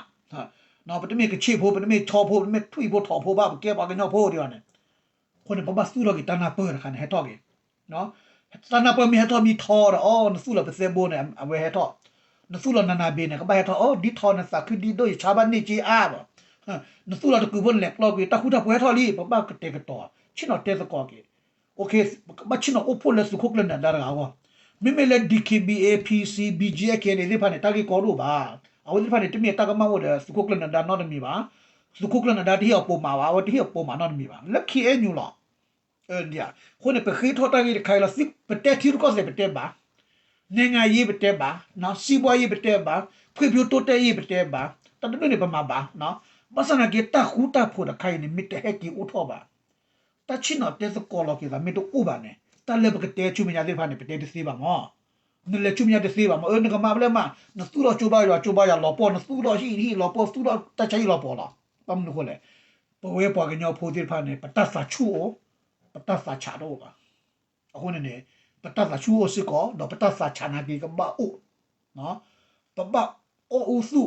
ပတမ့ၢ်ကဆ့ၣ်ဖိ, ပတမ့ၢ်ဆီဖိ, ပတမ့ၢ်ထွံၣ်ဖိထိးဖိဘၣ်, ပကဲပှၤကညီဖိဒံးအီၤန့ၣ်, အဃိန့ၣ် ပဘၣ်သူၣ်ထီၣ်က့ၤတၢ်နၢ်ပၢၢ်တခါန့ၣ် ဟဲထီၣ်က့ၤ, တၢ်နၢ်ပၢၢ်မ့ၢ်ဟဲထီၣ်မံထီဒီး အိ နသူၣ်လီၤပသဲဘိန့ၣ် အဝဲဟဲထီၣ်, နသူၣ်လီၤနနၤဘ့န့ၣ် ကဘၣ်ဟဲထီၣ်, အိ ဒ်ထီန့ၣ်သးခုဒ်ဒိၣ်ယဆါဘၣ်န့ၢ်က့အါဘၣ်, နသူၣ်လီၤတကုးဖိန့ၣ် လဲၤကျီကွံာ် တၢ်ဃူတၢ်ဖိးဟဲထီၣ်လံ, ပဘၣ်ကတဲာ်ကတီၤ ဆ့ၣ်နီၤတဲသကိးက့ၤ ဘၣ်ဆ့ၣ်နီၤအိၣ်ဖှိၣ်လၢသုးခိၣ်ကျၢၢ်နၢၤဒါတဂၤအဂီၢ်, မ့မ့ၢ်လၢ DKBA PC BGF သ့ၣ်တဖၣ်န့ၣ် တၢ်ဂ့ၢ်ကီဒိၣ်ဘၣ်. အဝဲသ့ၣ်တဖၣ်န့ၣ် တမ့ၢ်တၢ်ကမၣ်အိၣ်ဒီးသုးခိၣ်ကျၢၢ်နၢၤဒါနီတမံၤဘၣ်. သုးခိၣ်ကျၢၢ်နၢၤဒါတဟ့ၣ်အီၤပိာ်မၤဘၣ်, အဝဲတဟ့ၣ်အီၤပိာ်မၤနီတမံၤဘၣ် လၢ KNU လီၤ. အဃိန့ၣ် ပဃ့ထီၣ်တၢ်ဂ့ၢ်တခါအံၤလီၤ. ပတဲထံရူၢ်ကီၢ်သဲးပတဲဘၣ်, နိုင်ငံရေး ပတဲဘၣ်, စီးပွားရေး ပတဲဘၣ်, ဖွံ့ဖြိုးတိုးတက်ရေး ပတဲဘၣ်, တၢ်တဒိၣ်န့ၣ်ပမၤဘၣ်. ဘၣ်ဆၣ်သနာ်က့ တၢ်ဃူတၢ်ဖိးတခါအံၤန့ၣ် မ့ၢ်တဟဲက့ၤအိၣ်ထီၣ်ဘၣ် တၢ်ဆ့ၣ်နီၤတဲသကိးလီၤက့ၤသးမ့ၢ်တအိၣ်ဘၣ်န့ၣ် တၢ်လၢပကတဲဆူမဲာ်ညါသ့ၣ်တဖၣ်န့ၣ် ပတဲတသ့ဘၣ်မး. နလဲၤဆူမဲာ်ညါတသ့ဘၣ်မး. အၢ နကမၤဖဲလဲၣ်မး, နသူၣ်ထီၣ်ကၠိဘၣ်ယွၤကၠိဘၣ်ယၤလီၤပှီၢ်, နသူၣ်ထီၣ်ဟံၣ်ဟံၣ်လီၤပှီၢ်, သူၣ်ထီၣ်တၢ်ဆါဟံၣ်လီၤပှီၢ်လီၤ. ဘၣ်မနုၤအဃိလဲၣ်, ပဝဲပှၤကညီဖိသ့ၣ်တဖၣ်န့ၣ် ပတၢ်သးဆူၣ်အိၣ်, ပတၢ်သးဆးတအိၣ်ဘၣ်. အဃိန့ၣ်န့ၣ် ပတၢ်သးဆူၣ်အိၣ်စ့ၢ်ကီး ဒီးပတၢ်သးဆးနာ်က့ကဘၣ်အိၣ်, ပဘၣ်အီၣ်အူသူ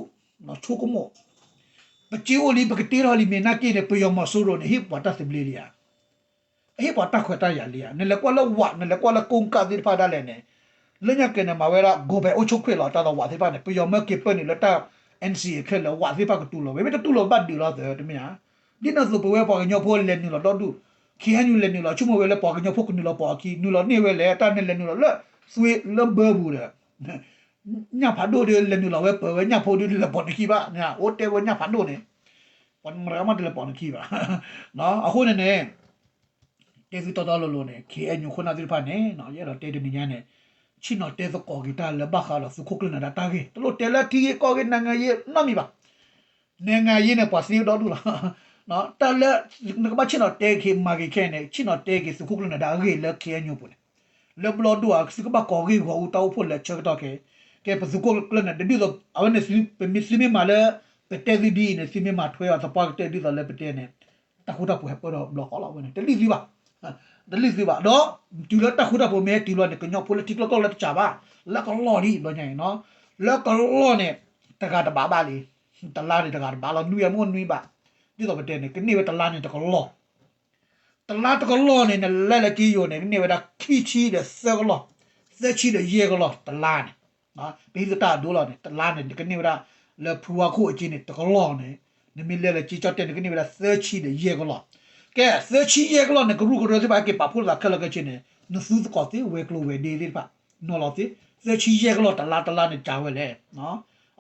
ၣ်, ဆိကမိၣ်, ပစ့အိၣ်လံ ပကတ့ထီၣ်လံ မ့ၢ်နာ်က့န့ၣ် ပယီၤမီၤစိရိၤန့ၣ် ဟ့ၣ်ပှၤတၢ်သဘျ့လံဧါ, ဟ့ၣ်ပှၤတၢ်ခွဲးတၢ်ယာ်လံဧါ. နလဲၤကွၢ်လၢဝး, နလဲၤကွၢ်လၢကိးကၢ်သ့ၣ်တဖၣ်ဒၣ်လဲာ်န့ၣ်, လၢညါက့န့ၣ် မၤဝဲဒၣ် ကိုယ်ပိုင်အုပ်ချုပ်ခွင့် လီၤ. တၢ်ဒီးဝးသ့ၣ်တဖၣ်န့ၣ် ပယီၤမၢက့ၤပၢနုာ်လၢတၢ် NCA ခဲလၢာ် ဝးသ့ၣ်တဖၣ်ကတူၢ်လိာ်ဝဲ, မ့ၢ်တတူၢ်လိာ်ဘၣ်ဒုးလီၤသၢ တမ့ၢ်ဧါ. ဒ်န့ၣ်အသိး ပဝဲပှၤကညီဖိလဲၤနုာ်လီၤဒီဒူၣ်, KNU လဲၤနုာ်လီၤ ဆိကမိၣ်ဝဲလၢပှၤကညီဖိကနုာ်လီၤပိာ်အခံ, နုာ်လီၤန့ၢ်ဝဲလဲၣ်, တၢ်န့ၣ်လဲၤနုာ်လီၤလၢ သွေးလၢဘၢပူၤဒီး ညၣ်ဖးဒိၣ်ဒီး လဲၤနုာ်လီၤဝဲပၢၤဝဲ, ညၣ်ဖိဒီး လဲၤပိာ်နခံဘၣ်, အိၣ်တဲဝဲညၣ်ဖးဒိၣ်န့ၣ် ပှၤမတၤမးတလဲၤပိာ်နခံဘၣ်. အဃိန့ၣ်န့ၣ် တဲသုတီတီလိၤလိၤန့ၣ် KNU ခိၣ်နၢ်သ့ၣ်တဖၣ်န့ၣ် ယအဲၣ်ဒိးတဲတနံၤညါန့ၣ် ဆ့ၣ်နီၤတဲသကိးက့ၤတၢ်လၢဘၣ်ဃးဒီးသုးခိၣ်ကျၢၢ်နၢၤဒါတၢ်ဂ့ၢ်, တလိၣ်တဲလၢထံဂ့ၢ်ကီၢ်ဂ့ၢ် နိုင်ငံရေး နီတမံၤဘၣ်. နိုင်ငံရေး န့ၣ် ပှၤသ့ဒီဒူၣ်လီၤ. တၢ်လၢ နကဘၣ်ဆ့ၣ်နီၤတဲက့ၤမၤက့ၤခဲအံၤန့ၣ် ဆ့ၣ်နီၤတဲက့ၤသုးခိၣ်ကျၢၢ်နၢၤဒါအဂ့ၢ်လၢ KNU ပူၤန့ၣ်, လၢဘျီဒိၣ်ဧါ သုကဘၣ်ကိးဂ့ၢ်ဂီၤအူတၢ်အိၣ်ဖှိၣ်လဲၤဆၢကတီၢ်ခဲ, ကဲ ပသုးခိၣ်ကျၢၢ်နၢၤဒါ ဒ်သိး အဝဲန့ၣ် ပမ့ၢ်သုမ့ၢ်မၤလၢ ပတဲသုဒ်အံၤန့ၣ် သုမ့ၢ်မၤထွဲအီၤသပှၢ်ကတၢၢ် ဒ်သိးလၢပတဲန့ၣ် တၢ်ဃူတၢ်ဖိးဟဲပၢၢ်ထီၣ်ဘျီဃီလီၤ. အဝဲန့ၣ် တလံၣ်သုဘၣ်, တလံၣ်သုဘၣ်. ဒီးတုၤလၢတၢ်ဃူတၢ်ဖိးမ့ၢ်ဟဲတုၤလီၤန့ၣ် ကညီဖိလၢထံကျိကီၢ်လၢတစှၤဘၣ်, လၢကလီၢ်လံဘျီညါအံၤ, လၢကလီၢ်န့ၣ် တဂၤတဘးဘၣ်လံ. တလါန့ၣ်တဂၤတဘးလီၤ, နွံဂၤမ့ၢ်အိၣ်နွံဘး, ဒ်သိးပတဲန့ၣ် ကန့ၢ်ဝဲတလါန့ၣ်တကလီၢ်, တလါတကလီၢ်န့ၣ် နလဲၤလၢက့ယိာ်န့ၣ် ကန့ၢ်ဝဲဒၣ်ခံဆံဒီးသၢကလီၢ်, သၢဆံဒီးယဲၢ်ကလီၢ်တလါန့ၣ်, ပဟံးသတၢ်အဒိလီၤန့ၣ် တလါန့ၣ် နကန့ၢ်ဝဲဒၣ် လၢဖုဝါခိၣ်အက့န့ၣ် တကလီၢ်န့ၣ်, နမ့ၢ်လဲၤလၢက့ကၠီၣ်တဲၣ်န့ၣ် ကန့ၢ်ဝဲဒၣ်သၢဆံဒီးယဲၢ်ကလီၢ်. ကဲ သၢဆံယဲၢ်ကလီၢ်န့ၣ် ကရူၢ်ကရၢသ့ၣ်တဖၣ်ဟဲက့ၤပာ်ဖှိၣ်လိာ်သးခဲလၢာ်ခဲဆ့န့ၣ် နသူသကိးသ့ဝဲၤကျိၤဝဲၤဒ့သ့ၣ်တဖၣ်, နီၤလီၤသ့, သၢဆံယဲၢ်ကလီၢ်တလါတလါန့ၣ် ကးဝဲလဲၣ်.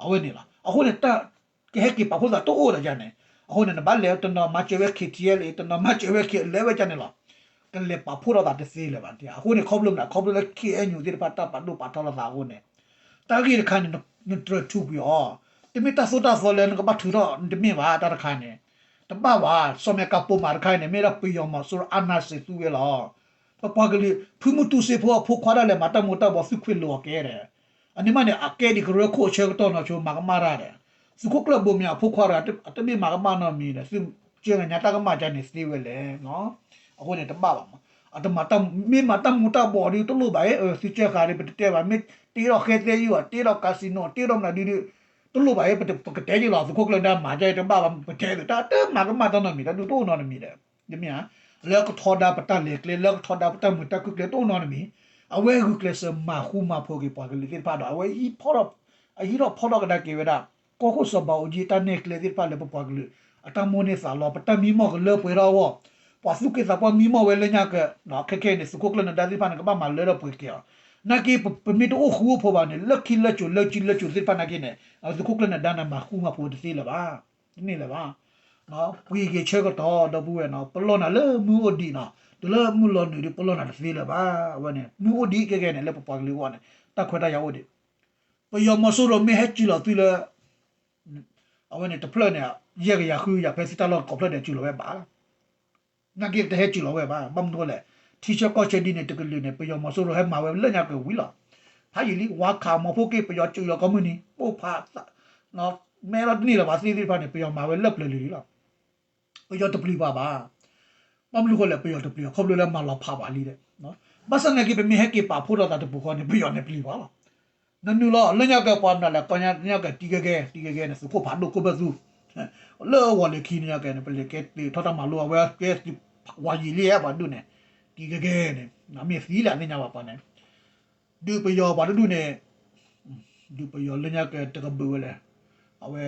အဝဲန့ၣ်လီၤ. အဃိန့ၣ် တၢ်ကဟဲက့ၤပာ်ဖှိၣ်သးတအိၣ်ဒီးယၤန့ၣ်, အဃိန့ၣ် နဘၣ်လဲၤတနီၤမၤစၢၤဝဲ KTLA တနီၤမၤစၢၤဝဲ ကလဲၤဝဲကန့ၣ်လီၤ. ကလဲၤပာ်ဖှိၣ်ထီၣ်သးတသ့လၢၤဘၣ်. အဃိန့ၣ် ခီဖျိမနုၤ, ခီဖျိလၢ KNU သ့ၣ်တဖၣ်တၢ်ပာ်ဒိၣ်ပာ်ထီလီၤသးအဃိန့ၣ်, တၢ်ဂ့ၢ်တခါန့ၣ် နတြဲၤထူးကွံာ်အီၤ, တမ့ၢ်တၢ်သိၣ်တၢ်သီလၢနကဘၣ်ထုးထီၣ် တမ့ၢ်ဘၣ် တၢ်တခါန့ၣ်, တဘၣ်ဘၣ်. စီၤမဲာ်ကၤပိာ်မၤတခါအံၤန့ၣ် မ့ၢ်ဒၣ်ပယီၤမီၤစိရိၤအါနါစံးသူဝဲလီၤ. ပပှၤကလုာ် ဖုမုၢ်တူစ့ဖိအဖိခွါဒၣ်လဲာ် မၤတၢ်မူၤတၢ်ဘှီး သုးခွ့းလိာ်အီၤကဲဒီး, အန့ၣ်မးန့ၣ် အကဲဒံးကရၢခိၣ်အဆၢကတီၢ်နီၤဆိ မၤကမၣ်တၢ်ဒီး, သုးခိၣ်ကျၢၢ်ဘိမ့ၢ်အဖိခွါတဂၤ အတမ့ၢ်မၤကမၣ်နီတမံၤဒီး သုကၢၤညါတၢ်ကမၣ်ကန့ၣ်သ့ဝဲလဲၣ်. အဃိန့ၣ် တဘၣ်ဘၣ်မး. အတမၤတၢ်, မ့ၢ်မၤတၢ်မူၤတၢ်ဘှီးဒီး တလိၣ်ဘၣ်အံၤ, သုကၢၤဃာ်ဒီး ပတတဲဘၣ်, မ့ၢ်တ့ထီၣ်ဃဲသဲယုၢ်အီၤ, တ့ထီၣ် casino, တ့ထီၣ်မနုၤဒုဒု, တလိၣ်ဘၣ်အံၤ, ပကတဲက့ၤလီၤ သုးခိၣ်ကျၢၢ်နၢၤဒါမၤကဲအံၤ တဘၣ်ဘၣ်, ပတဲသုတၢ်တမၤကမၣ်တၢ်နီတမံၤ, တၢ်ဒုးတအိၣ်နီတမံၤဒီး, တမ့ၢ်ဧါ. လၢကထီဒါပတၢ်လဲၤကျဲ, လၢကထီဒါပတၢ်မုာ်တၢ်ခုၣ်ကျဲတအိၣ်နီတမံၤ, အဝဲဂုာ်ကျဲးစၢးမၤဃူမၤဖိးက့ၤပှၤကလုာ်သ့ၣ်တဖၣ်ဒီး အဝဲဟံးထီၣ်, အဟံးထီၣ်ဖီထီၣ်ကဒါက့ၤဝဲဒၣ် ကီၢ်ခိၣ်စီၤဘးအူကၠံတၢ်နဲၣ်ကျဲသ့ၣ်တဖၣ်လၢပပှၤကလုာ် အတၢ်မိၣ်န့ၢ်သးလီ, ပတၢ်မံမီၢ်ကလၢပှဲၤထီၣ်အဂီၢ်, ပှၤသူၣ်က့သးပှၢ်မံမီၢ်ဝဲလၢညါက့, ခဲခဲအံၤန့ၣ် သုးခိၣ်ကျၢၢ်နၢၤဒါသ့ၣ်တဖၣ်န့ၣ် ကဘၣ်မၤလၢထီၣ်ပှဲၤက့ၤအီၤ, နာ်က့ ပမ့ၢ်တအိၣ်ဃူအိၣ်ဖိးဘၣ်န့ၣ် လၢခံလၢကၠိၤ လၢကၠံလၢကၠိၤသ့ၣ်တဖၣ်နာ်က့န့ၣ် သုးခိၣ်ကျၢၢ်နၢၤဒါန့ၣ် မၤဃူမၤဖိးတသ့လၢၤဘၣ်, တန့ၢ်လၢၤဘၣ်. ပှ့ၤက့ၤဆၢကတီၢ် ဒီပုၢ်ဝဲၢ်နီၤ, ပလီၢ်နၤလၢမုၢ်အိၣ်ဒံးနီၤ, တုၤလၢမုၢ်လီၤနုာ်ဒီး ပလီၢ်နၤတသ့လၢၤဘၣ်. အဝဲန့ၣ် မုၢ်အိၣ်ဒံးခဲခဲန့ၣ် လၢပပှၤကလုာ်အဂီၢ်န့ၣ် တၢ်ခွဲးတၢ်ယာ်အိၣ်ဒံး, ပယီၤမီၤစိရိၤမ့ၢ်ဟဲစၢၤလီၤသုလၢ အဝဲန့ၣ်တဖျၢၣ်န့ၣ် ယဲၢ်ကယၤဃုကယၤ ဖဲသုတၢ်လီၢ်တကိးဖျၢၣ်ဒီး စၢၤလီၤဝဲဘၣ်. နာ်က့တဟဲစၢၤလီၤဝဲဘၣ်. ဘၣ်မနုၤလဲၣ်, ထံဆၢကီၢ်ဆၢဒ်န့ၣ် တကလုာ်န့ၣ် ပယီၤမီၤစိရိၤဟဲမၤဝဲလၢညါက့ၤဝံၤလီၤ. ဖးယံာ်လံ ဝါခးမီၤဖိက့ၣ် ပယီၤစၢၤလီၤကိးမုၢ်နံၤ ပိၢ်ဖး မဲထီၣ်တန့ၢ်လၢၤဘၣ်သ့ၣ်သ့ၣ်တဖၣ်န့ၣ် ပယီၤမၤဝဲလၢပျၢၤလံၤလံလီၤ. ပယီၤတပျံၤပှၤဘၣ်. ဘၣ်မနုၤဃိလဲၣ် ပယီၤတပျံၤအီၤ ခီဖျိလၢမၤလီၤဖးပှၤလံဒီး, ဘၣ်ဆၣ်နာ်က့ ပမ့ၢ်ဟဲက့ၤပာ်ဖှိၣ်ထီၣ်သးတပူၤဃီန့ၣ် ပယီၤန့ၣ်ပျံၤပှၤလီၤ. နနုာ်လီၤ လၢညါက့ၤပှၤမနုၤလဲၣ် ကီၢ်ညါညါက့ၤတံၤဂ့ၤဂ့ၤန့ၣ် သုးခိၣ်ဖးဒိၣ်ခိၣ်ဘၢၣ်သူ လၢအဝီၤလ့ၤခံန့ၣ်ညါက့ၤန့ၣ် ပလဲၤကဲသ့ၣ်ထီၣ်တၢ်မၤလိအဝဲကဲသုးဝါယံာ်လံဧါ ပှၤဒူၣ်န့ၣ် တံၤဂ့ၤဂ့ၤန့ၣ် မ့ၢ်သံလၢအသ့ၣ်ညါဘၣ်ပှၤန့ၣ် ဒုးပယီၤပှၤတဒူၣ်န့ၣ် ဒုးပယီၤလၢညါက့ၤတကဘုးဝဲလဲၣ်. အဝဲ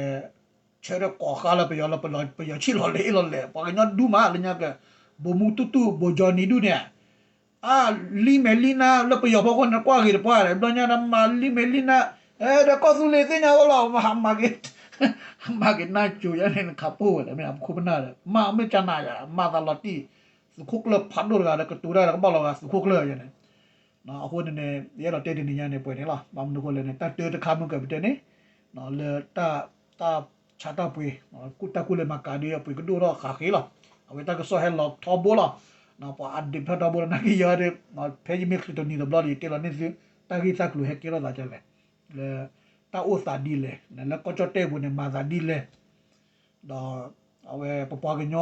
ဆၢထၢၣ်ကိးဃါလၢပယီၤလၢပယီၤဆံၣ်လီၤလဲၤအ့ၣ်လီၤလဲၣ် ပှၤကညီဒူၣ်မးလၢညါက့ၤ ဘိၣ်မူတူၢ်တူၢ် ဘိၣ်ကၠီနံၤဒူၣ်န့ၣ် အါ, လံမဲာ်လံနါလၢပယီၤဖီခိၣ်န့ၣ် ကွၢ်ဂ့ၤတပှၢ်ဒီး ဘျီညါဒီးမၤလံမဲာ်လံနါ, အဲ ဒီးကီၢ်သူလ့ၤသ့ၣ်ညါအိၣ်လီၤ, မၤက့ၤ, မၤက့ၤနါကၠိယါန့ၣ် နခးပိၢ်ဝဲလၢမ့ၢ်အခိၣ်ပနၢ်ဒီး မၤမ့ၢ်ကနၤယါ မၤသးလီၤတံၢ်, သုးခိၣ်ကျၢၢ်ဖးဒိၣ်တဂၤဒီးကတိၤတၢ်ဒီးကဘၣ်လီၤဂာ်သုးခိၣ်ကျၢၢ်ယါန့ၣ်, အဃိန့ၣ်န့ၣ် ယအဲၣ်ဒိးတဲတနံၤညါန့ၣ် ပှဲၤန့ၣ်လီၤ. ဘၣ်မနုၤအဃိလဲၣ်န့ၣ် တၢ်တၢတခါမုၢ်ကပတဲန့ၣ် လၢ တၢ်ဆါတၢ်ပှ့ၤ, တၢ်ကူၣ်လဲၤမၤကၤဒုးအပှ့ၤကဒိၣ်ထီၣ်ဃးဃ့လီၤ. အဝဲတၢ်ကစီၣ်ဟဲလီၤထီဘိလီၤ. ပှၤ update ဖျါထီဘိလီၤ နာ်က့ယၤဒီး ဖဲယမ့ၢ်ချုးတနံၤတဘျီဒီး ယတဲလီၤန့ၢ်သု တၢ်ဂ့ၢ်တၢ်ကျိၤဟဲကဲထီၣ်သးဒ်လဲၣ်, လၢ တၢ်အိၣ်သးဒ်လဲၣ်, လၢကီၢ်ကၠီၣ်တဲၣ်ပူၤန့ၣ် မၤသးဒ်လဲၣ်, ဒီး အဝဲပပှၤကညီ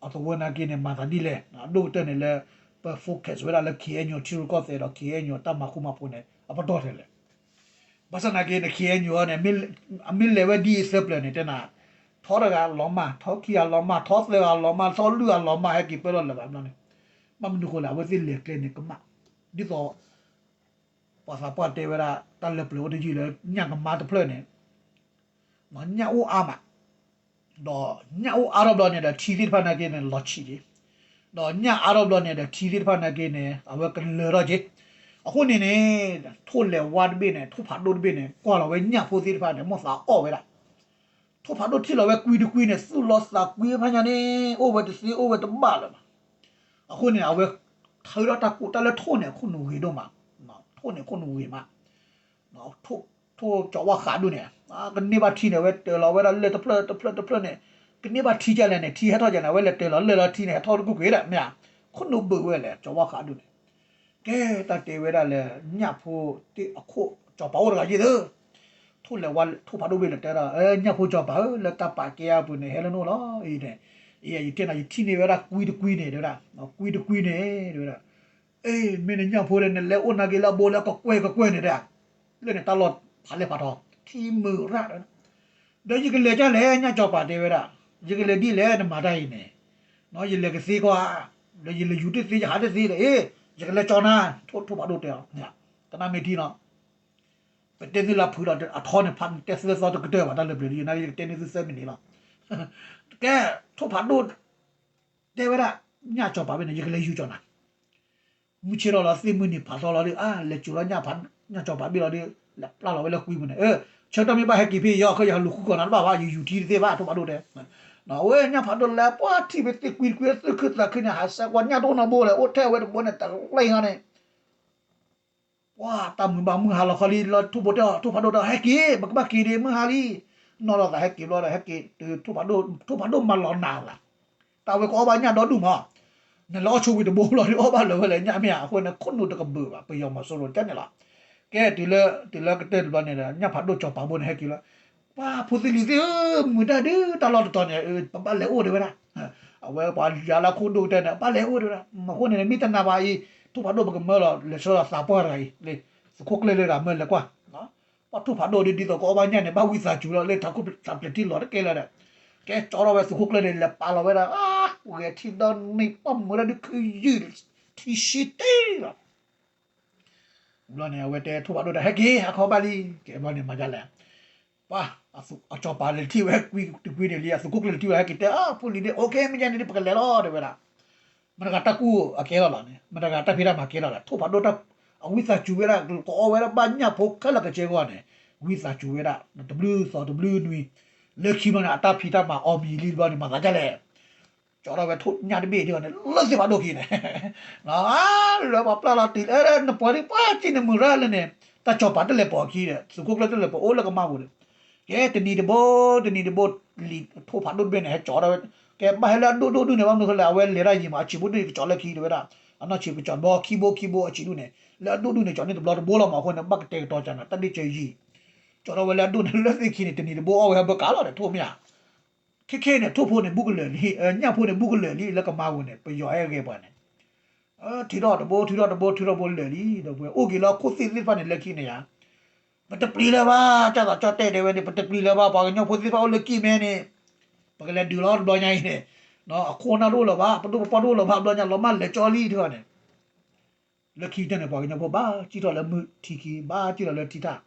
အသဝီနာ်က့န့ၣ် မၤသးဒ်လဲၣ်, အဒိၣ်ကတၢၢ်န့ၣ်လၢ ပ focus ဝဲဒၣ်လၢ ခ့ၣ်အဲၣ်ယူၣ် ထံရူၢ်ကီၢ်သဲးဒီး ခ့ၣ်အဲၣ်ယူၣ် တၢ်မၤဃူမၤဖိးန့ၣ် အပတီၢ်ထဲလဲၣ်. ဘၣ်ဆၣ်နာ်က့န့ၣ် ခ့ၣ်အဲၣ်ယူၣ်န့ၣ် အမ့ၢ်လဲၤဝဲဒ်အံၤသၢပျၢၤန့ၣ် တဲနၤ, ထီတဂၤလီၤမၢ်, ထီခံဂၤလီၤမၢ်, ထီသၢဂၤလီၤမၢ်, ထီလွံၢ်ဂၤလီၤမၢ် ဟဲက့ၤပၢလီၤလၢာ်ဘၣ်ဘျီန့ၣ်, ဘၣ်မနုၤဃိလဲၣ် အဝဲသ့ၣ်လဲၤကျဲန့ၣ်ကမၣ်, ဒ်သိး ပှၤသးပှၢ်တဲဝဲဒၣ် တၢ်လၢပျၢၤအိၣ်တယုၢ်လၢညၣ်ကမါတဖျၢၣ်န့ၣ် ညၣ်အိၣ်အါမး, ဒီးညၣ်အိၣ်အါထီၣ်ဘျီန့ၣ်ဒီး ထံသ့ၣ်တဖၣ်နာ်က့န့ၣ် လီၤဆံးက့ၤ, ဒီးညၣ်အါထီၣ်ဘျီန့ၣ်ဒီး ထံသ့ၣ်တဖၣ်နာ်က့န့ၣ် အဝဲကလၢၤထီၣ်က့ၤ. အဃိန့ၣ်န့ၣ် ထိၣ်လဲၤဝါတဘ့ၣ်န့ၣ် ထိၣ်ဖးဒိၣ်တဘ့ၣ်န့ၣ် ကွၢ်လီၤဝဲညၣ်ဖိသ့ၣ်တဖၣ်န့ၣ် မိၣ်သးအီၣ်ဝဲဒၣ်, ထိၣ်ဖးဒိၣ်ထံၣ်လီၤဝဲကွံတကွံန့ၣ် သူၣ်လီၤသးကွံဖးညါန့ၣ် အိၣ်ဝဲတသ့အိၣ်ဝဲတဘၣ်လၢၤဘၣ်. အဃိန့ၣ် အဝဲ ထုးထီၣ်တၢ်ကူၣ်တၢ်လၢထိၣ်န့ၣ် အခိၣ်နူာ်ဂ့ၤဒိၣ်မး, ထိၣ်န့ၣ်အခိၣ်နူာ်ဂ့ၤမး, ထိၣ်ကၠီၤဝါဃးဒူၣ်န့ၣ် ကန့ၢ်ဘၣ်ထံန့ၣ် အဝဲတၢၤလီၤဝဲဒၣ်လၢၢ်တဖျၢၣ်တဖျၢၣ်တဖျၢၣ်န့ၣ် ကန့ၢ်ဘၣ်ထံကလဲၣ်န့ၣ် ထံဟဲထီၣ်ကလဲၣ်န့ၣ် အဝဲလဲၤတၢၤလီၤလၢၢ်လီၤထံန့ၣ် ဟဲထီၣ်တကူၣ်ကွံာ်ဒၣ်မ့ၢ်ဧါ, ခိၣ်နူာ်ဘုးဝဲလဲၣ် ကၠီၤဝါဃးဒူၣ်န့ၣ် ကဲတၢ်တဲဝဲဒၣ်လၢ ညၣ်ဖိသ့ၣ်အခိၣ် ကၠီၤပၤအိၣ်တဂၤယ့ၢ်သၢ ထိၣ်လဲၤဝါထိၣ်ဖးဒိၣ်ဘ့ၣ်လဲၤတဲဒၣ် ညၣ်ဖိကၠီၤပၤဧၢ လၢတၢ်ပာ်ကဲအပူၤန့ၣ် ဟဲလၢနအိၣ်လီၤအံၤန့ၣ်, ယတဲနၤ ယထံၣ်န့ၢ်ဝဲဒၣ်ကွံတကွံန့ၣ် တဲဝဲဒၣ်, ကွံတကွံန့ၣ် တဲဝဲဒၣ်, အ့ မ့ၢ်နညၣ်ဖိဒီး နလဲၤအိၣ်နာ်က့လၢအဘိလၢကကွဲၢ်ကကွဲၢ်န့ၣ်တဲ, လၢန့ၣ်တၢ်လီၢ်ဖးလဲၢ်ဖးထီ ထံမုၢ်ရၣ်ဒီး ဒီးယကလဲၤဒ်လဲၣ် ညၣ်ကၠီၤပၤတဲဝဲဒၣ်, ယကလဲၤဒ်လဲၣ် နမၤတၢ်အံၤန့ၣ်, ယလဲၤကသ့ကွၢ်, ဒီးယလဲၤယူၤတသ့ ယဟးတသ့ဒီး အ့ ယကလဲၤကၠီၤနၤ, ထိၣ်ဖးဒိၣ်တဲအီၤ, ကနၣ်မ့ၢ်ထံနီၤ ပတဲသုလၢဖုးဒီးအထီန့ၣ် ဖးတဲသၢသီတကတၢၢ်ဘၣ် တၢ်လၢပျၢၤဒ်ယနာ်က့ ယကတဲန့ၢ်သုသၢမံးနံးလီၤ. ကဲ ထိၣ်ဖးဒိၣ် တဲဝဲဒၣ် ညၣ်ကၠီၤပၤဘ့ၣ်န့ၣ် ယကလဲၤယူၤကၠီၤနၤ, မုၢ်ဆ့ၣ်ထီၣ်လီၤ သ့ၣ်မုၢ်နံၤဖးထီလီၤဒီး အါ လဲၤကၠီၤလီၤညၣ်ကၠီၤပၤဘ့ၣ်လီၤဒီး လဲၤပျၢ်လီၤဝဲလၢကွံပူၤန့ၣ်, ဆၢကတီၢ်မ့ၢ်ဘၣ်ဟဲက့ၤဖဲအံၤ ယီၤ ခဲယဟးလူၤဃုကီၢ်နၤတဘၣ်ဘၣ် ယယူၤထံတသ့ဘၣ် ထိၣ်ဖးဒိၣ်တဲ, အဝဲညၣ်ဖးဒိၣ်လဲၤပှၤထံၣ်ဖဲသ့ၣ်ကွံတကွံ သူၣ်ခုသးခုန့ၣ် ဟးဆှဲးကွၢ်ညၣ်တအိၣ်နီတဘိလဲၣ် အိၣ်ထဲအဝဲတဘိန့ၣ် တလၢအံၤဟီန့ၣ် ပှၤတၢ်မုာ်ဘၣ်မုၢ်ဟါလီၤခီလံ လၢထိၣ်ဖိတဲအီၤ ထိၣ်ဖးဒိၣ်တဲ ဟဲက့ၤ ပကဘၣ်က့ၤဒံးမုၢ်ဟါလံ, နီၢ်လီၤသးဟဲက့ၤဘျီဒီး ဟဲက့ၤ ထိၣ်ဖးဒိၣ် ထိၣ်ဖးဒိၣ်မၤလီၤနးလၢ်, တၢ်ဝဲကအီၣ်ဘၣ်ညၣ်ဒီဒူၣ်မး, နလဲၤအီၣ်ဆိဝံၤတဘိလီၤဒီး အီၣ်ဘၣ်လၢၤဝဲလၢညၣ်မ့ၢ်ဧါ, အဃိန့ၣ် ခိၣ်နူာ်တကဘုးဘၣ် ပယီၤမီၤစိရိၤတဲန့ၣ်လီၤ. ကဲ တုၤလၢ တုၤလၢကတၢၢ်တဘျီန့ၣ်ဒီး ညၣ်ဖးဒိၣ်ကၠီၤပၤဘိန့ၣ် ဟဲက့ၤလီၤ, ပှၤဖိသ့ၣ်လံၤသ့ၣ်ဧၢ မုာ်တၢ်ဒုးတၢ်လီၢ်တတီၤန့ၣ် ပဘၣ်လဲၤအိၣ်တဲဝဲဒၣ် အဝဲပှၤယၤလၢခိၣ်ဒိၣ်ကတၢၢ်န့ၣ် ဘၣ်လဲၤအိၣ်တဲဝဲဒၣ်, အဃိန့ၣ် မ့ၢ်တနာ်ဘၣ်အံၤ ထိၣ်ဖးဒိၣ်ပကမၢလီၤ လဲၤဆှၢလီၤသးပှၢ်တဂၤအံၤ လၢ သုးခိၣ်ကျၢၢ်လၢတဂၤမၢလဲၤကွၢ်, ပှၤထိၣ်ဖးဒိၣ်ဒ်ဒ်သိးကအီၣ်ဘၣ်ညၣ်န့ၣ် ဘၣ်ဝံသးစူၤလီၤ လၢထးခိၣ်သးပျဲၤထံလီၤတကဲလၢၤဒီး, ကဲကၠီထီၣ်ဝဲသုးခိၣ်ကျၢၢ်န့ၣ် လဲၤပာ်လီၤဝဲဒၣ် ဂဲၤထံဒီနံၤ ပှၢ်မုာ်တၢ်ဒုးခုယုၢ် ထံဆံတ့ၢ်လီၤ ဘျီန့ၣ် အဝဲတဲထိၣ်ဖးဒိၣ်တၢ်ဟဲက့ၤ ဟးခီဘၣ်လံ, ကဲဘျီန့ၣ်မၤဒ်လဲၣ်, ပှၤ အကၠီၤပၤလဲၤထံၣ်ဝဲကွံတကွံန့ၣ်လံ အသုးခိၣ်ကျၢၢ်လဲၤထံၣ်ဝဲ ဟဲက့ၤတဲ အဖိလံၤန့ၣ် အိၣ်ကဲ မ့ၢ်ညါန့ၣ် ပကလဲၤလီၤ တဲဝဲဒၣ်, မတၤဂၤတၢ်ကူၣ်အကဲလီၤလီၤန့ၣ် မတၤဂၤတၢ်ဖံးတၢ်မၤကဲလီၤလီၤ ထိၣ်ဖးဒိၣ်တၢ် အဝံသးစူၤဝဲဒၣ် ကအီၣ်ဝဲဒၣ်ဘၣ်ညၣ်ဖိခဲလၢာ်ကဆ့အဂီၢ်န့ၣ် ဝံသးစူၤဝဲဒၣ် တဘျုးသီတဘျုးနွံ လၢခံဘျီန့ၣ် အတၢ်ဖံးတၢ်မၤအီၣ်မံၤလံတဘျီန့ၣ် မၤသးဒ်လဲၣ် ကၠီထီၣ်ဝဲထိၣ်ညၣ်တဘ့ၣ်ဒ်န့ၣ် လၢသ့ၣ်ဖးဒိၣ်ခံန့ၣ်, လၢပှၤပျၢ်လီၤတံၢ်လၢ နပှၤဒ်ပှၤစံၣ်နမုာ်ရၣ်လၢန့ၣ် တၢ်ကၠီၤပၤတလဲၤပိာ်အခံဒီး သုးခိၣ်ကျၢၢ်တလဲၤပိာ်အိၣ်လၢကမါပူၤဒီး, ကဲတနံၤတဘိ တနံၤတဘိ လံာ်ထိၣ်ဖးဒိၣ်တဘ့ၣ်န့ၣ် ဟဲကၠီထီၣ်ဝဲ, ကဲဘၣ်ဟဲလၢအဒိၣ်ဒိၣ်ဒုၣ်န့ၣ် ဘၣ်မနုၤဃိလဲၣ် အဝဲလဲၤတၢ်ယံၤမး အဆံးဖိဒုၣ်ကၠီလၢခံတဲဝဲဒၣ်, အနီၢ်ဆံးကၠီဘီခံဘိခံဘိအဆံးဒုၣ်န့ၣ် လၢအဒိၣ်ဒုၣ်န့ၣ် ကၠီန့ၢ်တဘျီတဘိလီၤမး အဃိန့ၣ် ဘၣ်ကတဲာ်ကတီၤကၢ်န့ၣ် တၢ်ဒ့ၣ်စၢၤယံၤ ကၠီထီၣ်ဝဲလၢအဒိၣ်န့ၣ် လၢသ့ၣ်ခံန့ၣ် တနံၤတဘိအီၣ်ဝဲဟဲဘၢကးလီၤဒီး ထိၣ်မ့ၢ်ဧါ ခဲခဲန့ၣ် ထိၣ်ဖိန့ၣ် ဘူးကလၢာ်လံ, ညၣ်ဖိန့ၣ် ဘူးကလၢာ်လံ လၢကမါပူၤန့ၣ် ပယီၤဟဲဂဲၤပှၤန့ၣ်, ထုးထီၣ်တဘိ ထုးထီၣ်တဘိ ထုးထီၣ်ဘိလၢာ်လံ ဒီးပှၤအိၣ်က့ၤလၢဟီၣ်ခိၣ်သ့ၣ်သ့ၣ်တဖၣ်န့ၣ် လၢခံန့ၣ်ယါ, ပတပျံၤလၢၤဘၣ် ကၢ်သးကၠီၣ်တဲၣ်တဲဝဲန့ၣ် ပတပျံၤလၢၤဘၣ် ပှၤကညီဖိသ့ၣ်တဖၣ်အိၣ်လၢကံၢ်မဲန့ၣ်, ပကလဲၤဒုးလီၤတဘျီညါအံၤန့ၣ်, အခိၣ်အနၢ်တအိၣ်လၢၤဘၣ် ပဒိၣ်ပပှၢ်တအိၣ်လၢၤဘၣ် ဘျီညါလီၤမၢ်လဲၤကၠီလံတခီန့ၣ် လၢခံကတၢၢ်န့ၣ် ပှၤကညီဖိဘၣ်စံၣ်ထီၣ်လၢမုၢ်ထံခံ ဘၣ်စံၣ်ထီၣ်လၢထံထၣ်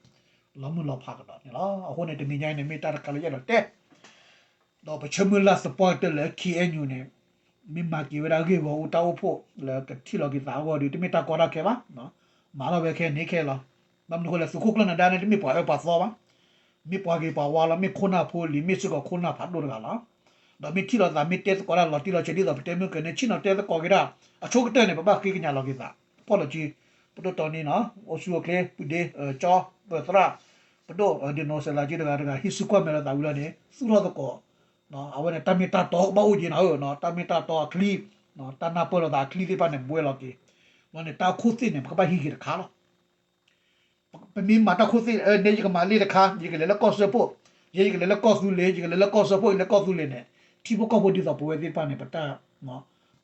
လီၤမုၢ်လီၤဖးကဒီးန့ၣ်လီၤ. အဃိန့ၣ် တနံၤညါအံၤန့ၣ် မ့ၢ်တၢ်တခါလၢယအဲၣ်ဒိးတဲ, ဒီးပဆၢမုၢ်လၢ်သပှၢ်ကတၢၢ်လၢ ခ့ၣ်အဲၣ်ယူၣ်န့ၣ်, မ့ၢ်မၤက့ၤဝဲဒၣ်ဂ့ၢ်ဂီၢ်အူတၢ်အိၣ်ဖှိၣ်လၢကထံၣ်လီၤက့ၤသးအဂီၢ်ဒီး တမ့ၢ်တၢ်ကီတၢ်ခဲဘၣ်, မၤထီၣ်ဝဲခဲန့ၣ်ခဲလီၤ. ဘၣ်မနုၤအဃိလဲၣ် သုးခိၣ်ကျၢၢ်နဒါန့ၣ် တမ့ၢ်ပှၤအၢပှၤသီဘၣ်, မ့ၢ်ပှၤဂ့ၤပှၤဝါလီၤ, မ့ၢ်ခိၣ်နၢ်ဖိလံၤ, မ့ၢ်စ့ၢ်ကီးခိၣ်နၢ်ဖးဒိၣ်တဂၤလီၤ. ဒီးမ့ၢ်ထံၣ်လိာ်သး မ့ၢ်တဲသကိးတၢ်လီၤတံၢ်လီၤဆဲး ဒ်သိးပတဲမုၢ်ကၢန့ၣ် ဆ့ၣ်နီၤတဲသကိးက့ၤတၢ် အဆိကတၢၢ်န့ၣ် ပဘၣ်ဃ့ကညးလီၤက့ၤသး, ဖီၣ်လီၤစု, ပဒိၣ်တီနံနီၤ, အိၣ်ဆူၣ်အိၣ်ချ့ ပုၢ်ဒ့ ကၠီ ပၢၢ်သရၣ်, ပဒိၣ် ဒ့နိစဲးလၤက့တဂၤတဂၤ ဟံးစုကွၢ်မဲာ်လိာ်သးဝံၤလီၤန့ၣ် သူၣ်ထီၣ်သကိး, အဝဲန့ၣ် တၢ်မ့ၢ်တၢ်တီကဘၣ်အိၣ်က့ၤနၤဧၢ, တၢ်မ့ၢ်တၢ်တီအချံ, တၢ်နၢ်ပၢၢ်လိာ်သးအချံသ့ၣ်တဖၣ်န့ၣ် ဘှဲလီၤက့ၤ, ဘျီန့ၣ် တၢ်ခိၣ်သ့ၣ်န့ၣ် ပကဘၣ်ဟံးက့ၤတခါလီၤ. ပမ့ၢ်မၤတၢ်ခိၣ်သ့ၣ်န့ၣ် ယကမၤလ့တခါ, ယကလဲၤလၢကီၢ်စၢဖှိၣ်, ယဲယကလဲၤလၢကီၢ်သူလ့ၤ, ယကလဲၤလၢကီၢ်စၢဖှိၣ်, ယလဲၤကီၢ်သူလ့ၤန့ၣ် ထံဖိကီၢ်ဖိဒ်သိးပဝဲသ့ၣ်တဖၣ်န့ၣ် ပတၢ်,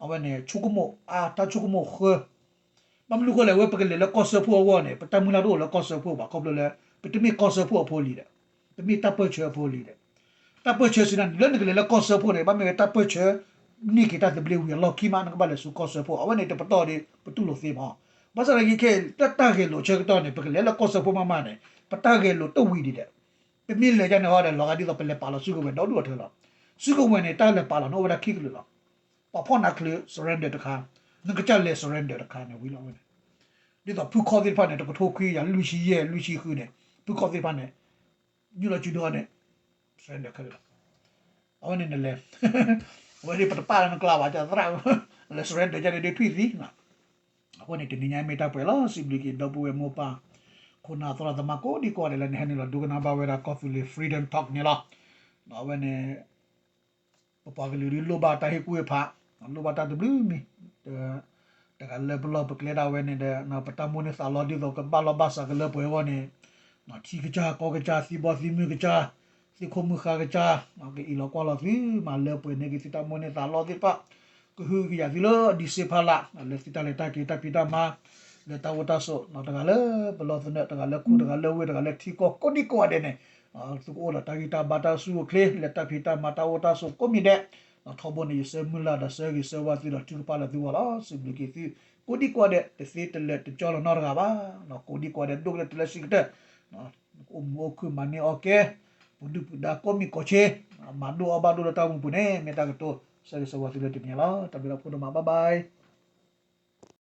အဝဲန့ၣ် ဆိကမိၣ်အါ တၢ်ဆိကမိၣ်ဃၢ, ဘၣ်မနုၤအဃိလဲၣ် အဝဲပကလဲၤလၢကီၢ်စၢဖှိၣ်အဂီၢ်န့ၣ် ပတၢ်မုၢ်လၢ်တအိၣ်လၢကီၢ်စၢဖှိၣ်ဘၣ်, ခီဖျိလၢ ပတမ့ၢ်ကီၢ်စၢဖှိၣ်အဖိအလံၤဒီး, ပမ့ၢ်တၢ်ပၢၢ်ဆၢအဖိအလံၤဒီး, တၢ်ပၢၢ်ဆၢစံးနၤန့ၣ် လၢနကလဲၤလၢကီၢ်စၢဖှိၣ်န့ၣ် ဘၣ်မ့ၢ်ဝဲတၢ်ပၢၢ်ဆၢ န့ၢ်က့ၤတၢ်သဘျ့ဝံၤအလီၢ်ခံမး နကဘၣ်လဲၤဆူကီၢ်စၢဖှိၣ်, အဝဲန့ၣ်တပတီၢ်ဒီး ပတူၢ်လိာ်သ့မး, ဘၣ်ဆၣ်သနာ်က့ခဲ တၢ်ဂဲၤလိာ်ဆၢကတီၢ်န့ၣ် ပကလဲၤလၢကီၢ်စၢဖှိၣ်မးမးန့ၣ် ပတၢ်ဂဲၤလိာ်တဝံၤဒံးဒီး, ပမ့ၢ်လဲၤဒ်န့ၣ်အီၤဒီး လီၤဂာ်ဒ်သိးပလဲၤပာ်လီၤစုကဝဲၤဒီဒူၣ်အထၢလီၤ, စုကဝဲၤန့ၣ် တၢ်လဲၤပာ်လီၤန့ၣ် အိၣ်ဝဲဒၣ်ခံကလုာ်လီၤ. ပှၤဖီၣ်နၤချုး surrender တခါ, နကစၢ်လဲၤ surrender တခါန့ၣ်ဝံၤလီၤဝဲန့ၣ်, ဒ်သိးဖုခီၣ်သ့ၣ်တဖၣ်န့ၣ် တကထိခွံကယၤလွံၢ်ဆံယဲၢ် လွံၢ်ဆံဃုန့ၣ် ဖုခီၣ်သ့ၣ်တဖၣ်န့ၣ် ညိၣ်လီၤစုဒိၣ်န့ၣ် surrender ခဲလၢာ်လီၤ. အဝဲန့ၣ်နလဲၤ, အဝဲန့ၣ်ပတပာ်လၢနကျါဘၣ် ကသရၣ်, လဲၤ surrender ကန့ၣ်ဒုးထွံၣ်သံ အဃိန့ၣ် တနံၤညါမ့ၢ်တၢ်ပှဲၤလီၤ. စံးဘျုးက့ၤဒီပုၢ်ဝဲၢ်မိၢ်ပၢ် ခိၣ်နၢ်သရၣ်သမါကိးဒံကိးဂၤဒဲးလၢနဟဲနုာ်လီၤဒိကနၣ်ဘၣ်ဝဲဒၣ် ကီၢ်သူလ့ၤ Freedom Talk န့ၣ်လီၤ. အဝဲန့ၣ် ပပှၤကလုာ်ဒုးလိၣ်ဘၣ်တၢ်ဟ့ၣ်ကူၣ်ဟ့ၣ်ဖး, လိၣ်ဘၣ်တၢ်တဘျုးမံၤ, တဂၤလၢပလီၢ်ပကျဲဒၣ်ဝဲန့ၣ်ဒီး ပတၢ်မိၣ်န့ၢ်သးလီဒ်သိးကဘၣ်လီၢ်ဘၣ်စးကလၢပှဲၤအဂီၢ်န့ၣ်, ထံကစၢ်ကီၢ်ကစၢ် သံဘီသံမုၢ်ကစၢ်, သ့ၣ်ခိၣ်မုၢ်ဃါကစၢ်, ကအံးလီၤကွၢ်လီၤသု မၤလၢပှဲၤန့ၢ်က့ၤသုတၢ်မိၣ်န့ၢ်သးလီသ့ၣ်တဖၣ်, ကဟုကယာ်သုလၢ December လါ လၢသုတၢ်လဲၤတၢ်က့ၤတၢ်ဖံးတၢ်မၤ, လၢတၢ်အိၣ်တၢ်ဆိး တဂၤလၢပလီၢ်သနၢၣ် တဂၤလၢခူၣ် တဂၤလၢဝ့ၢ် တဂၤလၢထံကီၢ် ကိးဒံကိးဂၤဒဲးန့ၣ်, သုကအိၣ်ဒီးတၢ်ဂံၢ်တၢ်ဘါတၢ်ဆူၣ်အိၣ်ချ့ လၢတၢ်ဖံးတၢ်မၤတၢ်အိၣ်တၢ်ဆိးကိးမံၤဒဲး, ထီဘိန့ၣ် ယဆၢမုၢ်လၢ်ဒီးဆၢဂ့ၤဆၢဝါသုဒီးထုကဖၣ်လၢသုဂီၢ်လီၤ. စံးဘျုးက့ၤသု ကိးဒံကိးဂၤဒဲး တသ့တလၢာ်တကၠီလီၤနီတဂၤဘၣ်. ကိးဒံကိးဂၤဒဲး ဒိၣ်ကတၢၢ်တုၤလၢဆံးကတၢၢ် အိၣ်မုာ်အိၣ်ခုၣ်မၤန့ၢ်အီၣ်ကဲ, ပဒုၣ်ပဒါကိးမံၤကိးဆ့, မၤဒိၣ်အီၣ်ဘၣ်ဒိၣ်လၢတၢ်အိၣ်မူပူၤန့ၣ် မ့ၢ်တၢ်ကတိၤ ဆၢဂ့ၤဆၢဝါသုလၢတနံၤညါလီၤ. တၢ်ဘျုးလီၤဖိဒိၣ်မး bye bye.